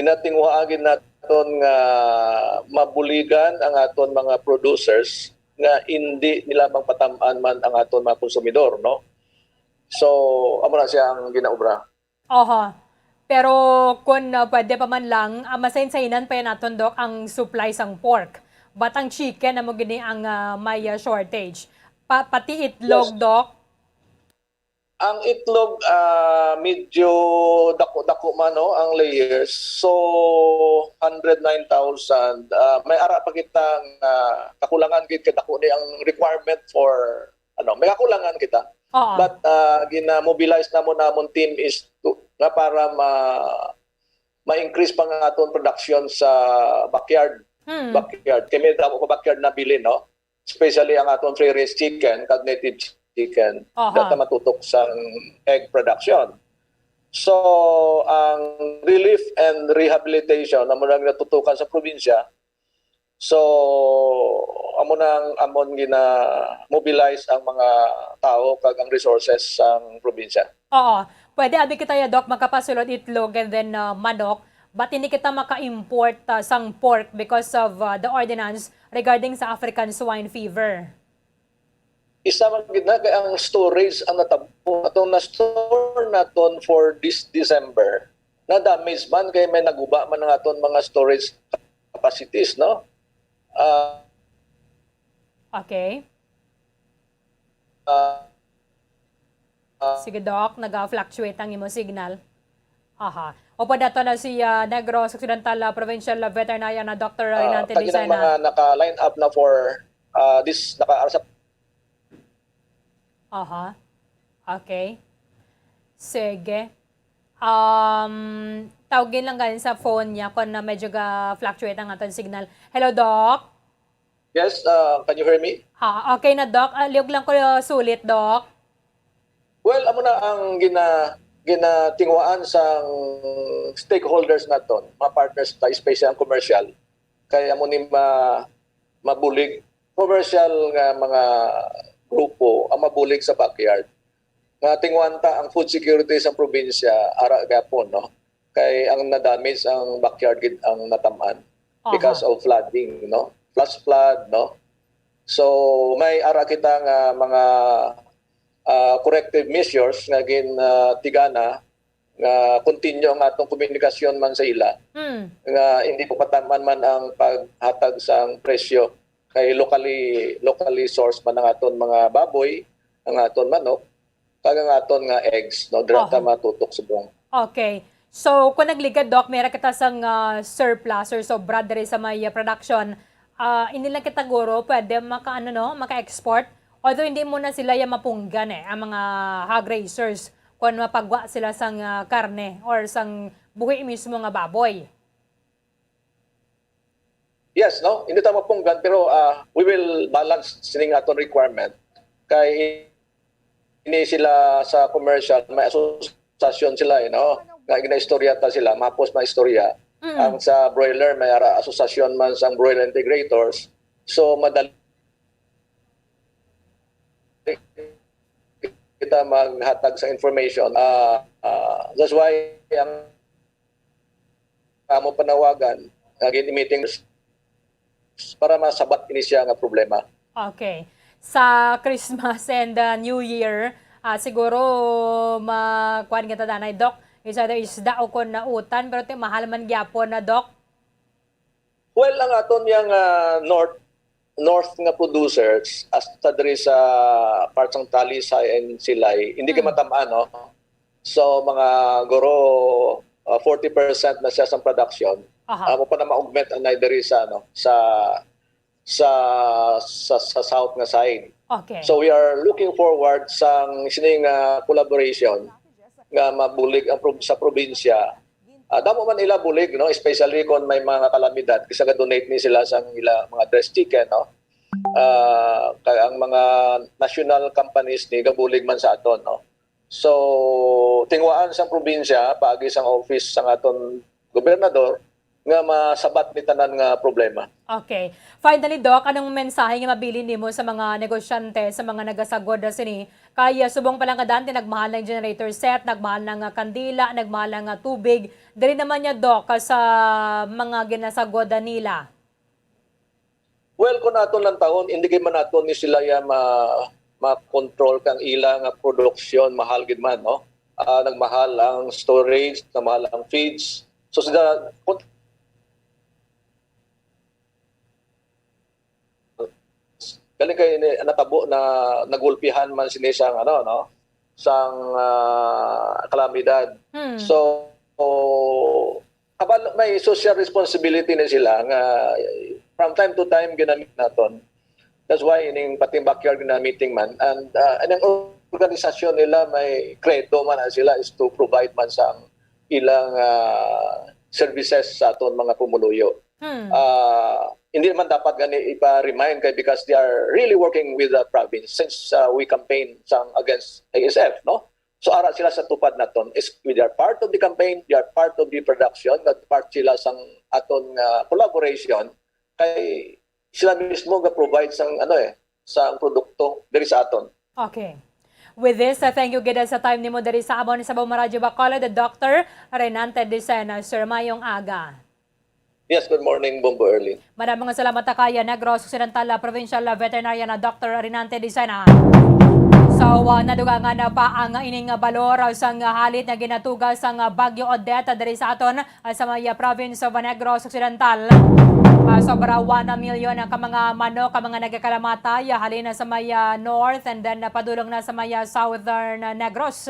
Ginatinguhaan gid naton nga mabuligan ang aton mga producers nga indi nila magpatam-an man ang aton mga konsumidor, no? So, amo na siya ang ginaobra. Oho. Pero kung uh, pwede pa man lang, uh, masahinsainan pa yan naton, Doc, ang supply sang pork. But ang chicken, amo gini ang uh, may uh, shortage. Pa pati itlog, Yes. Doc? Ang itlog, ah, medyo dako-dako man, no, ang layers. So, hundred nine thousand. Ah, may ara pa kita nga kakulangan gid kay dako ni ang requirement for, ano, may kakulangan kita. Oo. But ah, gina-mobilize namon namon team is to, nga para ma ma-increase pa nga aton production sa backyard. Hmm. Backyard. Kay may damo pa backyard na bilin, no? Especially ang aton free range chicken kag native chicken. Aha. Data matutok sa egg production. So, ang relief and rehabilitation na muna natutukan sa probinsya, so, Amo nang amon gina-mobilize ang mga tawo kag ang resources sang probinsya. Oo. Pwede abi kita ya, Doc, makapasulod itlog and then, uh, manok, but hindi kita maka-import, uh, sang pork because of, uh, the ordinance regarding sa African swine fever. Isa man gid na kay ang storage ang natabo, atong na-store naton for this December, na-damage man kay may naguba man ang aton mga storage capacities, no? Ah, Okay. ah, ah, Sige, Doc, naga-fluctuate ang imo signal. Aha. Upod nato na si, ah, Negros Occidental, ah, Provincial, ah, Veterinarian na Doctor ah, Reynante kag ilang Lucena. Mga naka-line up na for, ah, this, naka, sa Aha. Okay. Sige. Um, tawgin lang ganin sa phone niya kung na medyo ga-fluctuate ang aton signal. Hello, Doc? Yes, uh, can you hear me? Ha, okay na, Doc. Ah, liog lang ko, uh, sulit, Doc. Well, amo na ang gina-, ginatinguhaan sang stakeholders naton, mga partners ta, especially ang commercial. Kay amo ni ma-, mabulig, commercial nga mga grupo ang mabulig sa backyard. Nga tinguhaan ta ang food security sa probinsya, ara gapon, no? Kay ang na-damage ang backyard gid ang natam-an Aha. because of flooding, no? Flash flood, no? So, may ara kita nga mga, ah, corrective measures nga gin, ah, tigana nga continue ang atong komunikasyon man sa ila, Mm. nga hindi pa pataman man ang paghatag sang presyo kay locally, locally sourced man ang aton mga baboy, ang aton manok, kag ang aton nga eggs, no, dira ta Aha. matutok subong. Okay. So, kung nagligad, Doc, may ra kita sang, ah, surplus or sobra diri sa may, ah, production, ah, hindi lang kita guro pwede maka, ano, no, maka-export. Although hindi mo na sila ya mapunggan, eh, ang mga hog raisers kung mapagwa sila sang, ah, karne or sang buhi mismo nga baboy. Yes, no? Hindi ta mapunggan, pero, ah, we will balance sining aton requirement. Kay ini sila sa commercial, may asosasyon sila, eh, no? Nga ginaistorya ta sila, mapos na istorya. Mm. Ang sa broiler, may ara asosasyon man sang broiler integrators. So, madali kita maghatag sa information. Ah, ah, that's why ang amo panawagan nga gin-meeting para masabat ini siya nga problema. Okay. Sa Christmas and, uh, New Year, ah, siguro ma-, kuwan kita danay, Doc. Is either isda o kon na utan, pero ti mahal man gyapon na, Doc. Well, ang aton yang, ah, north, north nga producers, hasta diri sa part sang Talisay and Silay, hindi kay Mm. matamaan, no? So, mga guro, ah, forty percent na siya sa production. Aha. Amo pa na ma-augment anay diri sa, ano, sa, sa, sa, sa south nga side. Okay. So, we are looking forward sang sining, ah, collaboration nga mabulig ang prob-, sa probinsya. Ah, damo man ila bulig, no? Especially kung may mga kalamidad, kay sa ga-donate ni sila sang ila mga dressed chicken, no? Ah, kay ang mga national companies ni gabulig man sa aton, no? So, tinguhaan sang probinsya, paagi sang office sang aton gobernador, nga masabat ni tanan nga problema. Okay. Finally, Doc, anong mensahe nga mabilin nimo sa mga negosyante, sa mga nagasagod na sini? Kay, ah, subong pa lang kadaan, nagmahal ang generator set, nagmahal na nga kandila, nagmahal na nga tubig. Diri naman niya, Doc, sa mga ginasagod na nila. Well, kung aton lang taon, hindi gid man naton ni sila ya ma-, ma-control kang ila nga produksyon, mahal gid man, no? Ah, nagmahal ang storage, nagmahal ang feeds. So, sila, kung, galing kay ni-, natabo na nagulpihan man sini sang, ano, no? Sang, ah, kalamidad. Hmm. So, kabalo, may social responsibility na sila nga from time to time ginamit naton. That's why ining pating backyard nga meeting man, and, ah, ining organisasyon nila may credo man na sila is to provide man sang ilang, ah, services sa aton mga pumuluyo. Hmm. Ah, hindi man dapat gani ipa-remind kay because they are really working with the province since, ah, we campaign sang against A S F, no? So, ara sila sa tupad naton. Is, they are part of the campaign, they are part of the production, nga part sila sang aton nga collaboration. Kay sila mismo ga-provide sang, ano, eh, sang produkto diri sa aton. Okay. With this, uh, thank you gid sa time nimo diri sa amon sa Bombo Radyo Bacolod, Doctor Renante Dicena. Sir, mayong aga. Yes, good morning, Bombo Early. Madam, mga salamat ta kay Negros Occidental, uh, Provincial, uh, Veterinarian, uh, Doctor Renante Dicena. So, uh, nadugangan na pa ang ining, uh, balor, uh, sang, uh, halit nga ginatuga sang, uh, Bagyo Odette, uh, diri sa aton, uh, sa may, uh, province of Negros Occidental. Uh, sobra one million ang ka mga manok, ka mga nagakalamatay, uh, halin na sa may, uh, north and then, uh, padulong na sa may, uh, southern, uh, Negros.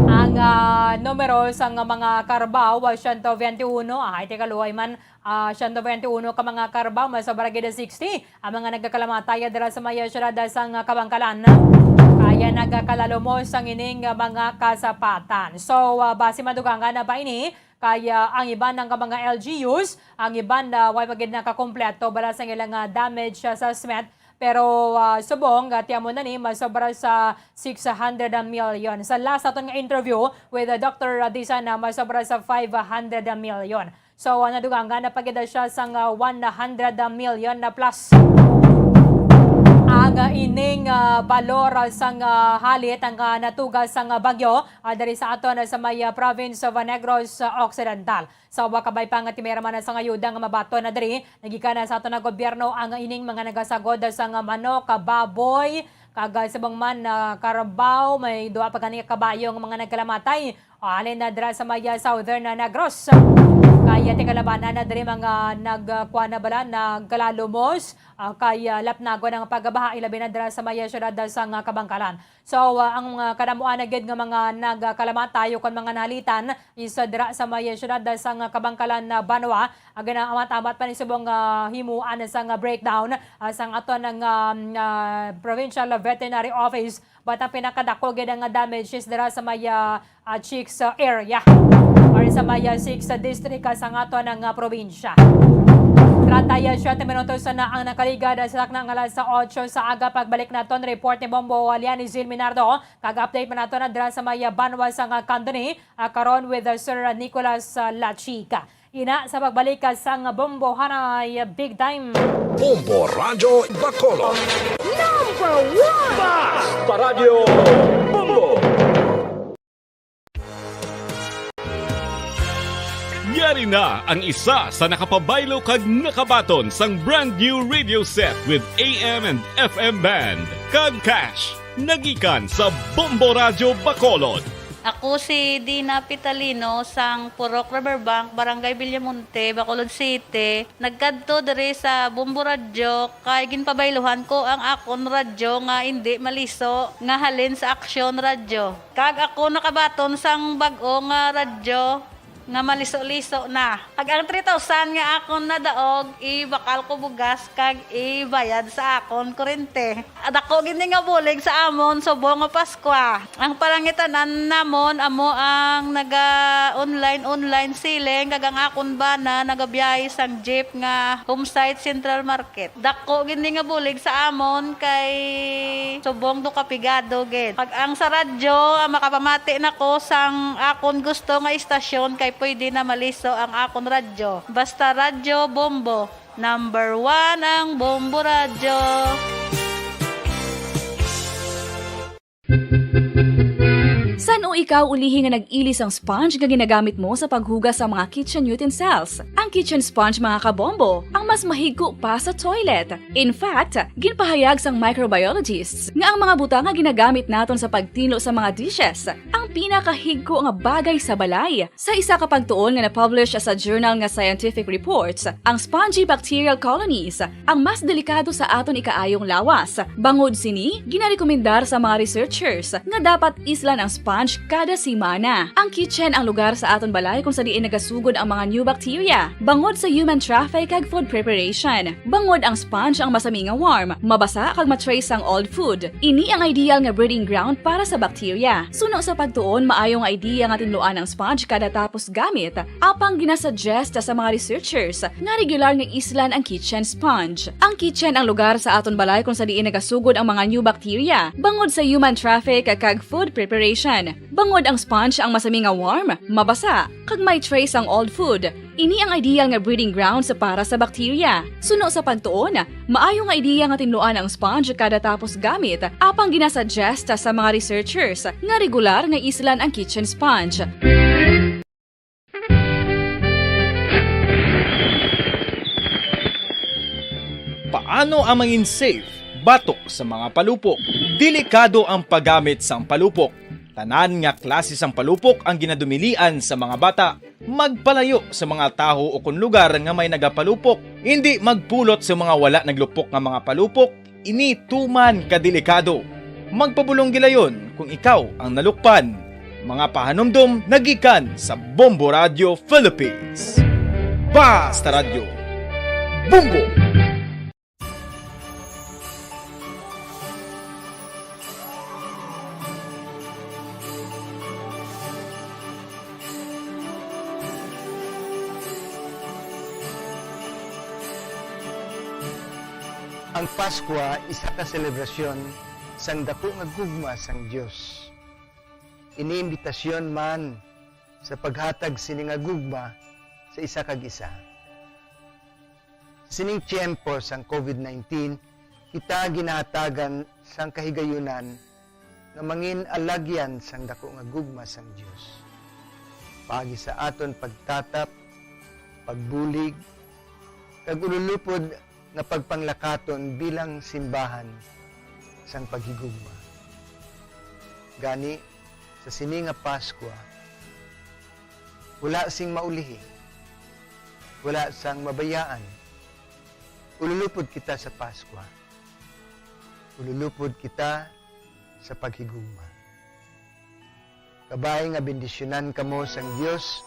Ang, ah, numero sang mga karabaw, ah, siyento bente uno, ah, ay, teka, luway man, ah, siyento bente uno ka mga karabaw, mas sobra gid sixty ang mga nagakalamatay dira sa may siyudad sang Kabangkalan. Kaya nagakalalumos ang ining mga kasapatan. So, ah, basi madugangan na ba ini? Kaya ang iban nga mga L G Us, ang iban na way pa gid nakakompleto bala sa ilang, ah, damage, ah, assessment. Pero, ah, subong, ah, tiyan mo na ni, mas sobra sa six hundred million. Sa last naton nga interview with, ah, Doctor Radisa na mas sobra sa five hundred million. So, ah, nadugangan na pa gid siya sang, ah, one hundred million na plus. Ang, ah, ining, ah, balor, ah, sang, ah, halit ang, ah, natuga sang, ah, bagyo, ah, diri sa aton, ah, sa may, ah, province of, ah, Negros, ah, Occidental. Sa wa kabay pa nga timera man sa ayuda nga mabaton na diri, nagikan na sa aton nga gobyerno ang ining mga nagasagod sang manok, baboy, kag, ah, subong man, ah, karabaw, may duha pa gani ka kabayo nga mga nagkalamatay. O, halin na dira sa may, ah, southern na Negros. Kaya tingalabanan na diri mga nagkuha na bala, nagkalalumos, ah, kay, ah, lapnagon ang pagbaha, ilabi na dira sa may, ah, siyudad sang, ah, Kabangkalan. So, ah, ang, ah, kadamuan na gid nga mga nagkalamatay o kon mga nahalitan is, ah, dira sa may siyudad sang Kabangkalan na Banwa. Ang ginaamat-amat pa ni subong, ah, himuan sang, ah, breakdown, ah, sang aton nga, ah, Provincial Veterinary Office. But ang pinakadako gid nga damage is dira sa may, ah, ah, Chicks, ah, area or sa may, ah, sixth District, ah, sang aton nga probinsya. Treinta y siete minutos na ang nakaligad sa takna nga alas otso sa aga. Pagbalik naton, report ni Bombo Liani Zil Minardo, kag update pa nato na dira sa may, ah, Banwa sang, ah, Candoni, ah, karon with, ah, Sir Nicolas, ah, Lachica. Ina sa pagbalik, ah, sang Bombo Hanay, ah, Big Time. Bombo Radyo Bacolod. Number one! Basta Radyo Bombo! Yari na ang isa sa nakapabaylo kag nakabaton sang brand new radio set with A M and F M band kag cash nagikan sa Bombo Radyo Bacolod. Ako si Dina Pitalino sang Purok Riverbank, Barangay Villamonte, Bacolod City. Nagkadto diri sa Bombo Radyo kay ginpabayluhan ko ang akon radyo nga indi maliso nga halin sa Aksyon Radyo. Kag ako nakabaton sang bag-o nga radyo nga maliso-liso na. Kag ang three thousand nga akon nadaog, ibakal ko bugas kag ibayad sa akon kurente. Dako gid ni nga bulig sa amon subong nga Paskwa. Ang palangitan-an namon amo ang naga-online-online selling, kag ang akon bana nagabiyahe sang jeep nga Homesite Central Market. Dako gid ni nga bulig sa amon kay subong do ka pigado gid. Pag ang sa radyo, ah, makapamati na ko sang akon gusto nga istasyon kay pwede na maliso ang akon radyo. Basta Radyo Bombo, number one ang Bombo Radyo. San-o ikaw ulihi nga nag-ili sang sponge nga ginagamit mo sa paghugas sa mga kitchen utensils? Ang kitchen sponge, mga kabombo, ang mas mahigko pa sa toilet. In fact, ginpahayag sang microbiologists nga ang mga butang nga ginagamit naton sa pagtinlo sa mga dishes ang pinakahigko nga bagay sa balay. Sa isa ka pagtuon nga na-publish sa journal nga Scientific Reports, ang spongy bacterial colonies ang mas delikado sa aton ikaayong lawas. Bangod sini, ginarekomendar sa mga researchers nga dapat islan ang sponge kada semana. Ang kitchen ang lugar sa aton balay kung sa diin nagasugod ang mga new bacteria, bangod sa human traffic kag food preparation. Bangod ang sponge ang masami nga warm, mabasa kag ma-trace ang old food. Ini ang ideal nga breeding ground para sa bacteria. Suno sa pagtuon, maayo nga idea nga tinluan ang sponge kada tapos gamit. Apang ginasuggest sa mga researchers nga regular nga islan ang kitchen sponge. Ang kitchen ang lugar sa aton balay kung sa diin nagasugod ang mga new bacteria, bangod sa human traffic kag food preparation. Bangod ang sponge ang masami nga warm, mabasa, kag may trace ang old food, ini ang ideal nga breeding grounds para sa bakterya. Suno sa pagtuon, maayo nga ideya nga tinluan ang sponge kada tapos gamit, apang ginasuggest sa mga researchers nga regular nga islan ang kitchen sponge. Paano ang mangin safe batok sa mga palupok? Delikado ang paggamit sang palupok. Tanan nga klase sang palupok ang ginadumilian sa mga bata. Magpalayo sa mga tawo o kon lugar nga may nagapalupok. Indi magpulot sa mga wala naglupok nga mga palupok. Ini tuman ka delikado. Magpabulong gilayon kung ikaw ang nalukpan. Mga pahanumdom nagikan sa Bombo Radio Philippines. Basta Radyo, Bombo! Ang Paskwa isa ka selebrasyon sang daku nga gugma sang Dios. Ini imbitasyon man sa paghatag sini nga gugma sa isa kag isa. Sa sining tiyempo sang COVID nineteen, kita ginahatagan sang kahigayunan nga mangin alagyan sang daku nga gugma sang Dios, paagi sa aton pagtatap, pagbulig, kag ululupod nga pagpanglakaton bilang simbahan sang paghigugma. Gani, sa sini nga Paskwa, wala sing maulihi, wala sang mabayaan. Ululupod kita sa Paskwa. Ululupod kita sa paghigugma. Kabay nga bendisyonan kamo sang Dios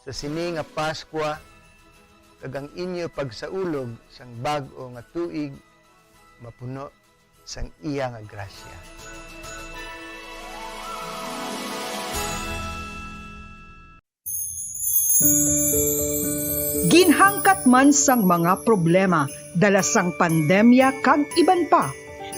sa sini nga Paskwa, kag ang inyo pagsaulog sang bag-o nga tuig mapuno sang iya nga grasya. Ginhangkat man sang mga problema dala sang pandemya kag iban pa,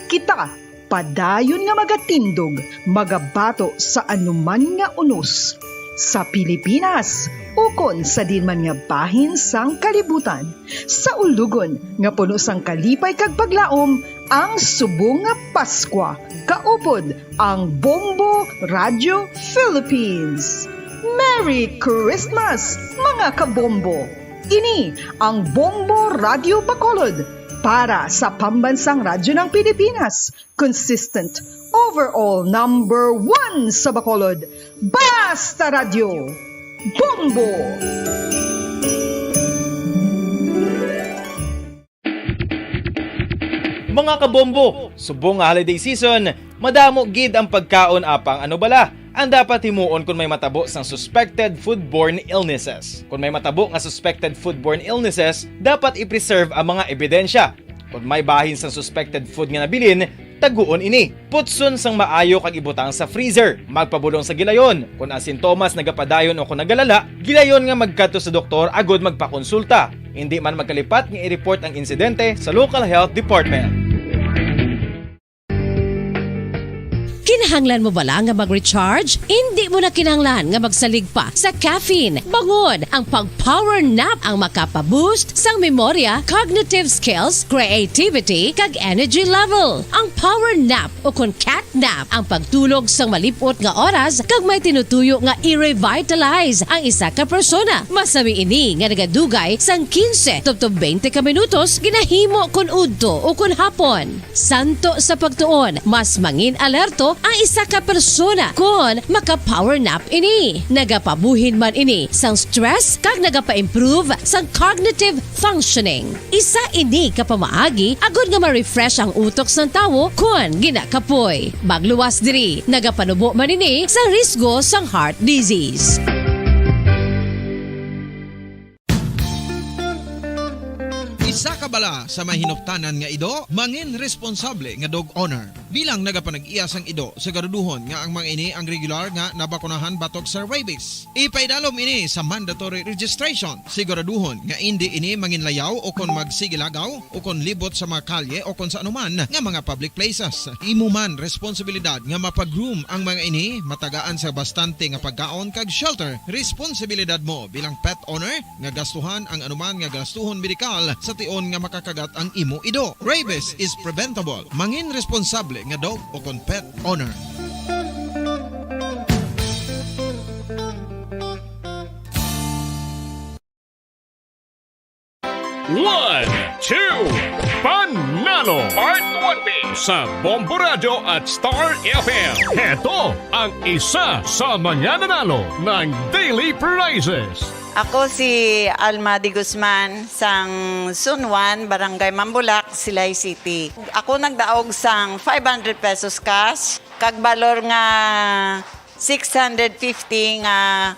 kita padayon nga magatindog, magabato sa anuman nga unos, sa Pilipinas ukon sa diin man nga bahin sang kalibutan, sa ulogon nga puno sang kalipay kag paglaom, ang subong nga Paskwa kaupod ang Bombo Radio Philippines. Merry Christmas, mga kabombo! Ini ang Bombo Radio Bacolod para sa Pambansang Radyo ng Pilipinas, consistent overall number one sa Bacolod. Basta Radyo, Bombo! Mga kabombo, subong nga holiday season, madamo gid ang pagkaon, apang ano bala ang dapat himuon kon may matabo sang suspected foodborne illnesses? Kon may matabo nga suspected foodborne illnesses, dapat i-preserve ang mga ebidensya. Kon may bahin sang suspected food nga nabilin, taguon ini. Putson sang maayo kag ibutang sa freezer. Magpabulong sa gilayon. Kon ang sintomas nagapadayon o kon nagalala, gilayon nga magkadto sa doktor agud magpakonsulta. Indi man magkalipat nga i-report ang insidente sa local health department. Kinahanglan mo bala nga mag-recharge? Indi mo na kinahanglan nga magsalig pa sa caffeine. Bangod ang pag-power nap ang makapa-boost sang memorya, cognitive skills, creativity, kag energy level. Ang power nap ukon cat nap ang pagtulog sang malip-ot nga oras kag may tinutuyo nga i-revitalize ang isa ka persona. Masami ini nga nagadugay sang quince tubtob twenty ka minutos ginahimo kon udto ukon hapon. Santo sa pagtuon, mas mangin-alerto ang isa ka persona kon maka-power nap ini. Nagapabuhin man ini sang stress kag nagapa-improve sang cognitive functioning. Isa ini ka pamaagi agud nga ma-refresh ang utok sang tawo kon ginakapoy. Magluwas diri, nagapanubo man ini sa risgo sang heart disease. Isa ka Ala sa mahinuptanan nga ido, mangin responsable nga dog owner. Bilang nagapanag-iya sang ido, siguraduhon nga ang mga ini ang regular nga nabakunahan batok sa rabies. Ipaidalom ini sa mandatory registration. Siguraduhon nga indi ini manginlayaw o kon magsigilagaw o kon libot sa mga kalye o kon sa anuman nga mga public places. Imo man responsibilidad nga mapag-groom ang mga ini, matagaan sa bastante nga pagkaon kag shelter. Responsibilidad mo bilang pet owner nga gastuhan ang anuman nga gastuhon medikal sa tion nga makakagat ang imo ido. Rabies is preventable. Mangin responsable nga dog o kon pet owner. One, two, Panalo! Part one B sa Bombo Radyo at Star F M. Heto ang isa sa mga nanalo ng daily prizes. Ako si Alma de Guzman, sang Sunwan, Barangay Mambulak, Silay City. Ako nagdaog sang five hundred pesos cash, kag balor nga six hundred fifty nga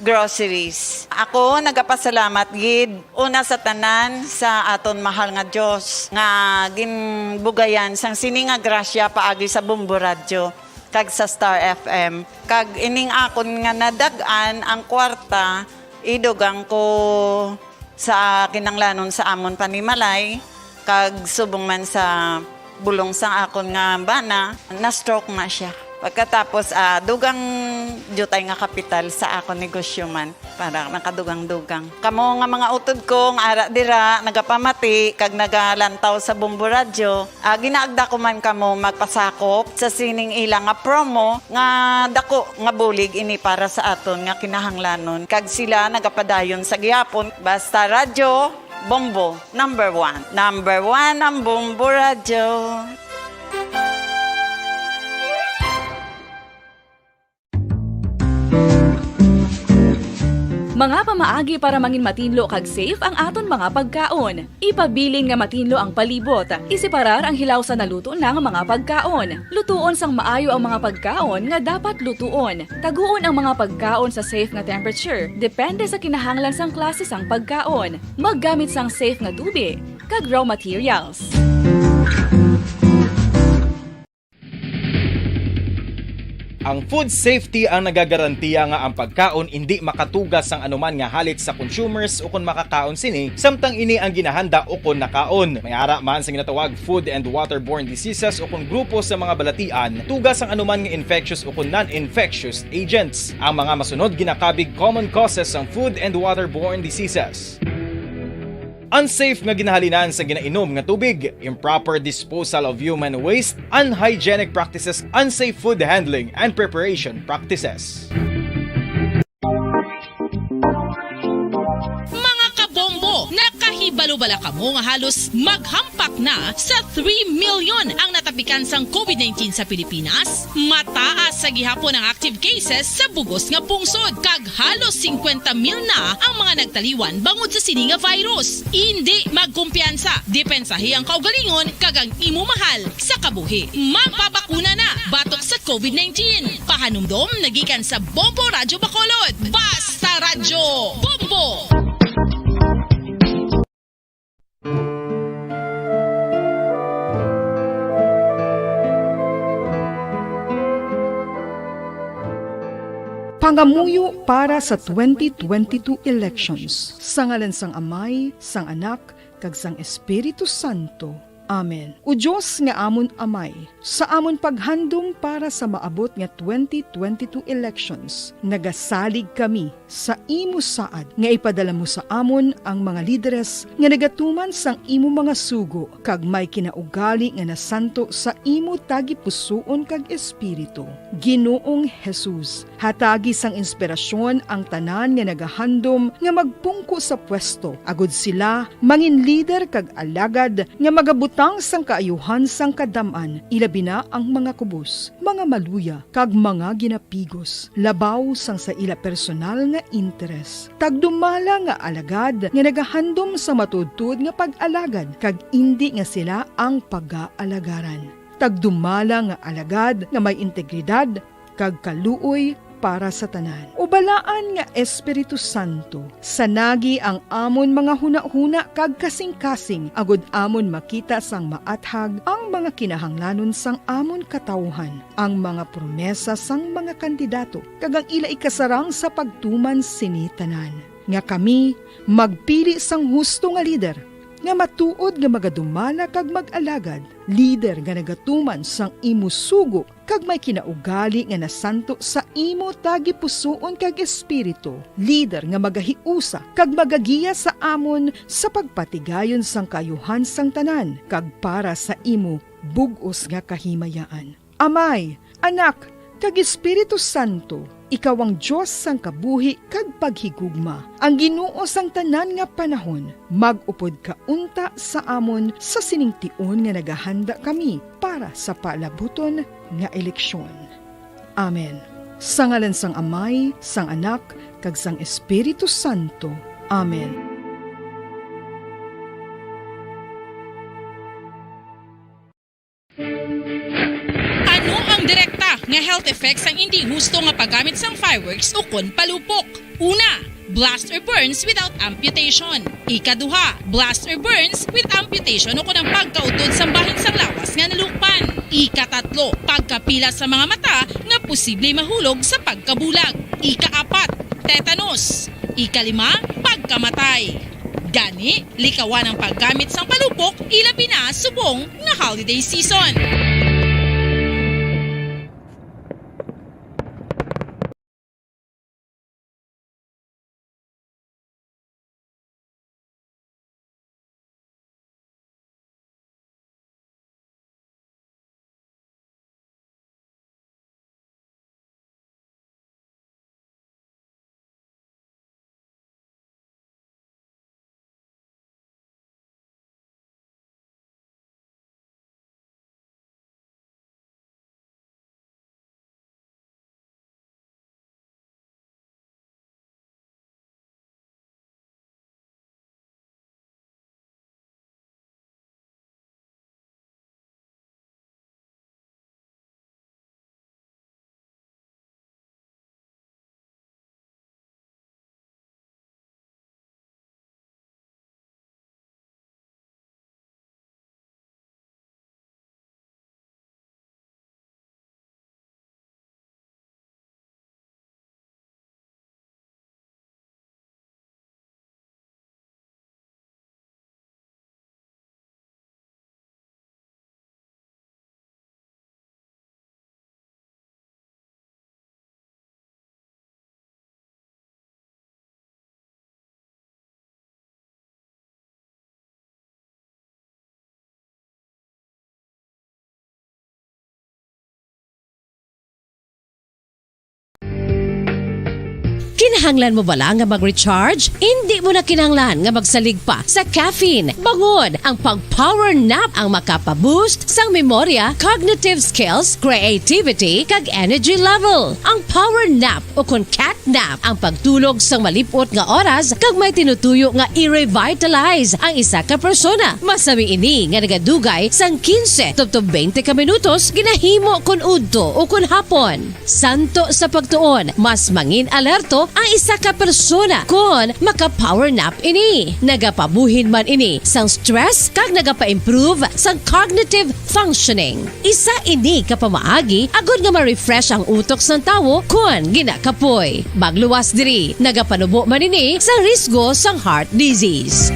groceries. Ako nagapasalamat gid una sa tanan sa aton mahal nga Dios nga ginbugayan sang sini nga grasya paagi sa Bombo Radyo kag sa Star F M. Kag ining akon nga nadag-an ang kwarta, idugang ko sa kinahanglanon sa amon panimalay, kag subong man sa bulong sang akon nga bana, na-stroke na siya. Pagkatapos, ah, dugang diutay nga kapital sa akon negosyo man, para nakadugang-dugang. Kamo nga mga utod ko nga ara dira, nagapamati kag nagalantaw sa Bombo Radyo, ah, ginaagda ko man kamo magpasakop sa sining ila nga promo nga dako nga bulig ini para sa aton nga kinahanglanon, kag sila nagapadayon sa gihapon. Basta Radyo Bombo, number one. Number one ang Bombo Radyo. Mga pamaagi para mangin matinlo kag safe ang aton mga pagkaon. Ipabilin nga matinlo ang palibot. Iseparar ang hilaw sa naluto na nga mga pagkaon. Lutuon sang maayo ang mga pagkaon nga dapat lutuon. Taguon ang mga pagkaon sa safe nga temperature, depende sa kinahanglan sang klase sang pagkaon. Maggamit sang safe nga tubig kag raw materials. Ang food safety ang nagagarantiya nga ang pagkaon indi makatuga sang anuman nga halit sa consumers ukon makakaon sini, samtang ini ang ginahanda ukon nakaon. May ara man sa ginatawag food and waterborne diseases ukon grupo sa mga balatian, tuga sang anuman nga infectious ukon non-infectious agents. Ang mga masunod ginakabig common causes sang food and waterborne diseases. Unsafe nga ginahalinan sa ginainom nga tubig, improper disposal of human waste, unhygienic practices, unsafe food handling and preparation practices. Mga kabombo, nakahibalo bala kamo nga halos maghampak na sa three million ang natapikan sang covid nineteen sa Pilipinas? Mataas sa gihapon ang active cases sa bug-os nga pungsod, kag halos singkwenta mil na ang mga nagtaliwan bangod sa sini nga virus. Indi magkumpiyansa, depensahi ang kaugalingon kag ang imo mahal sa kabuhi. Magpabakuna na batok sa covid nineteen. Pahanumdom nagikan sa Bombo Radyo Bacolod. Basta Radyo Bombo! Pangamuyo para sa twenty twenty-two elections. Sa ngalan sang Amay, sang Anak, kag sang Espiritu Santo. Amen. O Dios nga amon Amay, sa amon paghandom para sa maabot nga twenty twenty-two elections, nagasalig kami sa imo saad nga ipadala mo sa amon ang mga lideres nga nagatuman sang imo mga sugo kag may kinaugali nga nasanto sa imo tagipusoon kag espiritu. Ginoong Jesus, hatagi sang inspirasyon ang tanan nga nagahandom nga magpungko sa pwesto, agod sila mangin lider kag alagad nga magabutang sang kaayuhan sang kadam-an, ilabi na ang mga kubos, mga maluya, kag mga ginapigos, labaw sang sa ila personal nga interes. Tagdumala nga alagad nga nagahandom sa matuodtuod nga pag-alagad, kag indi nga sila ang pagaalagaran. Tagdumala nga alagad nga may integridad kag kaluoy para sa tanan. O Balaan nga Espiritu Santo, sanagi ang amon mga hunahuna kag kasingkasing, agod amon makita sang maathag ang mga kinahanglanon sang amon katawuhan, ang mga promesa sang mga kandidato, kag ang ila ikasarang sa pagtuman sini tanan, nga kami magpili sang husto nga lider, nga matuod nga magadumala kag mag-alagad, lider nga nagatuman sang imo sugo kag may kinaugali nga nasanto sa imo tagipusoon kag espiritu, lider nga magahiusa kag magagiya sa amon sa pagpatigayon sang kaayuhan sang tanan kag para sa imo bug-os nga kahimayaan. Amay, Anak, kag Espiritu Santo, ikaw ang Dios sang kabuhi kag paghigugma, ang Ginoo sang tanan nga panahon. Mag-upod ka unta sa amon sa sining tion nga nagahanda kami para sa palabuton nga eleksyon. Amen. Sa ngalan sang Amay, sang Anak, kag sang Espiritu Santo. Amen. Ano ang direkta nga health effects sang indi husto nga paggamit sang fireworks ukon palupok? Una, blast or burns without amputation. Ikaduha, blast or burns with amputation ukon ang pagkautod sang bahin sang lawas nga nalukpan. Ikatatlo, pagkapila sa mga mata nga posible mahulog sa pagkabulag. Ikaapat, tetanus. Ikalima, pagkamatay. Gani, likawan ang paggamit sang palupok, ilabi na subong nga holiday season. Kinahanglan mo bala nga mag-recharge? Indi mo na kinahanglan nga magsalig pa sa caffeine. Bangod, ang pag-power nap ang makapa-boost sang memorya, cognitive skills, creativity, kag energy level. Ang power nap ukon cat nap ang pagtulog sang malip-ot nga oras kag may tinutuyo nga i-revitalize ang isa ka persona. Masami ini nga nagadugay sang quince tubtob twenty ka minutos, ginahimo kon udto o kon hapon. Santo sa pagtuon, mas mangin-alerto ang isa ka persona kon maka-power nap ini. Nagapabuhin man ini sang stress kag nagapa-improve sang cognitive functioning. Isa ini ka pamaagi agod nga ma-refresh ang utok sang tawo kon ginakapoy. Magluwas diri, nagapanubo man ini sa risgo sang heart disease.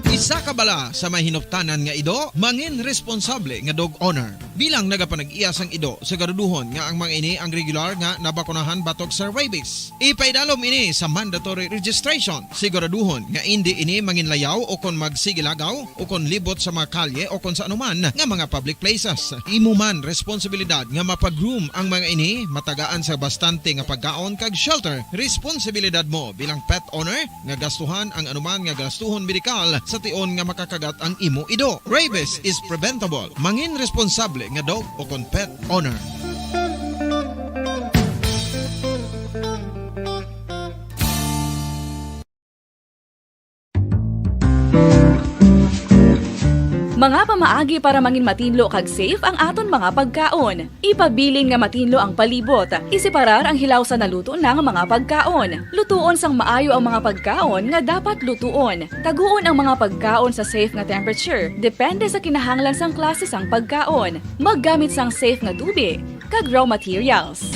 Isa ka bala sa may hinuptanan nga ido, mangin responsable nga dog owner. Bilang nagapanag-iya sang ido, siguraduhon nga ang mga ini ang regular nga nabakunahan batok sa rabies. Ipaidalom ini sa mandatory registration. Siguraduhon nga indi ini manginlayaw o kon magsigilagaw o kon libot sa mga kalye o kon sa anuman nga mga public places. Imo man responsibilidad nga mapa-groom ang mga ini, matagaan sa bastante nga pagkaon kag shelter. Responsibilidad mo bilang pet owner nga gastuhan ang anuman nga gastuhon medikal sa tion nga makakagat ang imo ido. Rabies is preventable. Mangin responsable nga dog o kon pet owner. Mga pama- agi para mangin matinlo kag safe ang aton mga pagkaon. Ipabilin nga matinlo ang palibot. Iseparar ang hilaw sa naluto na nga mga pagkaon. Lutuon sang maayo ang mga pagkaon nga dapat lutuon. Taguon ang mga pagkaon sa safe nga temperature, depende sa kinahanglan sang klase sang pagkaon. Maggamit sang safe nga tubig kag raw materials.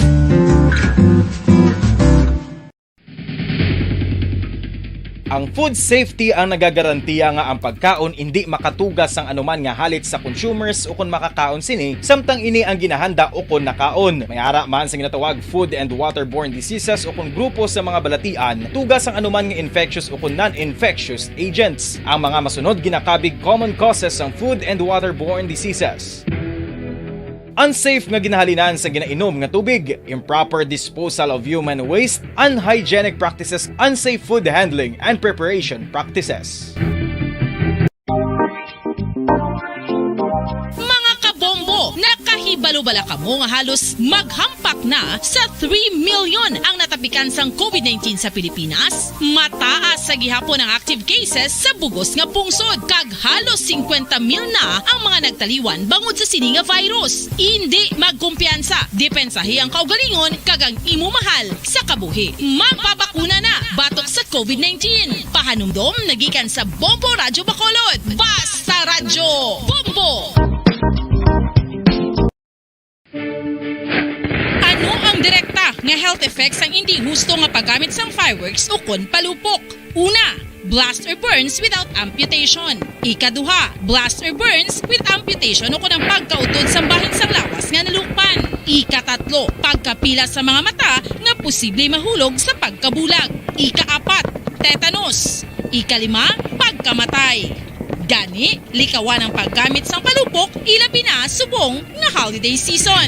Ang food safety ang nagagarantiya nga ang pagkaon indi makatuga sang anuman nga halit sa consumers ukon makakaon sini, samtang ini ang ginahanda ukon nakaon. May ara man sa ginatawag food and waterborne diseases ukon grupo sa mga balatian, tuga sang anuman nga infectious ukon non-infectious agents. Ang mga masunod ginakabig common causes sang food and waterborne diseases. Unsafe nga ginahalinan sa ginainom nga tubig, improper disposal of human waste, unhygienic practices, unsafe food handling and preparation practices. Mga kabombo, nakahibalo bala kamo nga halos maghampak na sa three million ang natapikan sang covid nineteen sa Pilipinas? Mataas sa gihapon ang active cases sa bugos nga pungsod, kag halos singkwenta mil na ang mga nagtaliwan bangod sa sini nga virus. Indi magkumpiyansa, depensahi ang kaugalingon kag ang imo mahal sa kabuhi. Magpabakuna na batok sa covid nineteen. Pahanumdom nagikan sa Bombo Radyo Bacolod. Basta Radyo Bombo! Ano ang direkta nga health effects sang indi husto nga paggamit sang fireworks ukon palupok? Una, blast or burns without amputation. Ikaduha, blast or burns with amputation ukon ang pagkautod sang bahin sang lawas nga nalukpan. Ikatatlo, pagkapila sa mga mata nga posible mahulog sa pagkabulag. Ikaapat, tetanus. Ikalima, pagkamatay. Gani, likawan ang paggamit sang palupok, ilabi na subong nga holiday season.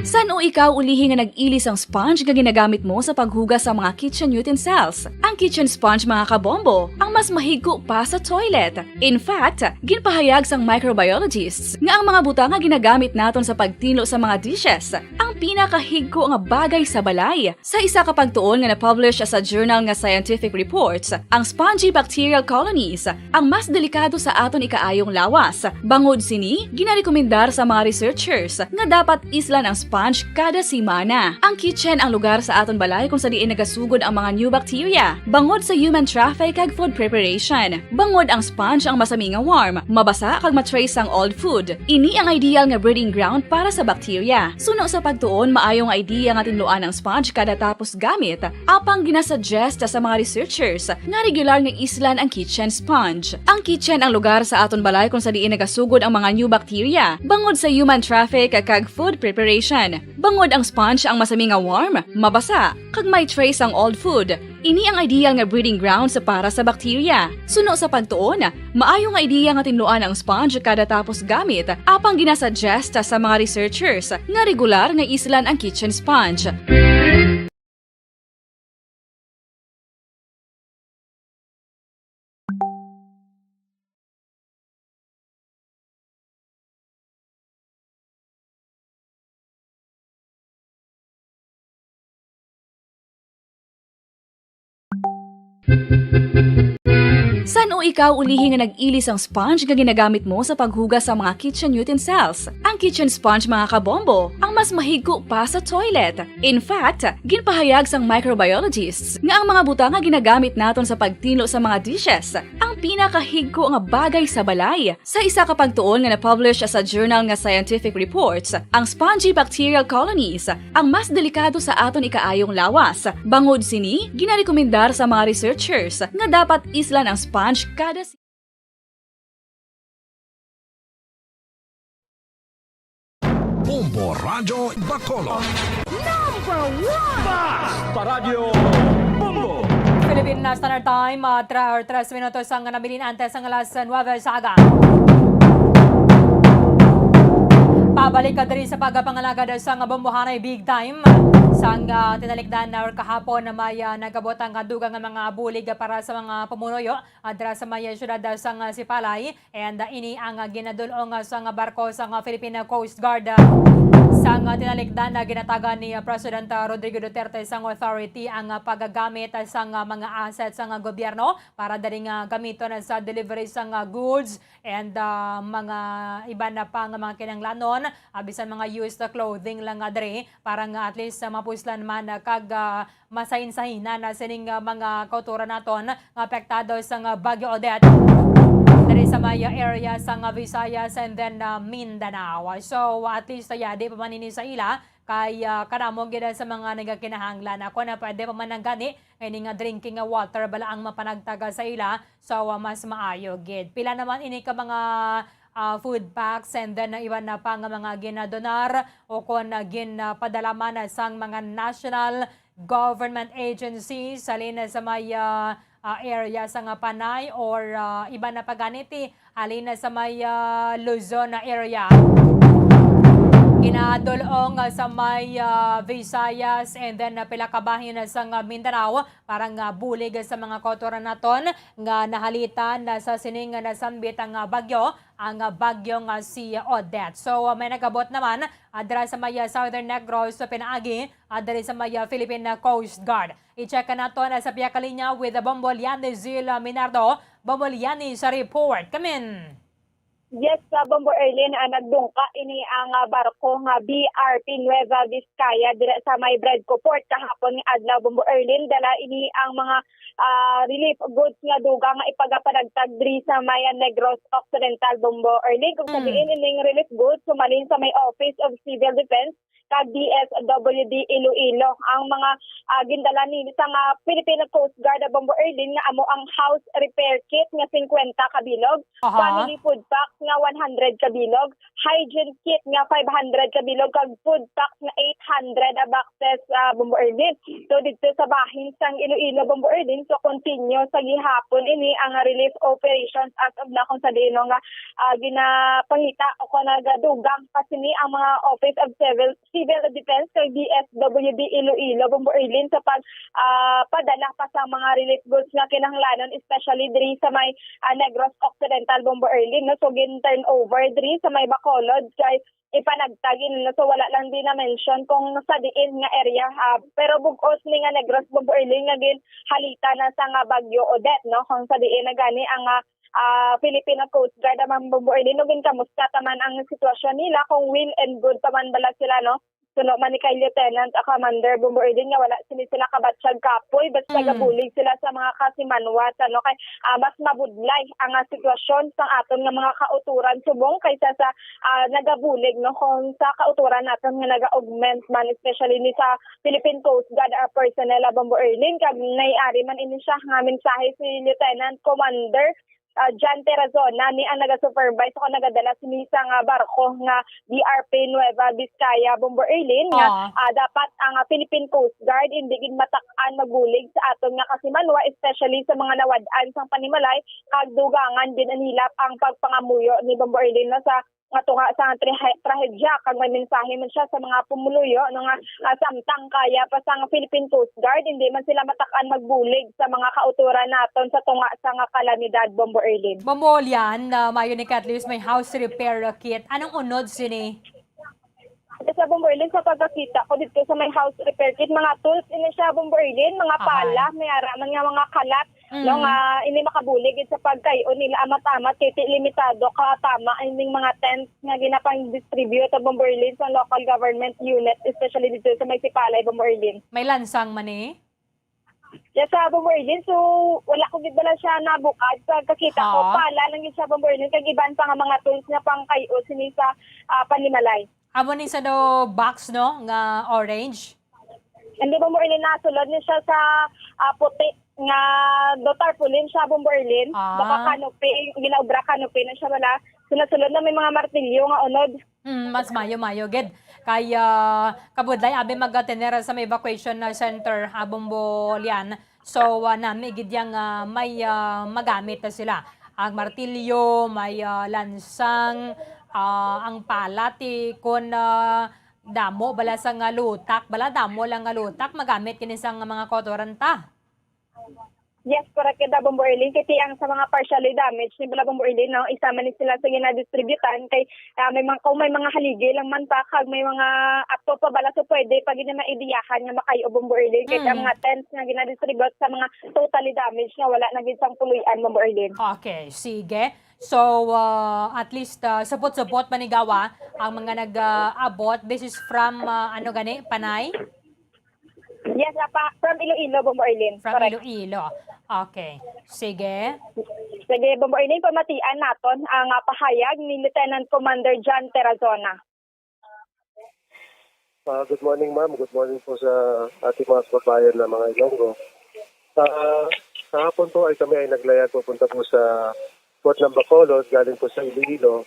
San-o ikaw ulihi nga nag-ili sang sponge nga ginagamit mo sa paghugas sa mga kitchen utensils? Ang kitchen sponge, mga kabombo, ang mas mahigko pa sa toilet. In fact, ginpahayag sang microbiologists nga ang mga butang nga ginagamit naton sa pagtinlo sa mga dishes ang pinakahigko nga bagay sa balay. Sa isa ka pagtuon nga na-publish sa journal nga Scientific Reports, ang spongy bacterial colonies ang mas delikado sa aton ikaayong lawas. Bangod sini, ginarekomendar sa mga researchers nga dapat islan ang sponge kada semana. Ang kitchen ang lugar sa aton balay kung sa diin nagasugod ang mga new bacteria, bangod sa human traffic kag food preparation. Bangod ang sponge ang masami nga warm, mabasa kag ma-trace sang old food. Ini ang ideal nga breeding ground para sa bacteria. Suno sa pagtuon, maayo nga idea nga tinluan ang sponge kada tapos gamit, apang ginasuggest sa mga researchers nga regular nga islan ang kitchen sponge. Ang kitchen ang lugar sa aton balay kung sa diin nagasugod ang mga new bacteria, bangod sa human traffic kag food preparation. Bangod ang sponge ang masami nga warm, mabasa, kag may trace ang old food. Ini ang ideal nga breeding ground sa para sa bacteria. Suno sa pagtuon, maayo nga idea nga tinluan ang sponge kada tapos gamit, apang ginasuggest sa mga researchers nga regular nga islan ang kitchen sponge. San-o ikaw ulihi nga nag-ili sang sponge nga ginagamit mo sa paghugas sa mga kitchen utensils? Ang kitchen sponge, mga kabombo, ang mas mahigko pa sa toilet. In fact, ginpahayag sang microbiologists nga ang mga butang nga ginagamit naton sa pagtinlo sa mga dishes ang pinakahigko nga bagay sa balay. Sa isa ka pagtuon nga na-publish sa journal nga Scientific Reports, ang spongy bacterial colonies ang mas delikado sa aton ikaayong lawas. Bangod sini, ginarekomendar sa mga researchers nga dapat islan ang sponge kada si- Bombo Radyo Bacolod. Number one! Basta Radyo Bombo! Philippine Standard Time, ah, tra-, or tres minutos ang nabilin antes ang alas nuebe sa aga. Pabalik ka diri sa pagpangalagad sang Bombohanay Big Time. Sang, ah, tinalikdan or kahapon na may, ah, nagabot ang dugang nga mga bulig para sa mga pumunuyo, ah, dira sa may siyudad, ah, sang, ah, Sipalay. And, ah, ini ang, ah, ginadul-ong, ah, sang barko sang, ah, Philippine Coast Guard, ah, Sang, ah, tinalikdan na ginatagan ni, ah, President, ah, Rodrigo Duterte sang authority ang, ah, paggamit, ah, sang, ah, mga assets sang, ah, gobyerno para dali nga gamiton, ah, sa delivery sang, ah, goods and, ah, mga iban na pa nga mga kinahanglanon, ah, bisan mga used, ah, clothing lang, ah, diri para nga at least, ah, mapuslan man, ah, kag, ah, masahinsahinan na sining, ah, mga kauturan naton nga apektado sang, ah, Bagyo Odette diri sa may, ah, area sang, ah, Visayas and then, ah, Mindanao. So, at least, ah, yadi pa man ini sa ila kay, ah, kadamo gid sa mga nagakinahanglan. Ako na pwede pa man ang gani nga ini nga drinking, ah, water bala ang mapanagtag sa ila. So, ah, mas maayo gid. Pila naman ini ka mga, ah, food packs and then, ah, iban na pa nga mga ginadonar o kon, ah, ginpadala man sang mga national government agencies halin sa may, ah, ah, area sang Panay or, ah, iban na pa gani ti halin sa may, ah, Luzon na area. Ginadul-ong, ah, sa may, ah, Visayas and then, ah, pila ka bahin sang, ah, Mindanao para nga bulig sa mga kautoran naton nga nahalitan na sa sining nga nasambit ang, ah, bagyo, ang, ah, bagyo nga si Odette. So, ah, may nagabot naman, ah, dira sa may, ah, Southern Negros sa pinaagi, ah, diri sa may, ah, Philippine, ah, Coast Guard. I-check nato na sa pihak linya with, ah, Bombo Liani Zil, ah, Minardo. Bombo Liani sa report. Kamin. Yes, sa Bombo Erlin, ah, nagdungka ini ang, ah, barko nga B R P Nueva Vizcaya dira sa may Bredco Port kahapon nga adlaw, Bombo Erlin. Dala ini ang mga, ah, relief goods nga dugang nga ipagapanagtag diri sa may, ah, Negros Occidental, Bombo Erlin. Kung Mm. sabihin ining relief goods, sumalin sa may Office of Civil Defense kag D S W D Iloilo. Ang mga, ah, gindala ni sa mga Philippine Coast Guard, ah, Bombo Erlin, nga amo ang house repair kit nga singkwenta ka bilog, Aha. family food pack nga one hundred ka bilog, hygiene kit nga five hundred ka bilog, kag food pack nga eight hundred, ah, boxes, ah, Bombo Erlin. So, dito sa bahin sang Iloilo, Bombo Erlin, so continue sa gihapon ini ang relief operations as of now, kung sa dino nga, ah, ginapangita o kung nagadugang pa sini ang mga Office of Civil Civil Defense kag D S W D Iloilo, Bombo Erlin, sa pag, ah, padala pa sa mga relief goods nga kinahanglanon, especially diri sa may, ah, Negros Occidental, Bombo Erlin, no? So, gin-turn over diri sa may Bacolod kay ipanagtag ini, no? So, wala lang din na-mention kung sa diin nga area, ah, pero bug-os ni nga Negros, Bombo Erlin, nga ginhalitan na sa nga Bagyo Odette, no? Kung sa diin na gani ang, ah, ah, Filipino Coast Guard, ah, Ma'am Bombo Erlin, no, ginkamusta ta man ang sitwasyon nila, kung well and good pa man bala sila, no? Suno man ni kay Lieutenant, ah, Commander Bombo Erlin nga wala sini sila kabatyag kapoy, basta Mm. gabulig sila sa mga kasimanwa, sa, no, kay, ah, mas mabudlay ang, ah, sitwasyon sa aton nga mga kauturan subong kaysa sa, ah, nagabulig, no, kung sa kauturan naton nga naga-augment man, especially ni sa Philippine Coast Guard, ah, personnel, ah, Bombo Erlin, kag naiari man ini siya nga mensahe si Lieutenant Commander ah, John Terrazona ni ang naga-supervise o nagadala sini sa nga barko nga B R P Nueva Vizcaya, Bombo Erlin, nga, Ah. ah, dapat ang, ah, Philippine Coast Guard hindi gid matak-an magbulig sa aton nga kasimanwa, especially sa mga nawad-an sang panimalay, kag dugangan ginanilap ang pagpangamuyo ni Bombo Erlin, no, sa nga tunga sa trahe-, trahedya, kag may mensahe man siya sa mga pumuluyo, no, nga, ah, samtang kaya pa sang Philippine Coast Guard, hindi man sila matak-an magbulig sa mga kauturan naton sa tunga sa nga kalamidad, Bombo Erlin. Bombo Lian, ah, mayo ni ka at least may house repair kit. Anong unod sini? Sa Bombo Erlin, sa pagkakita ko dito sa may house repair kit, mga tools ini siya, Bombo Erlin, mga Ahay. pala, may araman nga mga kalat, Mm. no, nga hindi makabulig gid sa pagkay-on nila amat-amat kay ti limitado ka tama ining mga tents nga ginapang-distribute sa Bombo Erlin sa local government unit, especially dito sa may Sipalay, Bombo Erlin. May lansang man eh? Yes, sa Bombo Erlin, so wala ko gid bala siya nabukad. Sa kakita ko, Ha? pala lang gid siya, Bombo Erlin, kag iban pa nga mga tools nga pangkay-on sini sa, ah, panimalay. Amo ni sa do box, no, nga orange? Hindi, Bombo Erlin, nasulod ni siya sa, ah, puti nga do tarpaulin siya, Bombo Erlin. Ah. Baka canopy, ginaobra canopy na siya, wala. So, nasulod na may mga martilyo nga unod. Mm, mas mayo-mayo gid. Kay, ah, kabudlay, abi magatener sa may evacuation na center, ah, Bombo Lian. So, ah, nami gid yang, ah, may, ah, magamit na sila. Ang martilyo, may, ah, lansang, ah, ang pala ti kun, ah, damo bala sa nga lutak, bala damo lang nga lutak, magamit kini sa nga mga kautoran ta. Yes, correct ka, Bombo Erlin. Kay ti ang sa mga partially damaged ni bala, Bombo Erlin, no, isa man ni sila sa ginadistributan kay, ah, may mga, kung may mga haligi lang man ta kag may mga ato pa bala, so pwede pa gid na maidiyahan nga makayo, Bombo Erlin. Kay ang Mm. mga tents nga ginadistribute sa mga totally damaged nga wala na gid sang puloy-an, Bombo Erlin. Okay, sige. So, ah, at least, ah, supot-supot, manigawa ang mga nag-abot. This is from, ah, ano gani, Panay? Yes, apa, from Iloilo, Bombo Erlin. From Correct. Iloilo. Okay. Sige. Sige, Bombo Erlin, pamatian naton ang, ah, pahayag ni Lieutenant Commander John Terrazona. Ah, good morning, ma'am. Good morning po sa ating mga kababayan na mga Ilonggo. Ah, kahapon po ay kami ay naglayag papunta po sa Fort ng Bacolod, galing po sa Iloilo.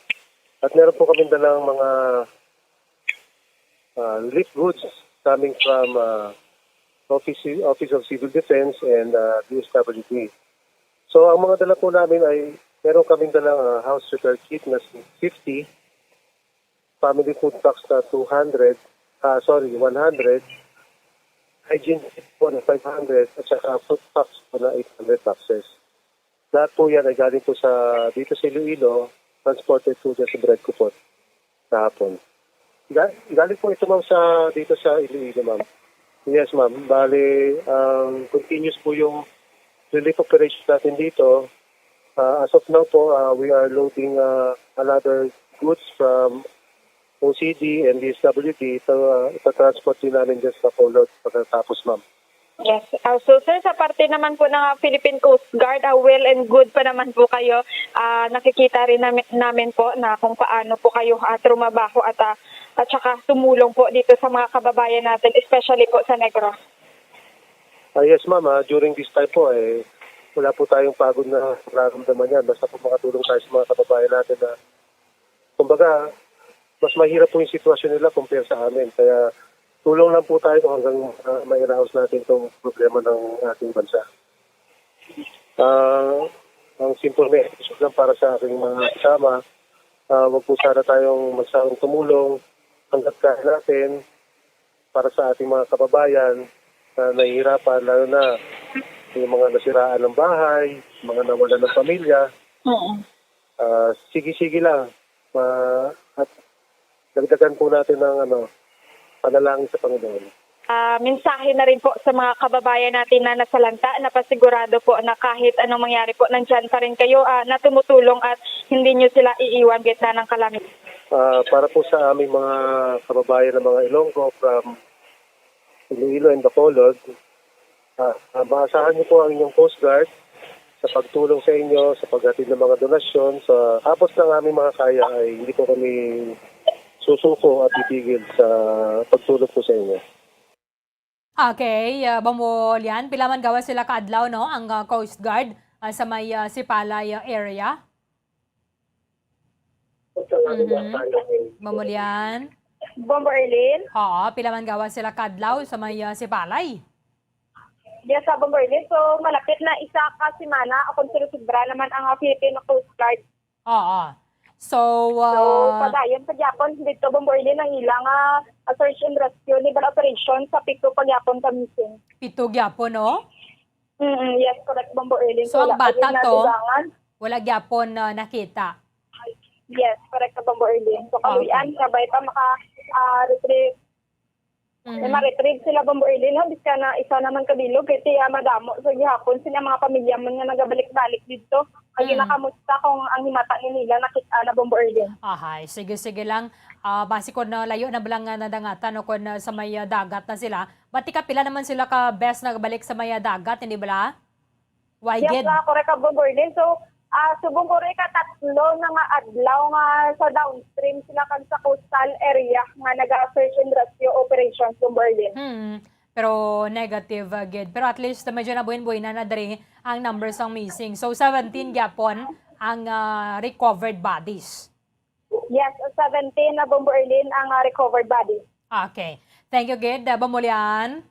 At meron po kami dalang mga, ah, relief goods coming from, ah, Office, Office of Civil Defense and, ah, D S W D. So, ang mga dala po namin ay meron kaming dalang, ah, house repair kit na fifty, family food packs na two hundred, ah, sorry, one hundred, hygiene kit po na five hundred, at saka food packs po na eight hundred boxes. Lahat po yan ay galing po sa, dito sa Iloilo, transported po dyan sa Bread Kupot kahapon. Ga-, galing po ito, ma'am, sa, dito sa Iloilo, ma'am. Yes, ma'am. Bali, um, continuous po yung relief operation natin dito. Ah, as of now po, ah, we are loading, ah, another goods from O C D and D S W D. So, ah, itatransport din namin dyan sa Bacolod pagkatapos, ma'am. Yes. Ah, so, sir, sa parte naman po ng, ah, Philippine Coast Guard, ah, well and good pa naman po kayo. Ah, nakikita rin namin, namin po na kung paano po kayo, ah, trumabaho at, ah, at saka tumulong po dito sa mga kababayan natin, especially po sa Negros. Ah, yes, ma'am. Ah, during this time po, eh, wala po tayong pagod na nararamdaman yan. Basta po makatulong tayo sa mga kababayan natin na, kumbaga, mas mahirap po yung sitwasyon nila compare sa amin. Kaya tulong lang po tayo hanggang, ah, mairaos natin itong problema ng ating bansa. Ah, ang simple message lang para sa aking mga kasama, ah, wag po sana tayong magsawang tumulong hanggat kaya natin para sa ating mga kababayan na nahihirapan, lalo na yung mga nasiraan ng bahay, mga nawalan ng pamilya. Oo. Ah, sige-sige lang. Ma-, at dagdagan po natin ng, ano, panalangin sa Panginoon. Ah, mensahe na rin po sa mga kababayan natin na nasalanta, na pasigurado po na kahit anong mangyari po, nandyan pa rin kayo, ah, na tumutulong at hindi nyo sila iiwan gitna ng kalamidad. Ah, para po sa aming mga kababayan ng mga Ilonggo from Iloilo and Bacolod, ah, ah, maasahan niyo po ang inyong Coast Guard sa pagtulong sa inyo, sa paghatid ng mga donasyon. Sa tapos ng aming mga kaya ay hindi po kami susuko at titigil sa pagtulong po sa inyo. Okay, ah, Bombo Lian, pila man gawas sila ka adlaw, no, ang, ah, Coast Guard, ah, sa may, ah, Sipalay, ah, area? Mhm. Bombo Lian? Bombo Erlin? Oo, pila man gawas sila ka adlaw sa may, ah, Sipalay? Yes, sa Bombo Erlin. So, malapit na isa ka semana, o kung sobra naman ang, ah, Philippine Coast Guard. Oo. So, So, ah, padayon sa gyapon dito, Bombo Erlin, ang ilang, ah, search and rescue ni bala operation sa pito pa gyapon ka missing. Pito gyapon, no? Mm, yes, correct, Bombo Erlin. So, ang Wala pa bata gid to, nasugangan. Wala gyapon, ah, nakita? Yes, correct ka, Bombo Erlin. So, Okay. kaluy-an, sabay pa maka, ah, retrieve. Mhm. Ma-retrieve sila, Bombo Erlin, no? Bisan na isa naman ka bilog, kay ti, ah, madamo sa gihapon sila mga pamilya man nga nagabalik-balik dito. Kay Mm. nakamusta kung ang himata ni nila nakita na, Bombo Erlin. Ahay, sige, sige lang. Ah, basi kon, ah, layo na bala nga nadangatan o kon, ah, sa may, ah, dagat na sila. Bati ka, pila naman sila ka bes nagbalik sa may, ah, dagat, hindi bala? Why Yes, gid? ah, correct ka, Bombo Erlin. So, ah, subong ko rin katatlo na nga adlaw nga sa downstream sila kag sa coastal area nga naga-search and rescue operations, Bombo Erlin. Hmm. Pero negative, ah, gid. Pero at least, medyo nabuhin-buhin na na diri ang numbers sang missing. So, seventeen gyapon ang, ah, recovered bodies. Yes, seventeen na, Bombo Erlin, ang, ah, recovered bodies. Okay. Thank you, gid. Ah, Bombo Lian.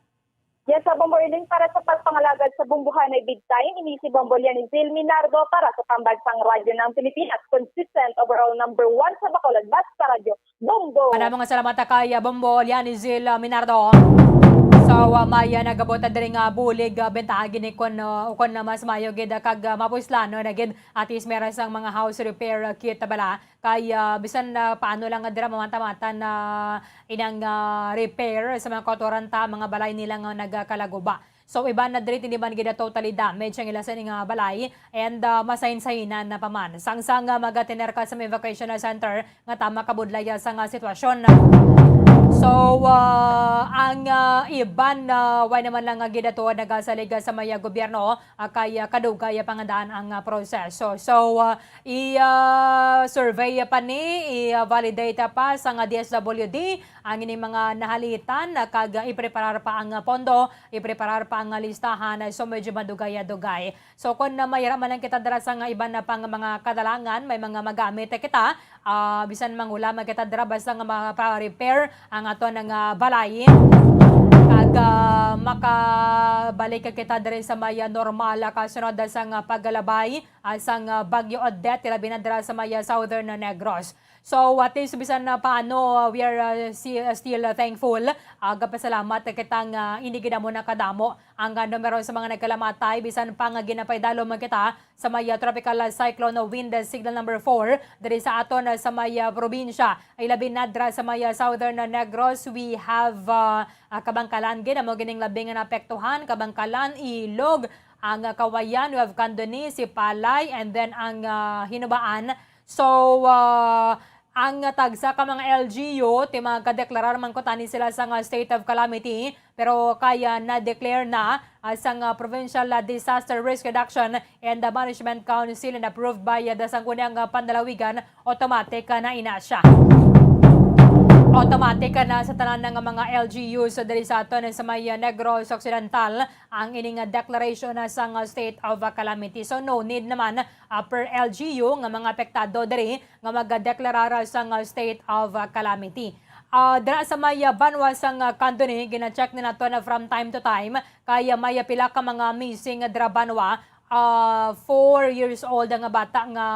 Yes, sa Bombo Erlin, para sa pagpangalagad sa bumbuhanay big time, ini si Bombo Lianizil Minardo para sa Pambansang Radyo ng Pilipinas, consistent, overall number one sa Bacolod, basta radyo, Bombo! Madamo nga salamat kay, ah, Bombo Lianizil, ah, Minardo. So, uh, may, uh, nagabot na diri nga bulig, uh, bentaha gini kon, uh, kon, uh, mas maayo gid, uh, kag, uh, mapuslano na gid at least meron sang mga house repair, uh, kit bala. Kay, uh, bisan, uh, paano lang nga dira mamata-mata na inang, uh, repair sa mga kautoran ta, mga balay nila nga nagakalaguba. So, iban na diri, hindi man gid totally damage ang ila sini nga balay, and, uh, masahin-sahinan na pa man. Sang-sang nga magatener ka sa evacuation center nga tama kabudlaya sa nga sitwasyon. So, uh, ang, uh, iban, uh, way naman lang nga gid ato nagasalig sa may, uh, gobyerno, uh, kay, uh, kadugay pa nga daan ang, uh, proseso. So, uh, i, uh, survey pa ni, i, uh, validate pa sa nga D S W D ang ining mga nahalitan, uh, kag, uh, ipreparar pa ang, uh, pondo, ipreparar pa ang, uh, listahan. So, medyo madugay-dugay. So, kung na mayra man lang kita dira sa nga iban na pang mga kadalangan, may mga magamit kita, ah, bisan mangula man kita dira basta nga mapa-repair ang aton nga balay. Kag, ah, makabalik kita diri sa may, ah, normal, ah, kasunod sa nga paggalabay, ah, sa nga Bagyo Odette, labi na dira sa may, ah, Southern Negros. So, at least, bisan na paano, uh, we are, uh, si-, uh, still, uh, thankful. Uh, gapasalamat kita nga hindi gid amo nakadamo ang, uh, numero sa mga nagkalamatay, bisan pa nga ginapaidalom man kita sa may, uh, tropical, uh, cyclone wind, uh, signal number four diri sa aton, uh, sa may, uh, probinsya. Ay labi na dira sa may, uh, Southern, uh, Negros, we have, uh, uh, Kabangkalan gid amo gining labi nga naapektuhan, Kabangkalan, Ilog, ang, uh, Kawayan, we have Candoni, Sipalay, and then ang, uh, Hinubaan. So, uh, ang tagsa ka mga L G U, ti magadeklarar man kuntani sila sang, ah, state of calamity, pero kay, ah, na-declare na, ah, sang, ah, Provincial, ah, Disaster Risk Reduction and, ah, Management Council and approved by, ah, the Sangguniang, ah, Panlalawigan, automatic, ah, na ina siya. Automatic, ah, na sa tanan nga mga L G Us diri sa aton sa may, ah, Negros Occidental ang ining, ah, declaration na sang, ah, state of, ah, calamity. So, no need naman, ah, per L G U nga mga apektado diri nga magadeklarar sang, ah, state of, ah, calamity. Ah, dira sa may, ah, banwa sang, ah, Candoni, gina-check ni nato na from time to time, kay, ah, may, ah, pila ka mga missing, ah, dira banwa, ah, four years old nga bata nga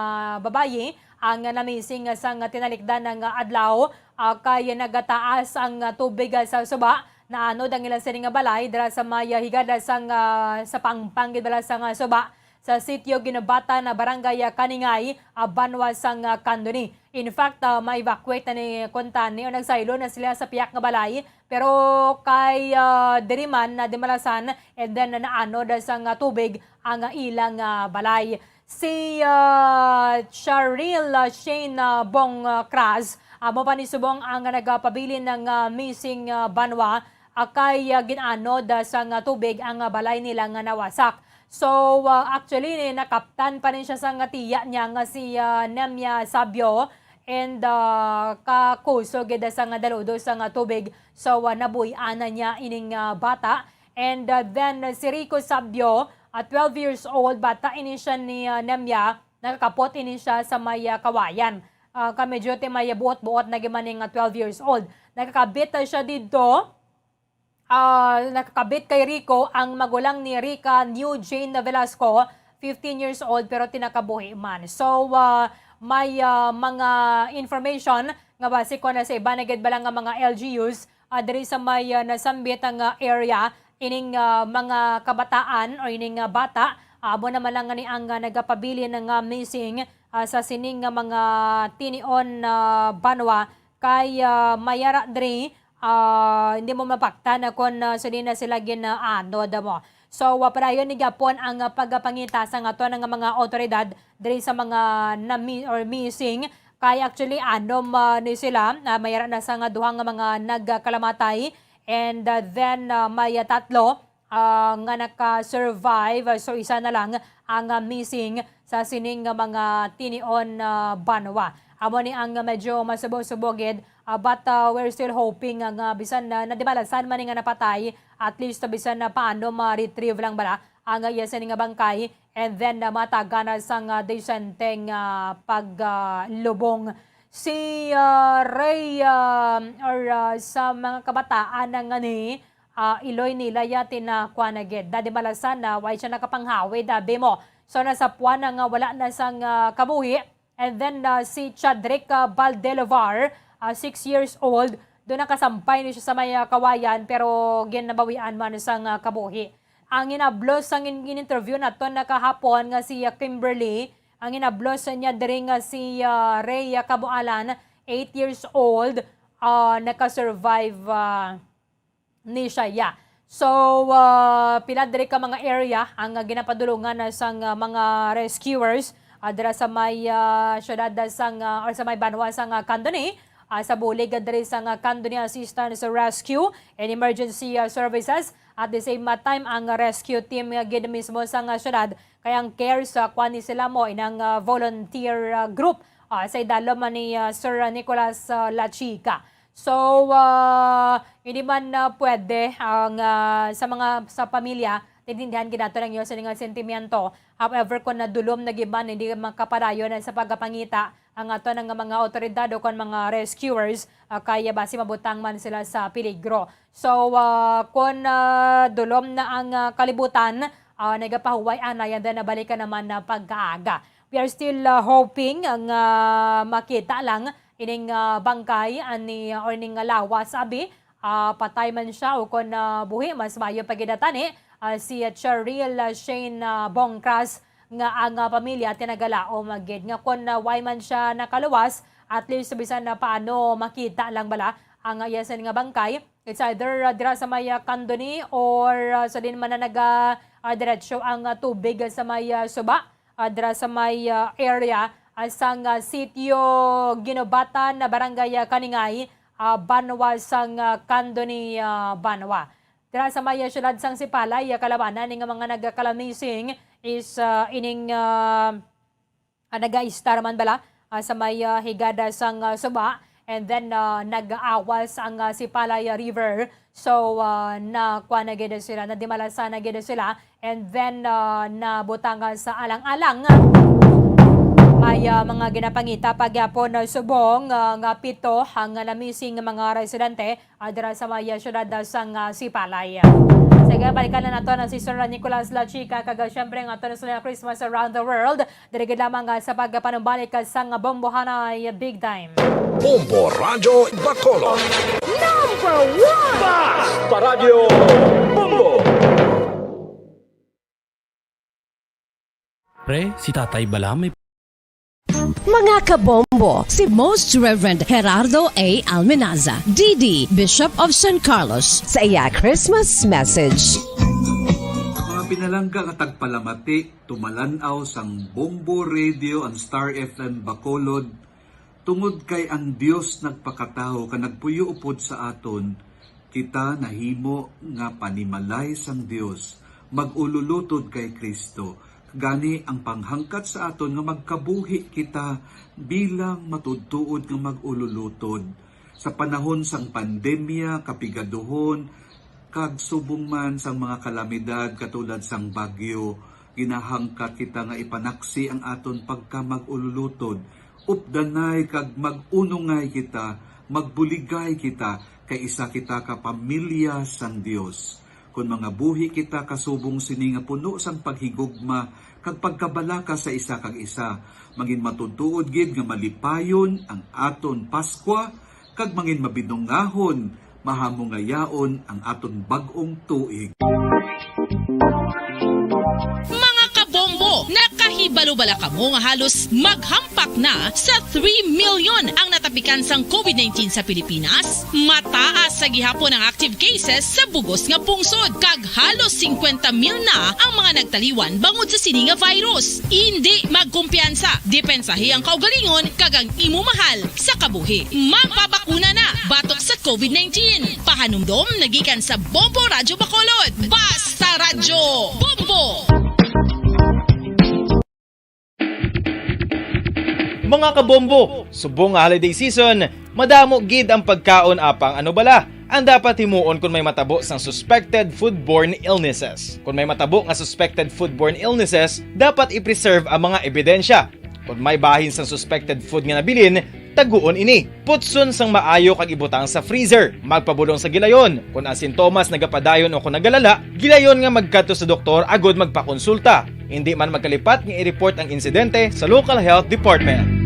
babayi ang, ah, na-missing, ah, sang, ah, tinalikdan nga adlaw, ah, kay nagataas ang, ah, tubig, ah, sa suba, naanod ang ila sini nga balay dira sa may, ah, higad, ah, sang, ah, sa pangpang gid bala sang, ah, suba sa sitio Ginubatan, ah, barangay, ah, Kaningay, ah, banwa sang, ah, Candoni. In fact, ah, ma-evacuate na ni kuntani o nagsaylo na sila sa piyak nga balay, pero kay, ah, diri man na dimalasan and then naanod sang, ah, tubig ang, ah, ilang, ah, balay. Si, ah, Charil, ah, Shane, ah, Bong, ah, Cras, amo pa ni subong ang nagapabilin nga missing, ah, banwa, ah, kay, ah, gin-anod, ah, sang, ah, tubig ang, ah, balay nila nga nawasak. So, ah, actually, ni-, nakaptan pa ni siya sang tiya niya nga si, ah, Nemia Sabio, and, ah, kakusog gid sang daludo sang tubig. So, ah, nabuy-an na niya ining, ah, bata. And, ah, then, ah, si Rico Sabio, ah, twelve years old, bata ini siya ni, ah, Nemia, nakakapot ini siya sa may, ah, kawayan. Ah, ka medyo ti may buot-buot na gid man ni nga twelve years old. Nakakabit, ah, siya didto. Ah, nakakabit kay Rico ang magulang ni Rica, New Jane Velasco, fifteen years old, pero ti nakabuhi man. So, ah, may, ah, mga information nga base ko na sa iba na gid bala nga mga L G Us, ah, diri sa may, ah, nasambit nga area, ining, ah, mga kabataan o ining, ah, bata, ah, amo naman lang ni ang, ah, nagapabilin nga missing, ah, sa sining nga mga tinion, ah, banwa kay, ah, mayara diri, ah, hindi mo mapaktan na kung, ah, sini na sila ginaanod mo. So, ah, padayon ni gyapon ang, ah, pagpangita sa aton nga mga awtoridad diri sa mga nami-, or missing. Kay actually, anom, ah, ni sila, ah, mayara na sa nga duha nga mga nagkalamatay. And, ah, then, ah, may, ah, tatlo, ah, nga naka-survive. So, isa na lang ang, ah, missing sa sining nga mga tinion, ah, banwa. Amo ni ang medyo masubo-subo gid, ah, but, ah, we're still hoping nga, nga bisan na nadimalasan man ni nga napatay, at least bisan na paano ma-retrieve lang bala ang, ah, iya sini nga bangkay, and then, ah, matagan na sang, ah, desenteng, ah, pag, ah, lubong. Si, ah, Ray, ah, or, ah, sa mga kabataan na nga ni, ah, iloy nila ya tinakuan na gid. Nadimalasan na, way siya nakapanghawid, abi mo. So, nasapuan na nga wala na sang, ah, kabuhi. And then, ah, si Chadrick, ah, Baldelovar, ah, six years old, Doon nakasampay ni siya sa may, ah, kawayan, pero ginabawian man sang, ah, kabuhi. Ang inablos sang in-, in-interview naton na kahapon nga si, ah, Kimberly, ang inablos niya diri nga si, ah, Rhea Kabualan, eight years old, ah, naka-survive, ah, ni siya, yeah. So, ah, pila diri ka mga area ang, ah, ginapadulungan na sang, ah, mga rescuers, ah, dira sa may, ah, syudad, ah, sang, ah, or sa may banwa sang, ah, Candoni, ah, sa bulig, ah, diri sang, ah, Candoni Assistance Rescue and Emergency, ah, Services. At the same, ah, time, ang rescue team, ah, gid mismo sang, ah, syudad, kay ang CARES, ah, kuan ni sila mo, inang, ah, volunteer, ah, group, ah, sa idalom man ni, ah, Sir Nicolas, ah, Lachica. So, ah, hindi man, ah, pwede ang, ah, sa mga, sa pamilya, naintindihan gid nato ang iyo sining sentimiento. However, kung nadulom na gid man, hindi makapadayon sa pagpangita ang ato nga mga awtoridad o kon mga rescuers, ah, kay basi mabutang man sila sa peligro. So, ah, kung, ah, dulom na ang, ah, kalibutan, ah, nagapahuway anay, and then nabalikan naman na pagkaaga. We are still, ah, hoping nga makita lang ining, ah, bangkay ani, ah, or ning lawas, abi, ah, patay man siya o kon, ah, buhi, mas maayo pa gid tani, ah, si, ah, Cheryl, ah, Shane, ah, Bongcras, nga ang, ah, pamilya tinagalaom gid nga kon, ah, why man siya nakaluwas, at least bisan na paano makita lang bala ang, ah, iya sini nga bangkay. It's either, ah, dira sa may, ah, Candoni or, ah, sa din man na naga, ah, diretso ang, ah, tubig sa may, ah, suba, ah, dira sa may, ah, area, ah, sang, ah, Sitio Ginubatan, ah, Barangay, ah, Kaningay, ah, banwa sang, ah, Candoni, ah, banwa. Dira sa may, ah, siyudad sang Sipalay, ah, kalabanan ning mga nagkalamising is, ah, ining, ah, ah, nagaistar man bala, ah, sa may, ah, higada sang, ah, suba, and then, ah, nag-aawas ang, ah, Sipalay, ah, River. So, ah, nakuha na gid sila, nadimalasan na gid sila, and then, ah, nabutangan sa alang-alang. May, ah, mga ginapangita pa gyapon, ah, subong, ah, nga pito ang, ah, na-missing nga mga residente, ah, dira sa may, ah, siyudad, ah, sang, ah, Sipalay. Sige, balikan na nato na si Sir Nicolas Lachica, kag, ah, syempre, ang ato na sa Christmas around the world. Diri gid lamang, ah, sa pagpanumbalik, ah, sang Bombohanay Big Time. Bombo Radyo Bacolod. Number one! Basta Radyo Bombo! Pre, si Tatay bala may Mga kabombo, si Most Reverend Gerardo A. Almenaza, D D, Bishop of San Carlos, sa iya Christmas message. Mga pinalangga nga tagpalamati, tumalan-aw sang Bombo Radio and Star F M Bacolod, tungod kay ang Dios nagpakatawo kag nagpuyo upod sa aton, kita nahimo nga panimalay sang Dios, mag-ululutod kay Cristo. Gani, ang panghangkat sa aton nga magkabuhi kita bilang matuod-tuod nga mag-ululutod. Sa panahon sang pandemya, kapigaduhon, kag subong man sang mga kalamidad katulad sang bagyo, ginahangkat kita nga ipanaksi ang aton pagkamag-ululutod. Updanay kag mag-unongay kita, magbuligay kita, kay isa kita ka pamilya sang Dios. Kon mangabuhi kita kasubong sini nga puno sang paghigugma kag pagkabalaka sa isa kag isa, mangin matuod-tuod gid nga malipayon ang aton Paskwa, kag mangin mabinungahon, mahamongayaon ang aton bag-ong tuig. Mga kabombo, nakahibalo bala kamo nga halos maghampak na sa three million ang natapikan sang COVID nineteen sa Pilipinas? Mataas sa gihapon ang active cases sa bugos nga pungsod, kag halos singkwenta mil na ang mga nagtaliwan bangod sa sini nga virus. Indi magkumpiyansa, depensahi ang kaugalingon kag ang imo mahal sa kabuhi. Magpabakuna na batok sa COVID nineteen. Pahanumdom nagikan sa Bombo Radyo Bacolod. Basta Radyo Bombo! Mga kabombo, subong nga holiday season, madamo gid ang pagkaon, apang ano bala ang dapat himuon kon may matabo sang suspected foodborne illnesses? Kon may matabo nga suspected foodborne illnesses, dapat i-preserve ang mga ebidensya. Kon may bahin sang suspected food nga nabilin, taguon ini. Putson sang maayo kag ibutang sa freezer. Magpabulong sa gilayon. Kon ang sintomas nagapadayon o kon nagalala, gilayon nga magkadto sa doktor agud magpakonsulta. Indi man magkalipat nga i-report ang insidente sa local health department.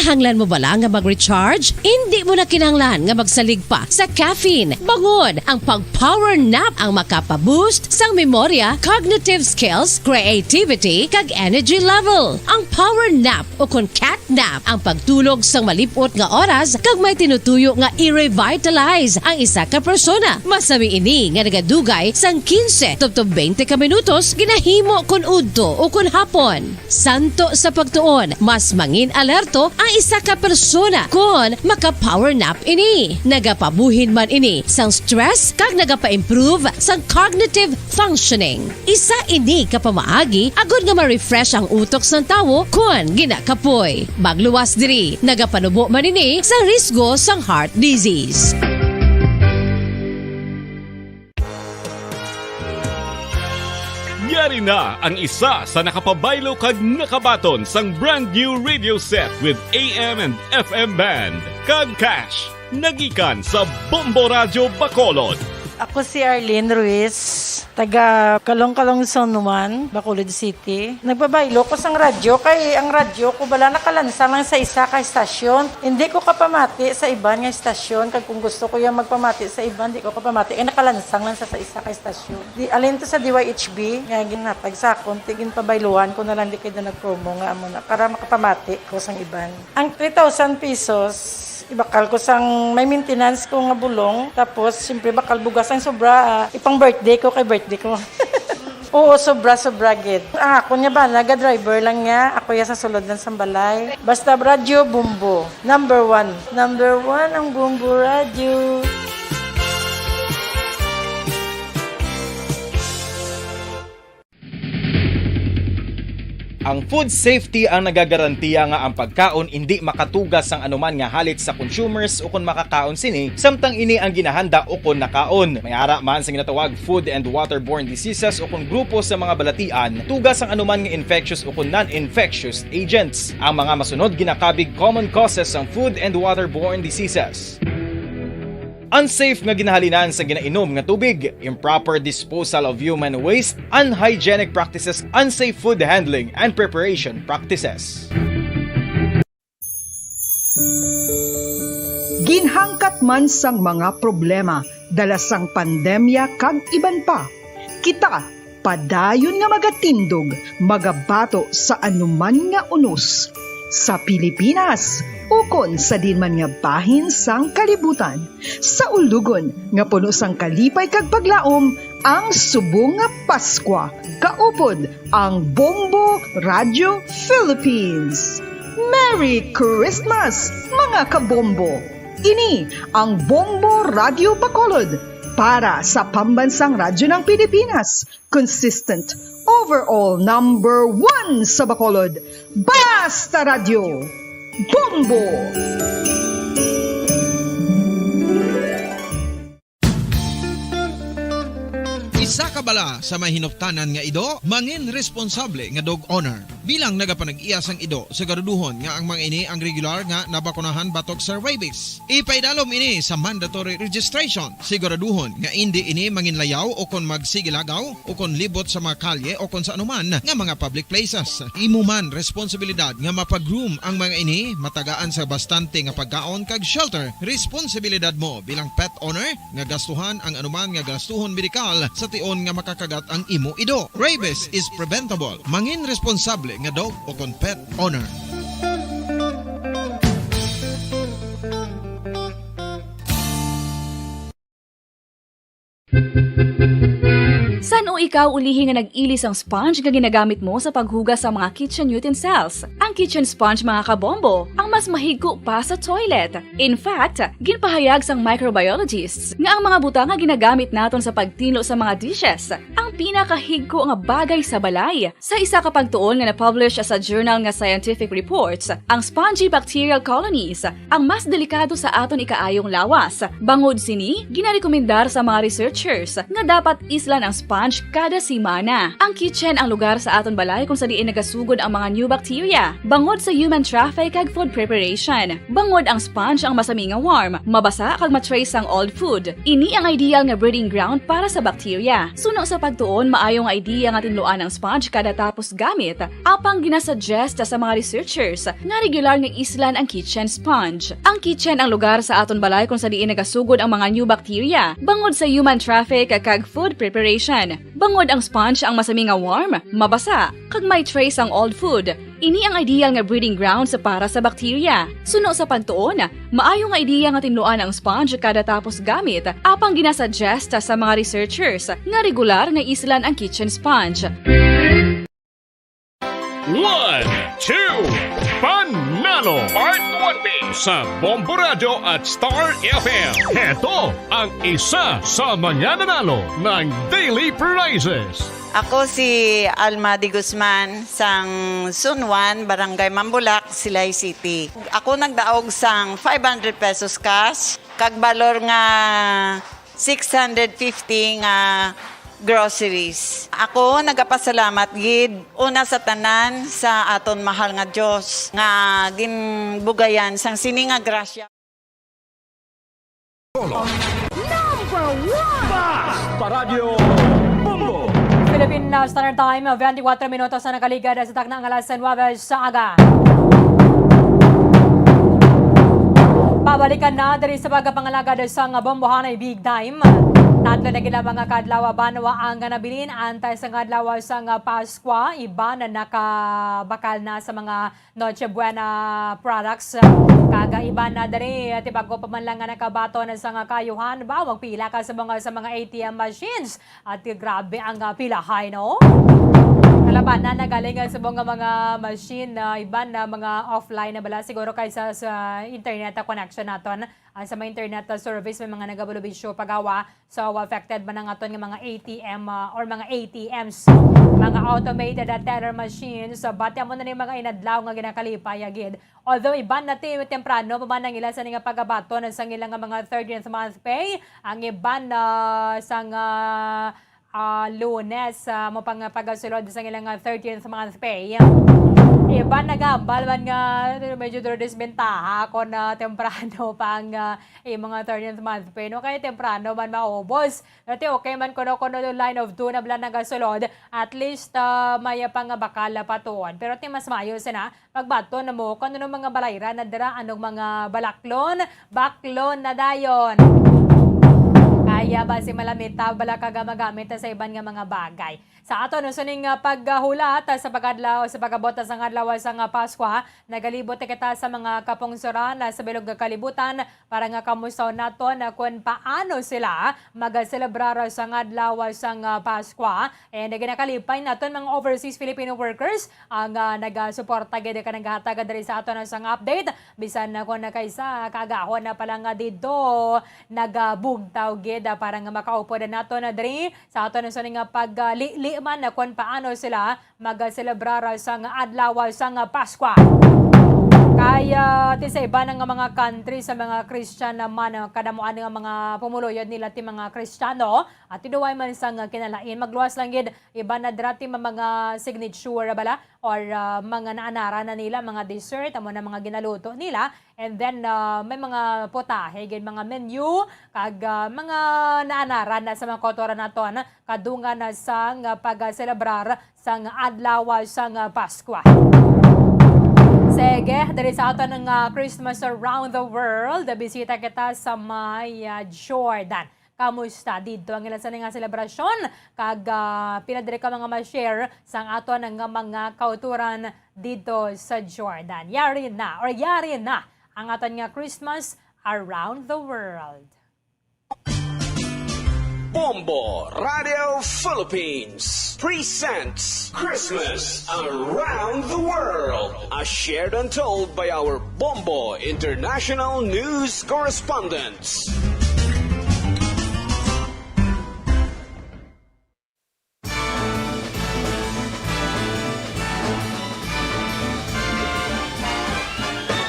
Kinahanglan mo bala nga mag-recharge? Indi mo na kinahanglan nga magsalig pa sa caffeine. Bangod ang pag-power nap ang makapa-boost sang memorya, cognitive skills, creativity, kag energy level. Ang power nap o kon cat nap ang pagtulog sang malip-ot nga oras kag may tinutuyo nga i-revitalize ang isa ka persona. Masami ini nga nagadugay sang quince tubtob twenty ka minutos ginahimo kon udto o kon hapon. Santo sa pagtuon, mas mangin alerto ang isa ka persona kon maka-power nap ini. Nagapabuhin man ini sang stress kag nagapa-improve sang cognitive functioning. Isa ini ka pamaagi agod nga ma-refresh ang utok sang tawo kon ginakapoy. Magluwas diri, nagapanubo man ini sa risgo sang heart disease. Yari na ang isa sa nakapabaylo kag nakabaton sang brand new radio set with A M and F M band kag cash. Nagikan sa Bombo Radyo Bacolod. Ako si Arlene Ruiz, taga Calong-Calong, Zone one, Bacolod City. Nagpabaylo ko sang radyo kay ang radyo ko bala nakalansang lang sa isa ka estasyon. Hindi ko kapamati sa iban nga estasyon, kag kung gusto ko yung magpamati sa iban, di ko kapamati kay nakalansang lang sa, sa isa ka estasyon. Di, alin to sa D Y H B nga ginhatag sa akon, ti ginpabayluhan ko na lang di kay da nag-promo nga amo na para makapamati ko sang iban. Ang three thousand pesos, ibakal ko sang may maintenance ko nga bulong. Tapos, siyempre, bakal bugas ang sobra, ah, ipang birthday ko kay birthday ko. Oo, sobra, sobra gid. Ang ako niya ba, naga-driver lang niya. Ako ya sa sulod lang sa balay. Basta radyo, Bombo. Number one. Number one ang Bombo Radyo. Ang food safety ang nagagarantiya nga ang pagkaon indi makatuga sang anuman nga halit sa consumers ukon makakaon sini, samtang ini ang ginahanda ukon nakaon. May ara man sa ginatawag food and waterborne diseases ukon grupo sa mga balatian, tuga sang anuman nga infectious ukon non-infectious agents. Ang mga masunod ginakabig common causes sang food and waterborne diseases. Unsafe nga ginahalinan sa ginainom nga tubig, improper disposal of human waste, unhygienic practices, unsafe food handling and preparation practices. Ginhangkat man sang mga problema dala sang pandemya kag iban pa, kita padayon nga magatindog, magabato sa anuman nga unos sa Pilipinas ukon sa diin man nga bahin sang kalibutan. Sa ulugon nga puno sang kalipay kag paglaom ang subong nga Paskwa, kaupod ang Bombo Radio Philippines. Merry Christmas, mga kabombo! Ini ang Bombo Radio Bacolod para sa Pambansang Radyo ng Pilipinas, consistent, overall number one sa Bacolod. Basta Radyo, Bombo! Isa ka bala sa may hinuptanan nga ido, mangin responsable nga dog owner. Bilang nagapanag-iya sang ido, siguraduhon nga ang mga ini ang regular nga nabakunahan batok sa rabies. Ipaidalom ini sa mandatory registration. Siguraduhon nga indi ini manginlayaw o kon magsigilagaw o kon libot sa mga kalye o kon sa anuman nga mga public places. Imo man responsibilidad nga mapa-groom ang mga ini, matagaan sa bastante nga pagkaon kag shelter. Responsibilidad mo bilang pet owner nga gastuhan ang anuman nga gastuhon medikal sa tion nga makakagat ang imo ido. Rabies is preventable. Mangin responsable nga dog o kon pet owner. San-o ikaw ulihi nga nag-ili sang sponge nga ginagamit mo sa paghugas sa mga kitchen utensils? Ang kitchen sponge, mga kabombo, ang mas mahigko pa sa toilet. In fact, ginpahayag sang microbiologists nga ang mga butang nga ginagamit naton sa pagtinlo sa mga dishes ang pinakahigko nga bagay sa balay. Sa isa ka pagtuon nga na-publish sa journal nga Scientific Reports, ang spongy bacterial colonies ang mas delikado sa aton ikaayong lawas. Bangod sini, ginarekomendar sa mga researchers nga dapat islan ang sponge Kada semana, ang kitchen ang lugar sa aton balay kung sa diin nagasugod ang mga new bacteria, bangod sa human traffic kag food preparation. Bangod ang sponge ang masami nga warm, mabasa kag ma-trace ang old food. Ini ang ideal nga breeding ground para sa bacteria. Suno sa pagtuon, maayo nga idea nga tinluan ang sponge kada tapos gamit. Apang ginasuggest sa mga researchers nga regular nga islan ang kitchen sponge. Ang kitchen ang lugar sa aton balay kung sa diin nagasugod ang mga new bacteria, bangod sa human traffic kag food preparation. Bangod ang sponge ang masami nga warm, mabasa, kag may trace ang old food. Ini ang ideal nga breeding grounds para sa bacteria. Suno sa pagtuon, maayo nga ideya nga tinluan ang sponge kada tapos gamit, apang ginasuggest sa mga researchers nga regular nga islan ang kitchen sponge. One, two, Panalo! Part one B sa Bombo Radyo at Star F M. Heto ang isa sa mga nanalo ng daily prizes. Ako si Alma de Guzman, sang Sunwan, Barangay Mambulak, Silay City. Ako nagdaog sang five hundred pesos cash, kag balor nga six hundred fifty nga groceries. Ako nagapasalamat gid una sa tanan sa aton mahal nga Dios nga ginbugayan sang sini nga grasya. Number one! Basta Radyo Bombo! Philippine, uh, Standard Time, uh, twenty-four minutos na nakaligad sa takna nga alas nuebe sa aga. Pabalikan na diri sa pagpangalagad sang Bombohanay Big Time. Tatlo na gid ang mga kaadlaw banwa ang nabilin antay sang adlaw sang Paskwa. Iban na nakabakal na sa mga Noche Buena products. Kag iban na diri, tibag-o pa man lang nga nakabaton sa nga kayuhan, ba, magpila ka sa mga, sa mga A T M machines. At grabe ang, ah, pilahay, no? Kalabanan na galing, ah, sa mga, mga machine na iban na mga offline na bala. Siguro kay sa, sa internet, ah, connection naton. Ah, sa mga internet, ah, service, may mga nagabulubisyo pagawa. So, affected man ang aton nga mga A T M, ah, or mga A T Ms, mga automated, ah, teller machines. So, bati amo na ni mga inadlaw nga ginakalipay, agid. Although iban na ti-, temprano pa man ang ila sa nga pagabaton sang ila nga mga thirteenth month pay, ang iban na sang, ah, ah, Lunes, ah, mo pang pagasulod sang ila nga thirteenth month pay. Iban nagahambal man nga medyo duro disbentaha kon, ah, temprano pa ang, ah, imo nga thirteenth month pay, no? Kay temprano man maubos. Pero ti okay man kuno, kuno line of two na bala nagasulod, at least, ah, may pangabakal pa tuon. Pero ti mas maayo sina pagbaton mo kung ano mga balayran na dira, anong mga balaklon, baklon na dayon. Kaya ba si malamita bala ka gamagamit sa iban nga mga bagay? Sa aton sining, ah, paghulat, ah, sa pag-adlaw, sa pag-abot sa nga adlaw sa nga Paskwa, nagalibot kita sa mga kapungsoran, ah, sa bilog nga kalibutan, para nga kamusta naton, ah, kung paano sila magaselebrar sang adlaw sang, ah, Paskwa. And ginakalipay naton mga overseas Filipino workers ang, ah, nagasuporta gid ka naghatag diri sa aton sang update. Bisan na kung nakaisa, kaagahon na pala nga didto nagabugtaw gid, ah, para nga makaupod naton na diri sa aton sa nga pagli-, li man na kung paano sila magaselebrar sang adlaw sang Paskwa. Kay, ah, ti sa iban nga mga country, sa mga Christian naman, ah, kadamuan nga mga pumuluyo nila ti mga Kristiyano, at tinuway man sang kinalain, magluwas lang gid, iban na dira ti ma-, mga signature bala, or, ah, mga naanaran na nila, mga dessert, amo na mga ginaluto nila, and then, ah, may mga putahe gid, mga menu, kag, ah, mga naanaran na sa mga kultura naton, kadungan na sang pagselebrar sang adlaw sang Paskwa. Sige, diri sa aton nga Christmas Around the World, bisita kita sa may, ah, Jordan. Kamusta didto ang ila sa nga selebrasyon? Kag, ah, pila diri ka mga ma-share sang aton nga mga kauturan didto sa Jordan? Yari na, or yari na ang aton nga Christmas Around the World. Bombo Radio Philippines presents Christmas Around the World, as shared and told by our Bombo International News Correspondents.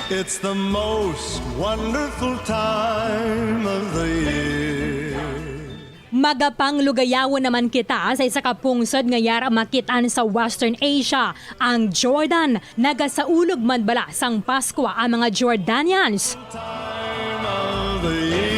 It's the most wonderful time of the year. Magapanglugayawon naman kita sa isa ka pungsod nga yara makit-an sa Western Asia, ang Jordan. Nagasaulog man bala sang Paskwa ang mga Jordanians? Time of the year.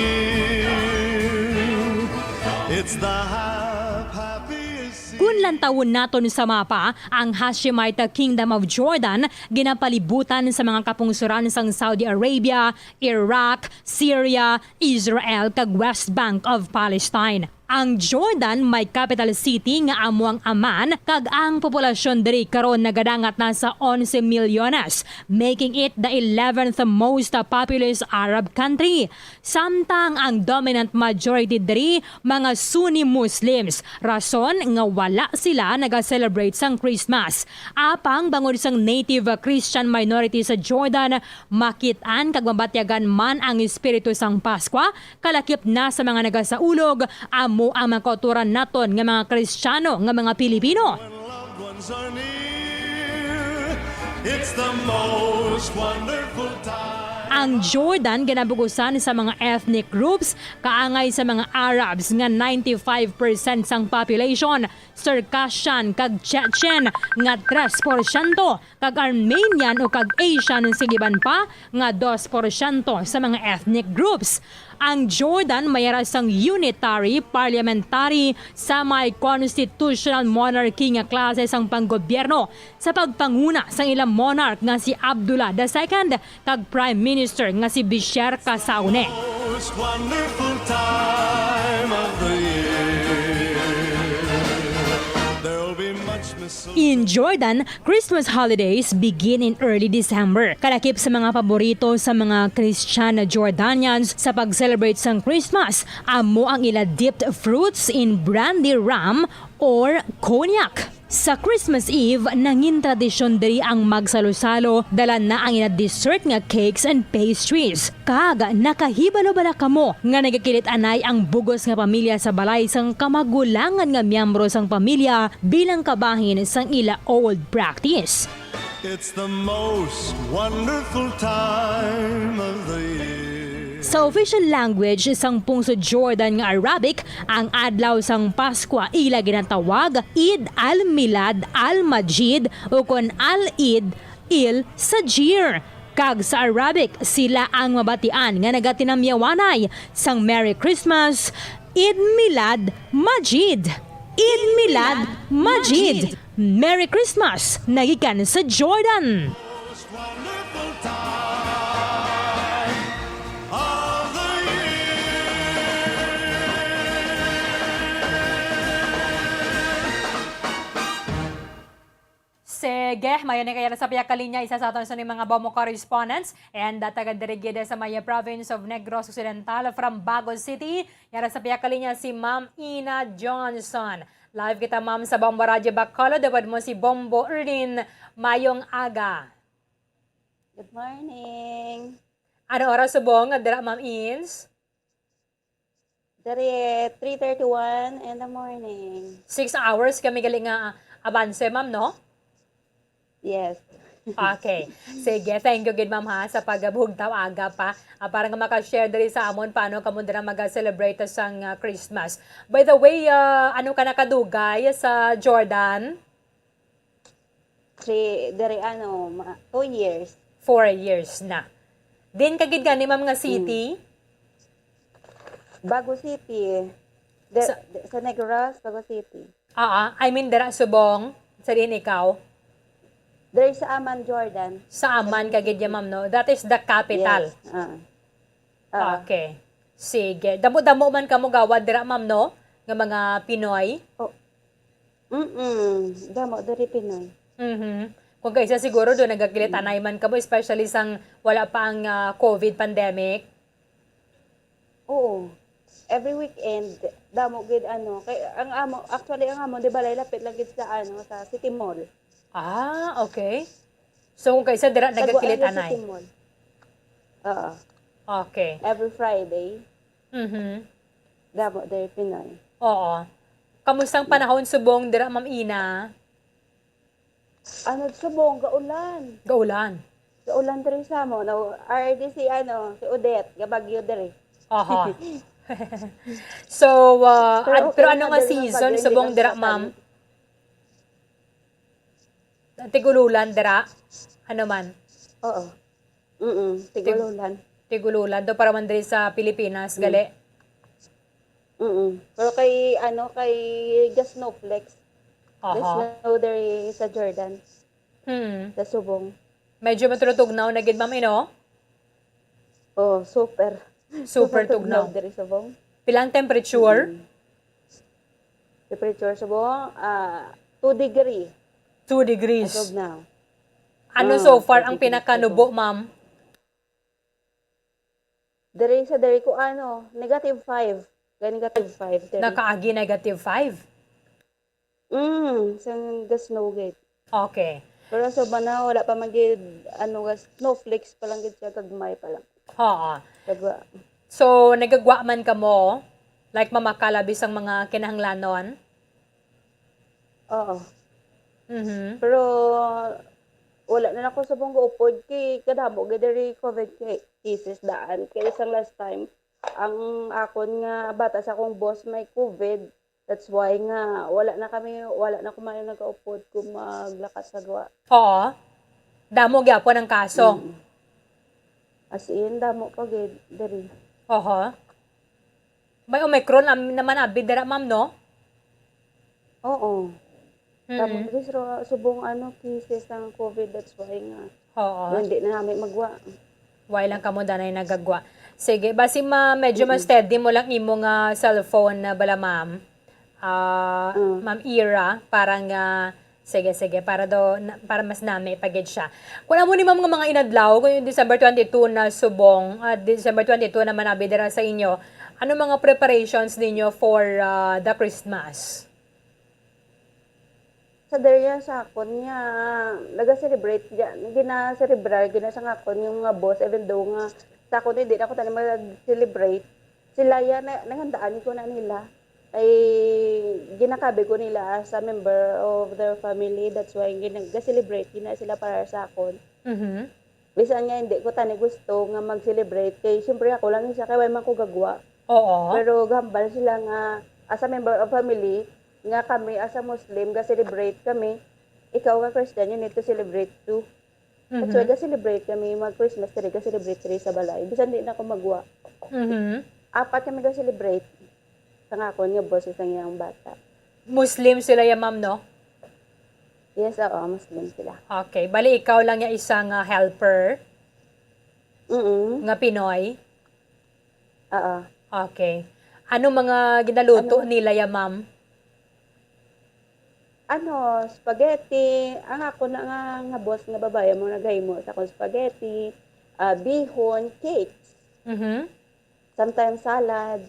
It's the hap-, happiest season. Kun lantawon naton sa mapa, ang Hashemite Kingdom of Jordan ginapalibutan sa mga kapungsoran sang Saudi Arabia, Iraq, Syria, Israel, kag West Bank of Palestine. Ang Jordan may capital city nga amo ang Amman, kag ang populasyon diri karon nagadangat na sa onse milyones, making it the eleventh most populous Arab country. Samtang ang dominant majority diri mga Sunni Muslims, rason nga wala sila naga-celebrate sang Christmas. Apang bangod sang native Christian minority sa Jordan, makit-an kag mabatyagan man ang espiritu sang Paskwa, kalakip na sa mga nagasaulog, amo ang mga kautoran naton nga mga Kristiyano nga mga Pilipino. When loved ones are near, it's the most wonderful time. Ang Jordan ginabugusan sa mga ethnic groups, kaangay sa mga Arabs nga ninety-five percent sang population, Circassian kag Chechen nga tres porsyento, kag Armenian o kag Asian sa iban pa nga dos porsyento sa mga ethnic groups. Ang Jordan may ara sang unitary, parliamentary, semi-constitutional monarchy nga klase sang panggobyerno sa pagpanguna sang ilang monarch nga si Abdullah the Second kag Prime Minister nga si Bashar Kasaune. Most wonderful time of the year. There'll be much mistletoe. In Jordan, Christmas holidays begin in early December. Kalakip sa mga paborito sa mga Christian na Jordanians sa pag-celebrate sang Christmas, amo ang ila dipped fruits in brandy rum or cognac. Sa Christmas Eve, nangin tradisyon diri ang magsalo-salo, dala na ang ina dessert nga cakes and pastries. Kag nakahibalo bala kamo nga nagakilit anay ang bugos nga pamilya sa balay sang kamagulangan nga miyembro sang pamilya bilang kabahin sang ila old practice? It's the most wonderful time of the year. Sa official language sang pungsod Jordan nga Arabic, ang adlaw sang Paskwa ila ginatawag Eid al-Milad al-Majid, ukon al-Eid il-Sajir. Kag sa Arabic, sila ang mabatian nga nagatinamyawanay sang Merry Christmas, Eid Milad Majid. Eid Milad Majid. Merry Christmas, nagikan sa Jordan. Most wonderful time of the year. Sige, mayo ni kaya sa pihak ka linya, isa sa aton sa mga Bombo correspondents, and, uh, taga diri gid sa may province of Negros Occidental, from Bago City. Yara sa pihak ka linya si Ma'am Ina Johnson. Live kita, ma'am, sa Bombo Radyo Bacolod. Dapat mo si Bombo Erlin. Mayong aga. Good morning. Ano oras subong dira, Ma'am Ins? Diri, three thirty-one in the morning. Six hours kami gali nga, ah, abanse, ma'am, no? Yes. Okay. Sige, thank you gid, ma'am, ha, sa pagbuhugtaw aga pa, ah, para nga maka-share diri sa amon paano kamo dira mag-celebrate sang, ah, Christmas. By the way, ah, ano ka na kadugay sa Jordan? Si, diri, ano, ma-, two years. Four years na. Din ka gid gani, ma'am, nga city? Mm. Bago City. Di-, Sa di-, sa Negros, Bago City. Ah, ah. I mean, dira subong, sa diin ikaw? Diri sa Amman, Jordan. Sa Amman ka gid ya, ma'am, no? That is the capital. Yes. Ah. Ah. Okay. Sige. Damo-damo man kamo gawad dira, ma'am, no? Nga mga Pinoy? Oh. Mm-mm. Damo diri Pinoy. Mhm. Kung kaisa siguro do nagakilit anay man kamo, especially sang wala pa ang, ah, COVID pandemic. Oo. Every weekend, damo gid, ano, kay ang amo, actually, ang amo, di balay, lapit lang gid sa, ano, sa City Mall. Ah, okay. So, kung kaisa dira, Taguan nagakilit ni anay. City Mall. Oo. Okay. Every Friday. Mhm. Damo diri Pinoy. Oo. Kamusta ang panahon subong dira, Ma'am Ina? Ano, subong, gaulan. Gaulan. Gaulan diri sa mo. No, R D si, ano, si Odette, gabagyo diri. Aha. So, ah, Pero an- okay pero lang ano na nga diri season magpagyo, hindi subong lang dira, sa ma'am? panit. Tigululan dira? Ano man? Oo. Mm, Tig tigululan. Tigululan do para man diri sa Pilipinas, Mm. gali? Mm. Pero kay, ano, kay ga-snowflakes. Ga-snow Aha. diri sa Jordan. Hmm. Sa Subong. Medyo maturutugnaw na gid, ma'am, ino? Oh, super. Super Super tugnaw tugnaw. Diri sa Subong. Pila ang temperature? Mm. Temperature sa Subong, ah, two degree Two as degrees. Of now. Ano so Ah, far two ang degrees sa pinakanubo, Subong. Ma'am? Diri sa diri ko, ano, negative five. Ga negative five diri. Nakaagi negative five? Mm, sa ga-snow gid. Okay. Pero sa bana, wala pa man gid, ano, ga-, snowflakes pa lang gid siya, gagmay pa lang. Oo. Kag, So, nagagwa man kamo, like, mamakalabi sang mga kinahanglanon? Oo. Mhm. Pero wala na ako sa bunggo upod kay kadamo gid diri COVID ca-, cases daan. Kay isang last time, ang akon nga bata sa akong boss may COVID. That's why nga wala na kami, wala na kumayo nagaupod kung maglakat sa gwa. Oo. Damo gyapon ang kaso. Mm. As in, damo pa gid diri. Oho. May Omicron am-, naman abi dira, ma'am, no? Oo. Tapos Mm. this ro-, subong ano, cases ng COVID, that's why nga. Oo. Hindi na namin magwa. Why lang kamo danay nagagwa? Sige, basi ma medyo mas Mm. steady mo lang imo nga cellphone na bala, ma'am. Ah, Mm. Ma'am Ira, para nga, sige, sige, para do, na- para mas nami pa gid siya. Kung amo ni ma'am nga mga inadlaw, kung yung December twenty-two na subong, ah, December twenty-two naman abi dira sa inyo, ano mga preparations ninyo for ah, the Christmas? Sa diri sa akon nga naga-celebrate, ya-, gina-celebrar gina sa akon yung mga boss, even though nga sa akon hindi na ako tani mag-celebrate, sila ya na, naghandaan ko na nila. Ay ginakabi ko nila as a member of their family. That's why gina-celebrate gina sila para sa akon. Mhm. Bisan nga hindi ko tani gusto nga mag-celebrate, kay siyempre ako lang siya, kay way man ko gagwa. Oo. Pero gahambal sila nga, as a member of family, nga kami as a Muslim, ga-celebrate kami. Ikaw nga Christian, you need to celebrate too. That's why Mhm. ga-celebrate kami, mag-Christmas diri, ga-celebrate diri sa balay. Bisan di na ako magwa. Mhm. Apat kami ga-celebrate. Sa nga akon nga boss, isang iyang bata. Muslim sila ya, ma'am, no? Yes, oo, Muslim sila. Okay. Bali, ikaw lang ya isa nga helper Mm. nga Pinoy? Oo. Okay. Ano mga ginaluto Ano? nila ya, ma'am? Ano, spaghetti. Ang ako na nga, nga boss nga babae mo nagahimo sa akong spaghetti, ah, bihon, cakes. Mhm. Sometimes salad.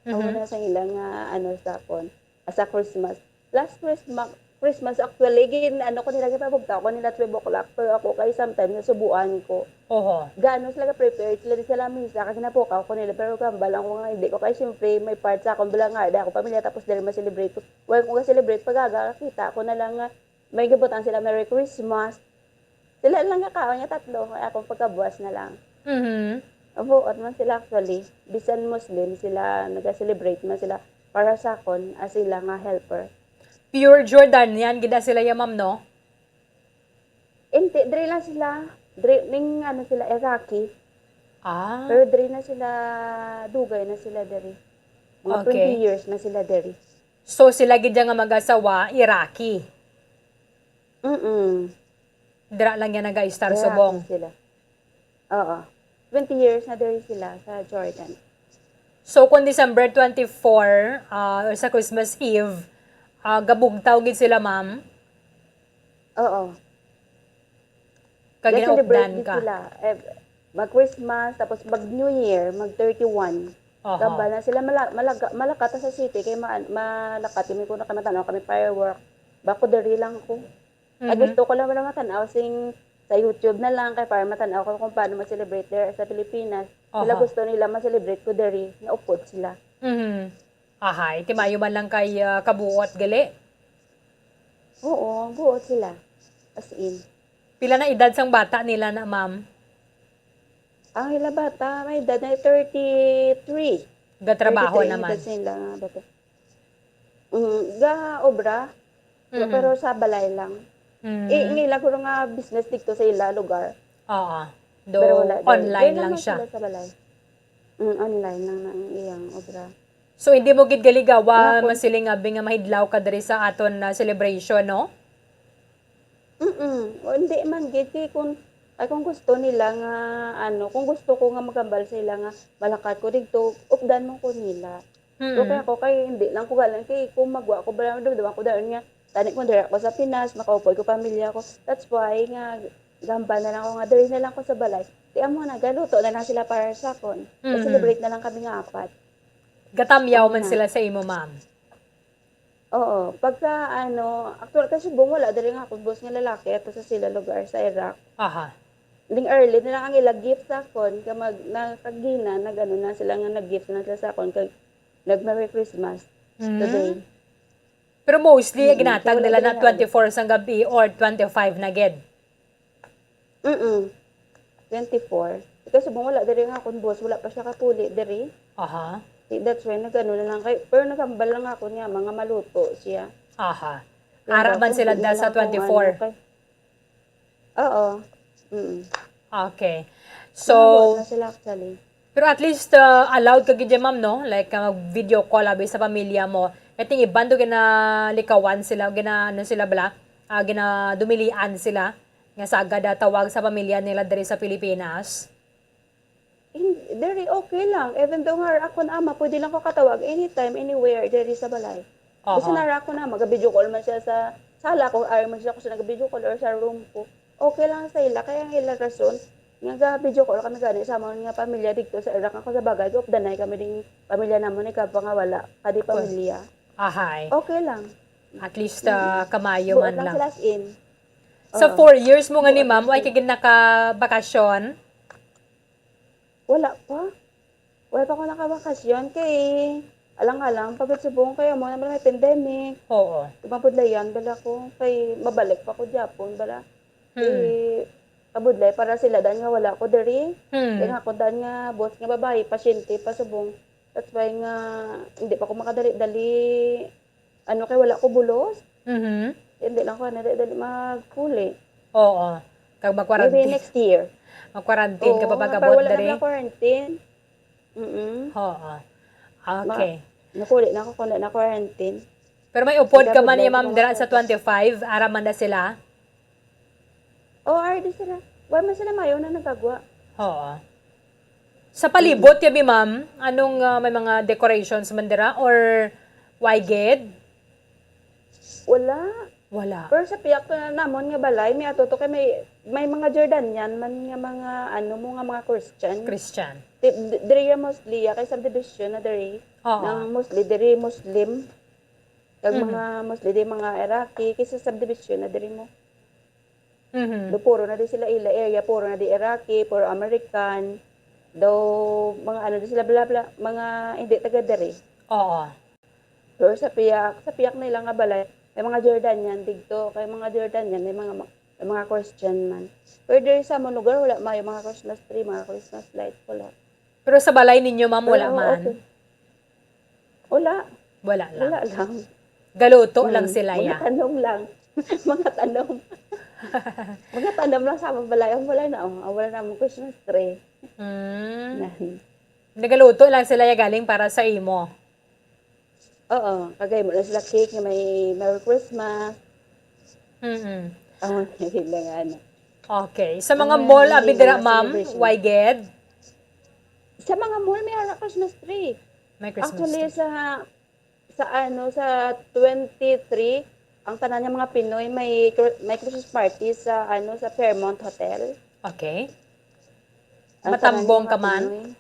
Amo Mhm. na sa ila nga, ano, sa akon. Sa Christmas. Last Christmas, Christmas actually, gin, ano ko nila, gipabugtaw ko nila twelve o'clock. Pero ako kay sometimes nasubuan ko. Oho. Gano sila ka-prepared, sila di sila misa, kag ginapukaw ko nila. Pero gambal lang ko nga, hindi ko kay siyempre, may part sa akong bala nga, di ako pamilya, tapos dili ma-celebrate ko. Well, kung ga-celebrate, pag aga, kita ko na lang nga, may gabutan sila, "Merry Christmas." Sila lang nga kaon nga tatlo, kay akong pagkabuas na lang. Mhm. Mabuot man sila actually. Bisan Muslim sila, naga-celebrate man sila para sa akon as sila nga helper. Pure Jordanian gid na sila ya, ma'am, no? Hindi, diri lang sila. Diri, ning ano sila, Iraqi. Ah. Pero diri na sila, dugay na sila diri. Mga Okay. twenty years na sila diri. So, sila gid ya nga mag-asawa, Iraqi. Mm-mm. Dira lang ya nag-istar Iraqi subong. Sila. Oo. Twenty years na diri sila sa Jordan. So, kung December twenty-four, ah, or sa Christmas Eve, ah, gabugtaw gid sila, ma'am? Oo. Kag Ga-celebrate ginaupdan gid ka? Sila. Eh, mag-Christmas, tapos mag-New Year, mag-thirty-one. Aha. Gambal na sila, mala-, malaga-, malakata sa city, kay ma-, malakat kami kung nakamatan-aw kami firework. Bako diri lang ko. Kay Mhm. gusto ko lang wala matan-aw sing sa YouTube na lang, kay para matan-aw ko kung paano ma-celebrate there sa Pilipinas. Sila Aha. Gusto nila ma-celebrate ko diri, naupod sila. Mhm. Ahay, timayo man lang kay ah, kabuot, gali? Oo, buot sila. As in. Pila na edad sang bata nila na, ma'am? Ang ila bata, may edad na thirty-three. Gatrabaho naman. Thirty-three anyos sila nga bata. Mm, ga obra, pero sa balay lang. Mm. Eh, nga ila guro nga business dito sa ila lugar. Oo. Pero wala, online lang siya. Sila sa balay. Mm, online lang na ang iyang obra. So, hindi mo gid galigawa, masiling abi nga mahidlaw ka diri sa aton na celebration, no? Mm-mm. O, hindi man gid kay kung, ay, kung gusto nila nga, ano, kung gusto ko nga magambal sa ila nga malakat ko didto, updan mo ko nila. Mm. Okay ako, kay hindi lang ko galing, kay kung magwa ko, ba, dumduman ko dayon nga, tani kung dira ko sa Pinas, makaupod ko pamilya ko. That's why nga, gambal na lang ako nga, diri na lang ko sa balay. Di amo na, galuto na lang sila para sa akon. Mm. Celebrate na lang kami nga apat. Gatamyaw man sila sa imo, ma'am? Oo. Pagka, ano, actual, kay subong wala diri nga akong boss nga lalaki ato sa sila lugar, sa Iraq. Aha. Ning early na lang ang ila gift sa akon, ka mag-, nakagina, nag-ano na sila nga nag-gift na sila sa akon, kag nag-Merry Christmas today. Pero mostly, mm, ginatag nila na twenty-four sang gabi or twenty-five na gid. Mm-mm. Twenty-four. Kasi kung wala diri nga akon boss, wala pa siya kapuli diri. Aha. Di, that's why nagano na lang kay, pero nagambal lang ako niya, mga maluto siya. Aha. Ara man sila da sa twenty-four. Oo. Mm. Okay. So, na sila actually. Pero at least, uh, allowed ka gid, ma'am, no? Like, uh, mag-video call abi sa pamilya mo. I think iban do ginalikawan sila, gina-, ano sila bala, ah, ginadumilian sila. Nga sagad, ah, tawag sa pamilya nila diri sa Pilipinas? Hin-, diri, okay lang. Even though nga akon ama, pwede lang ko katawag anytime, anywhere, diri sa balay. Aha. Bisan ara akon ama, ga-video call man siya sa sala ko, ari man siya ko sa nag-video call or sa room ko. Okay lang sa ila, kaya ang ila rason, nga ga-video call kami gani sa amon nga pamilya dito sa Iraq. Ako sa bagay, giupdanay kami ding pamilya namon, ikaw pa nga wala, kadi pamilya. Ahay. Okay lang. At least, ah, kamayo man lang. Buot lang sila as in. Sa four years mo nga ni ma'am, way ka gid nakabakasyon? Wala pa. Wala pa ko nakabakasyon kay alang-alang pagkat subong kay amo naman may pandemic. Oo. Mabudlayan bala ko kay mabalik pa ko Japon bala. Hmm. Kay kabudlay para sila dan nga wala ko diri. Hmm. Kay nga ako dan nga boss nga babayi, pasyente pa subong. That's why nga hindi pa ko makadali-dali. Ano, kay wala ko bulos. Mhm. Hindi lang ko, ano, dali, dali magpuli. Oo. Kag magkwarantin. Maybe next year. Magkwarantin ka pa pag-abot diri. Oo, wala na quarantine. Mm-mm. Oo. Okay. Nakuli na ako kung na quarantine. Pero may upod ka man ni ma'am dira sa twenty-five, ara man na sila? O, ari di sila. Wa man sila mayo na nagagwa. Oo. Sa palibot, yabi, ma'am, anong, ah, may mga decorations man dira or way gid? Wala. Wala. Pero sa piyak to na namon nga balay, may ato to kay may, may mga Jordanian man nga mga, ano mo, nga mga Christian. Christian. Di-, di-, diri ya mostly ya, kay subdivision na diri. Oo. Nang mostly diri Muslim. Kag mga mostly di mga Iraqi, kay sa subdivision na diri mo. Mhm. Do puro na di sila ila area, puro na di Iraqi, puro American. Do mga ano di sila, bla, bla, mga hindi taga diri. Oo. Pero sa piyak, sa piyak nila nga balay, may mga Jordanian digto, kay mga Jordanian, may mga, may mga Christian man. Pero diri sa among lugar, wala mayo mga Christmas tree, mga Christmas light, wala. Pero sa balay ninyo, ma'am, wala man? Wala. Wala lang. Wala lang. Galuto lang sila, ya. Mga tanom lang. Mga tanom. Mga tanom lang sa among balay. Ang wala na, oh. Ang wala na among Christmas tree. Mm. Nagaluto lang sila, ya, galing para sa imo. Oo, kagay mo na sila cake nga may Merry Christmas. Mm-mm. Ang mga sila nga, ano. Okay. Sa mga mall, abi dira, ma'am, way gid? Sa mga mall, may ara Christmas tree. May Christmas tree. Actually, sa, sa, ano, sa twenty-three, ang tanan nga mga Pinoy may, may Christmas party sa, ano, sa Fairmont Hotel. Okay. Matambong ka man?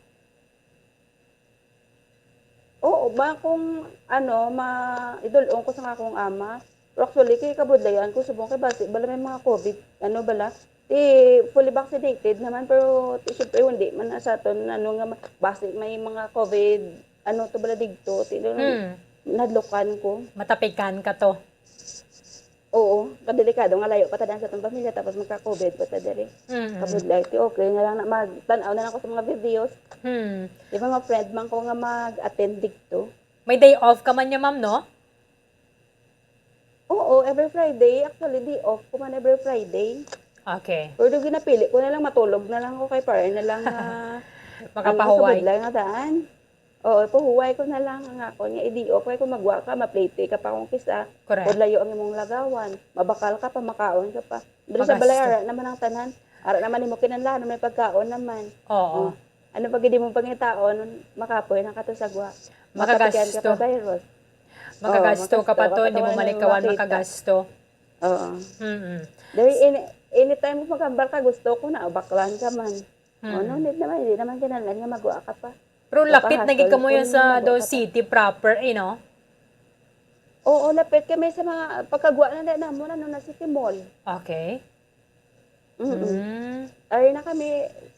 Oo, ba, kung ano, ma-, idulong ko sa akong ama. Pero actually, kay kabudlayan ko, subong kay basi, bala may mga covid, ano bala, di fully vaccinated naman, pero di, syempre, hindi man na sa aton, ano nga, ma-, basi may mga covid, ano to bala digto, di, nadlukan ko. Matapikan ka to. Oo, kadelikado nga layo pa ta dan sa atong pamilya, tapos magka-covid pa ta diri. Mm-mm. Kabudlay, ti okay na lang na magtan-aw na lang ko sa mga videos. Hmm. Di ba, mga friend man ko nga mag-attend dito. May day off ka man niya, ma'am, no? Oo, every Friday. Actually, day off ko man every Friday. Okay. Pero di ginapili ko na lang, matulog na lang ko kay para na lang nga Makapahuway. Ang kabudlay nga daan. Oo, pahuway ko na lang ang ako niya. Idiok kay kung magwa ka, maplete ka pa kung kisa. Correct. Kung layo ang imong lagawan, mabakal ka pa, makaon ka pa. Diri sa balay, Magasto. Ara naman ang tanan. Ara naman imo kinanlahan, may pagkaon naman. Oo. Oh. Ano pa gid mo pangitaon, makapoy na ka to sa gwa. Makagasto. Matapian ka pa virus. Makagasto Oo, ka pa makasto to, ka hindi pa mo man malikawan, makita. Makagasto. Oo. Mm-mm. Dahil any, anytime mo maghambal ka, gusto ko na, baklan ka man. Hmm. Oh, no need naman, hindi naman kinahanglan nga magwa ka pa. Pero lapit na gid Papahasol kamo ko yun sa na do magwa ka pa. City proper, eh, no? Oo, lapit kami sa mga, pagkagwa na din namo, ano na, City Mall. Okay. Mm-mm. Mm. Ari na kami,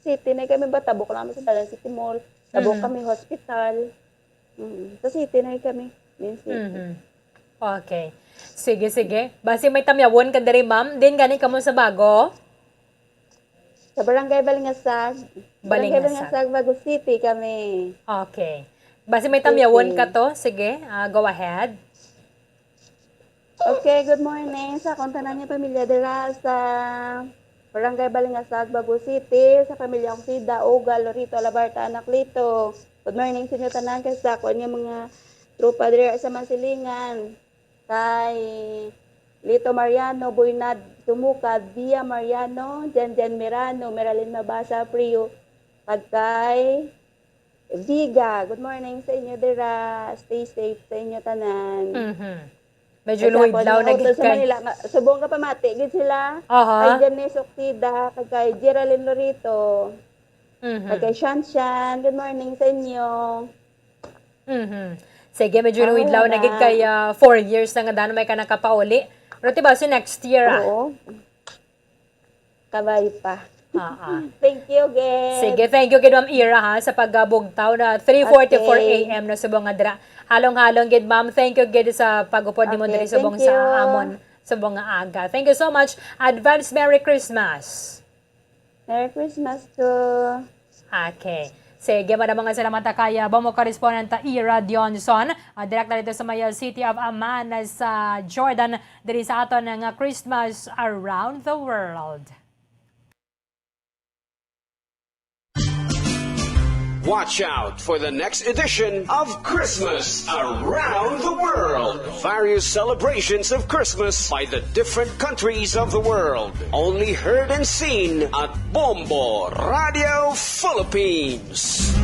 city na kami ba? Tabok lang kami sa dalan, City Mall. Tabok Mm. kami, hospital. Mm. Sa city na kami, main city. Mhm. Okay. Sige, sige. Basi may tamyawon ka diri, ma'am. Din gani kamo sa bago? Sa Barangay Balingasag. Barangay Balingasag. Balingasag, Bago City kami. Okay. Basi may tamyawon City. Ka to. Sige, ah, go ahead. Okay, good morning sa akong tanan nga pamilya dira sa Barangay Balingasag, Bago City, sa pamilya kong Sida, Uga, Lorito, Alabarta, Anacleto. Good morning sa inyo tanan, kay sa akon nga mga tropa dira sa Masilingan. Kay Lito Mariano, Buynad Sumukad, Via Mariano, Jan Jan Mirano, Meralyn Mabasa, Prio, kag kay Viga. Good morning sa inyo dira. Stay safe sa inyo tanan. Mhm. Medyo Kay sa luwidlaw akon, na gid utol sa kay Manila, nga, subong ka pamati gid sila. Aha. Kay Janice Octida, kag kay Geraldine Lorito, Mhm. kag kay Shanshan. Good morning sa inyo. Mhm. Sige, medyo Ako luwidlaw na gid na. Kay, ah, four years na nga daan may ka nakapauli. Pero ti ba, si next year, ah? Oo. Kabay pa. Ah, ah. Thank you, Ged. Sige, thank you gid, Ma'am Ira, ha, sa pagabugtaw na three forty-four Okay. A M na subong nga dira. Halong-halong gid, ma'am. Thank you gid sa pag-upod nimo Okay, diri subong thank sa you. Amon, subong nga aga. Thank you so much. Advance Merry Christmas. Merry Christmas too. Okay. Sige, madamo nga salamat ta kay, ah, Bombo correspondent ta Ira Dionson, ah, direct na dito sa may, ah, City of Amman, ah, sa Jordan, diri sa aton nga Christmas Around the World. Watch out for the next edition of Christmas Around the World. Various celebrations of Christmas by the different countries of the world. Only heard and seen at Bombo Radio Philippines.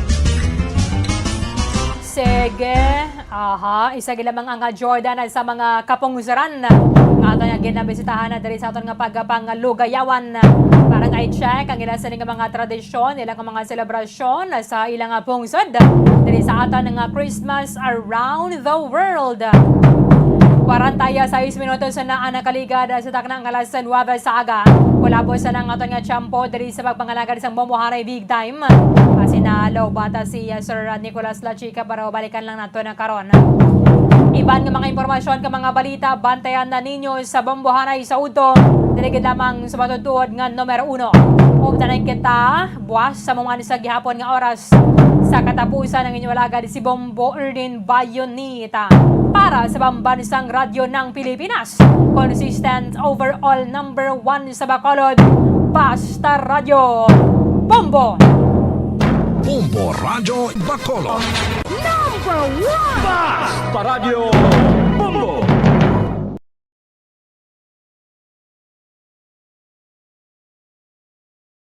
Sige, aha, isa gid lamang ang, ah, Jordan sa mga kapungsoran nga aton nga ginabisitahan na diri sa aton nga pagpanglugayawan. Para nga i-check ang ila sini nga mga tradisyon, ila nga mga selebrasyon sa ilang, ah, pungsod diri sa aton nga Christmas Around the World. Kwarenta y seis minutos na ang nakaligad sa takna nga alas nuebe sa aga. Kulabos na ang aton nga tiyempo diri sa pagpangalagad sang Bombohanay Big Time. Pasinalo bata si, uh, Sir Nicolas Lachica, pero balikan lang nato na karon. Iban nga mga impormasyon ka mga balita, bantayan na ninyo sa Bombohanay sa udto. Dili gid lamang sa matutuod nga numero uno. Updanan kita buwas sa mga sa gihapon nga oras. Sa katapusan, ang inyo alagad si Bombo Erdin Bayonita para sa Pambansang Radyo ng Pilipinas. Consistent overall number one sa Bacolod. Basta Radyo Bombo! Bombo Radyo Bacolod. Number one! Basta Radyo Bombo!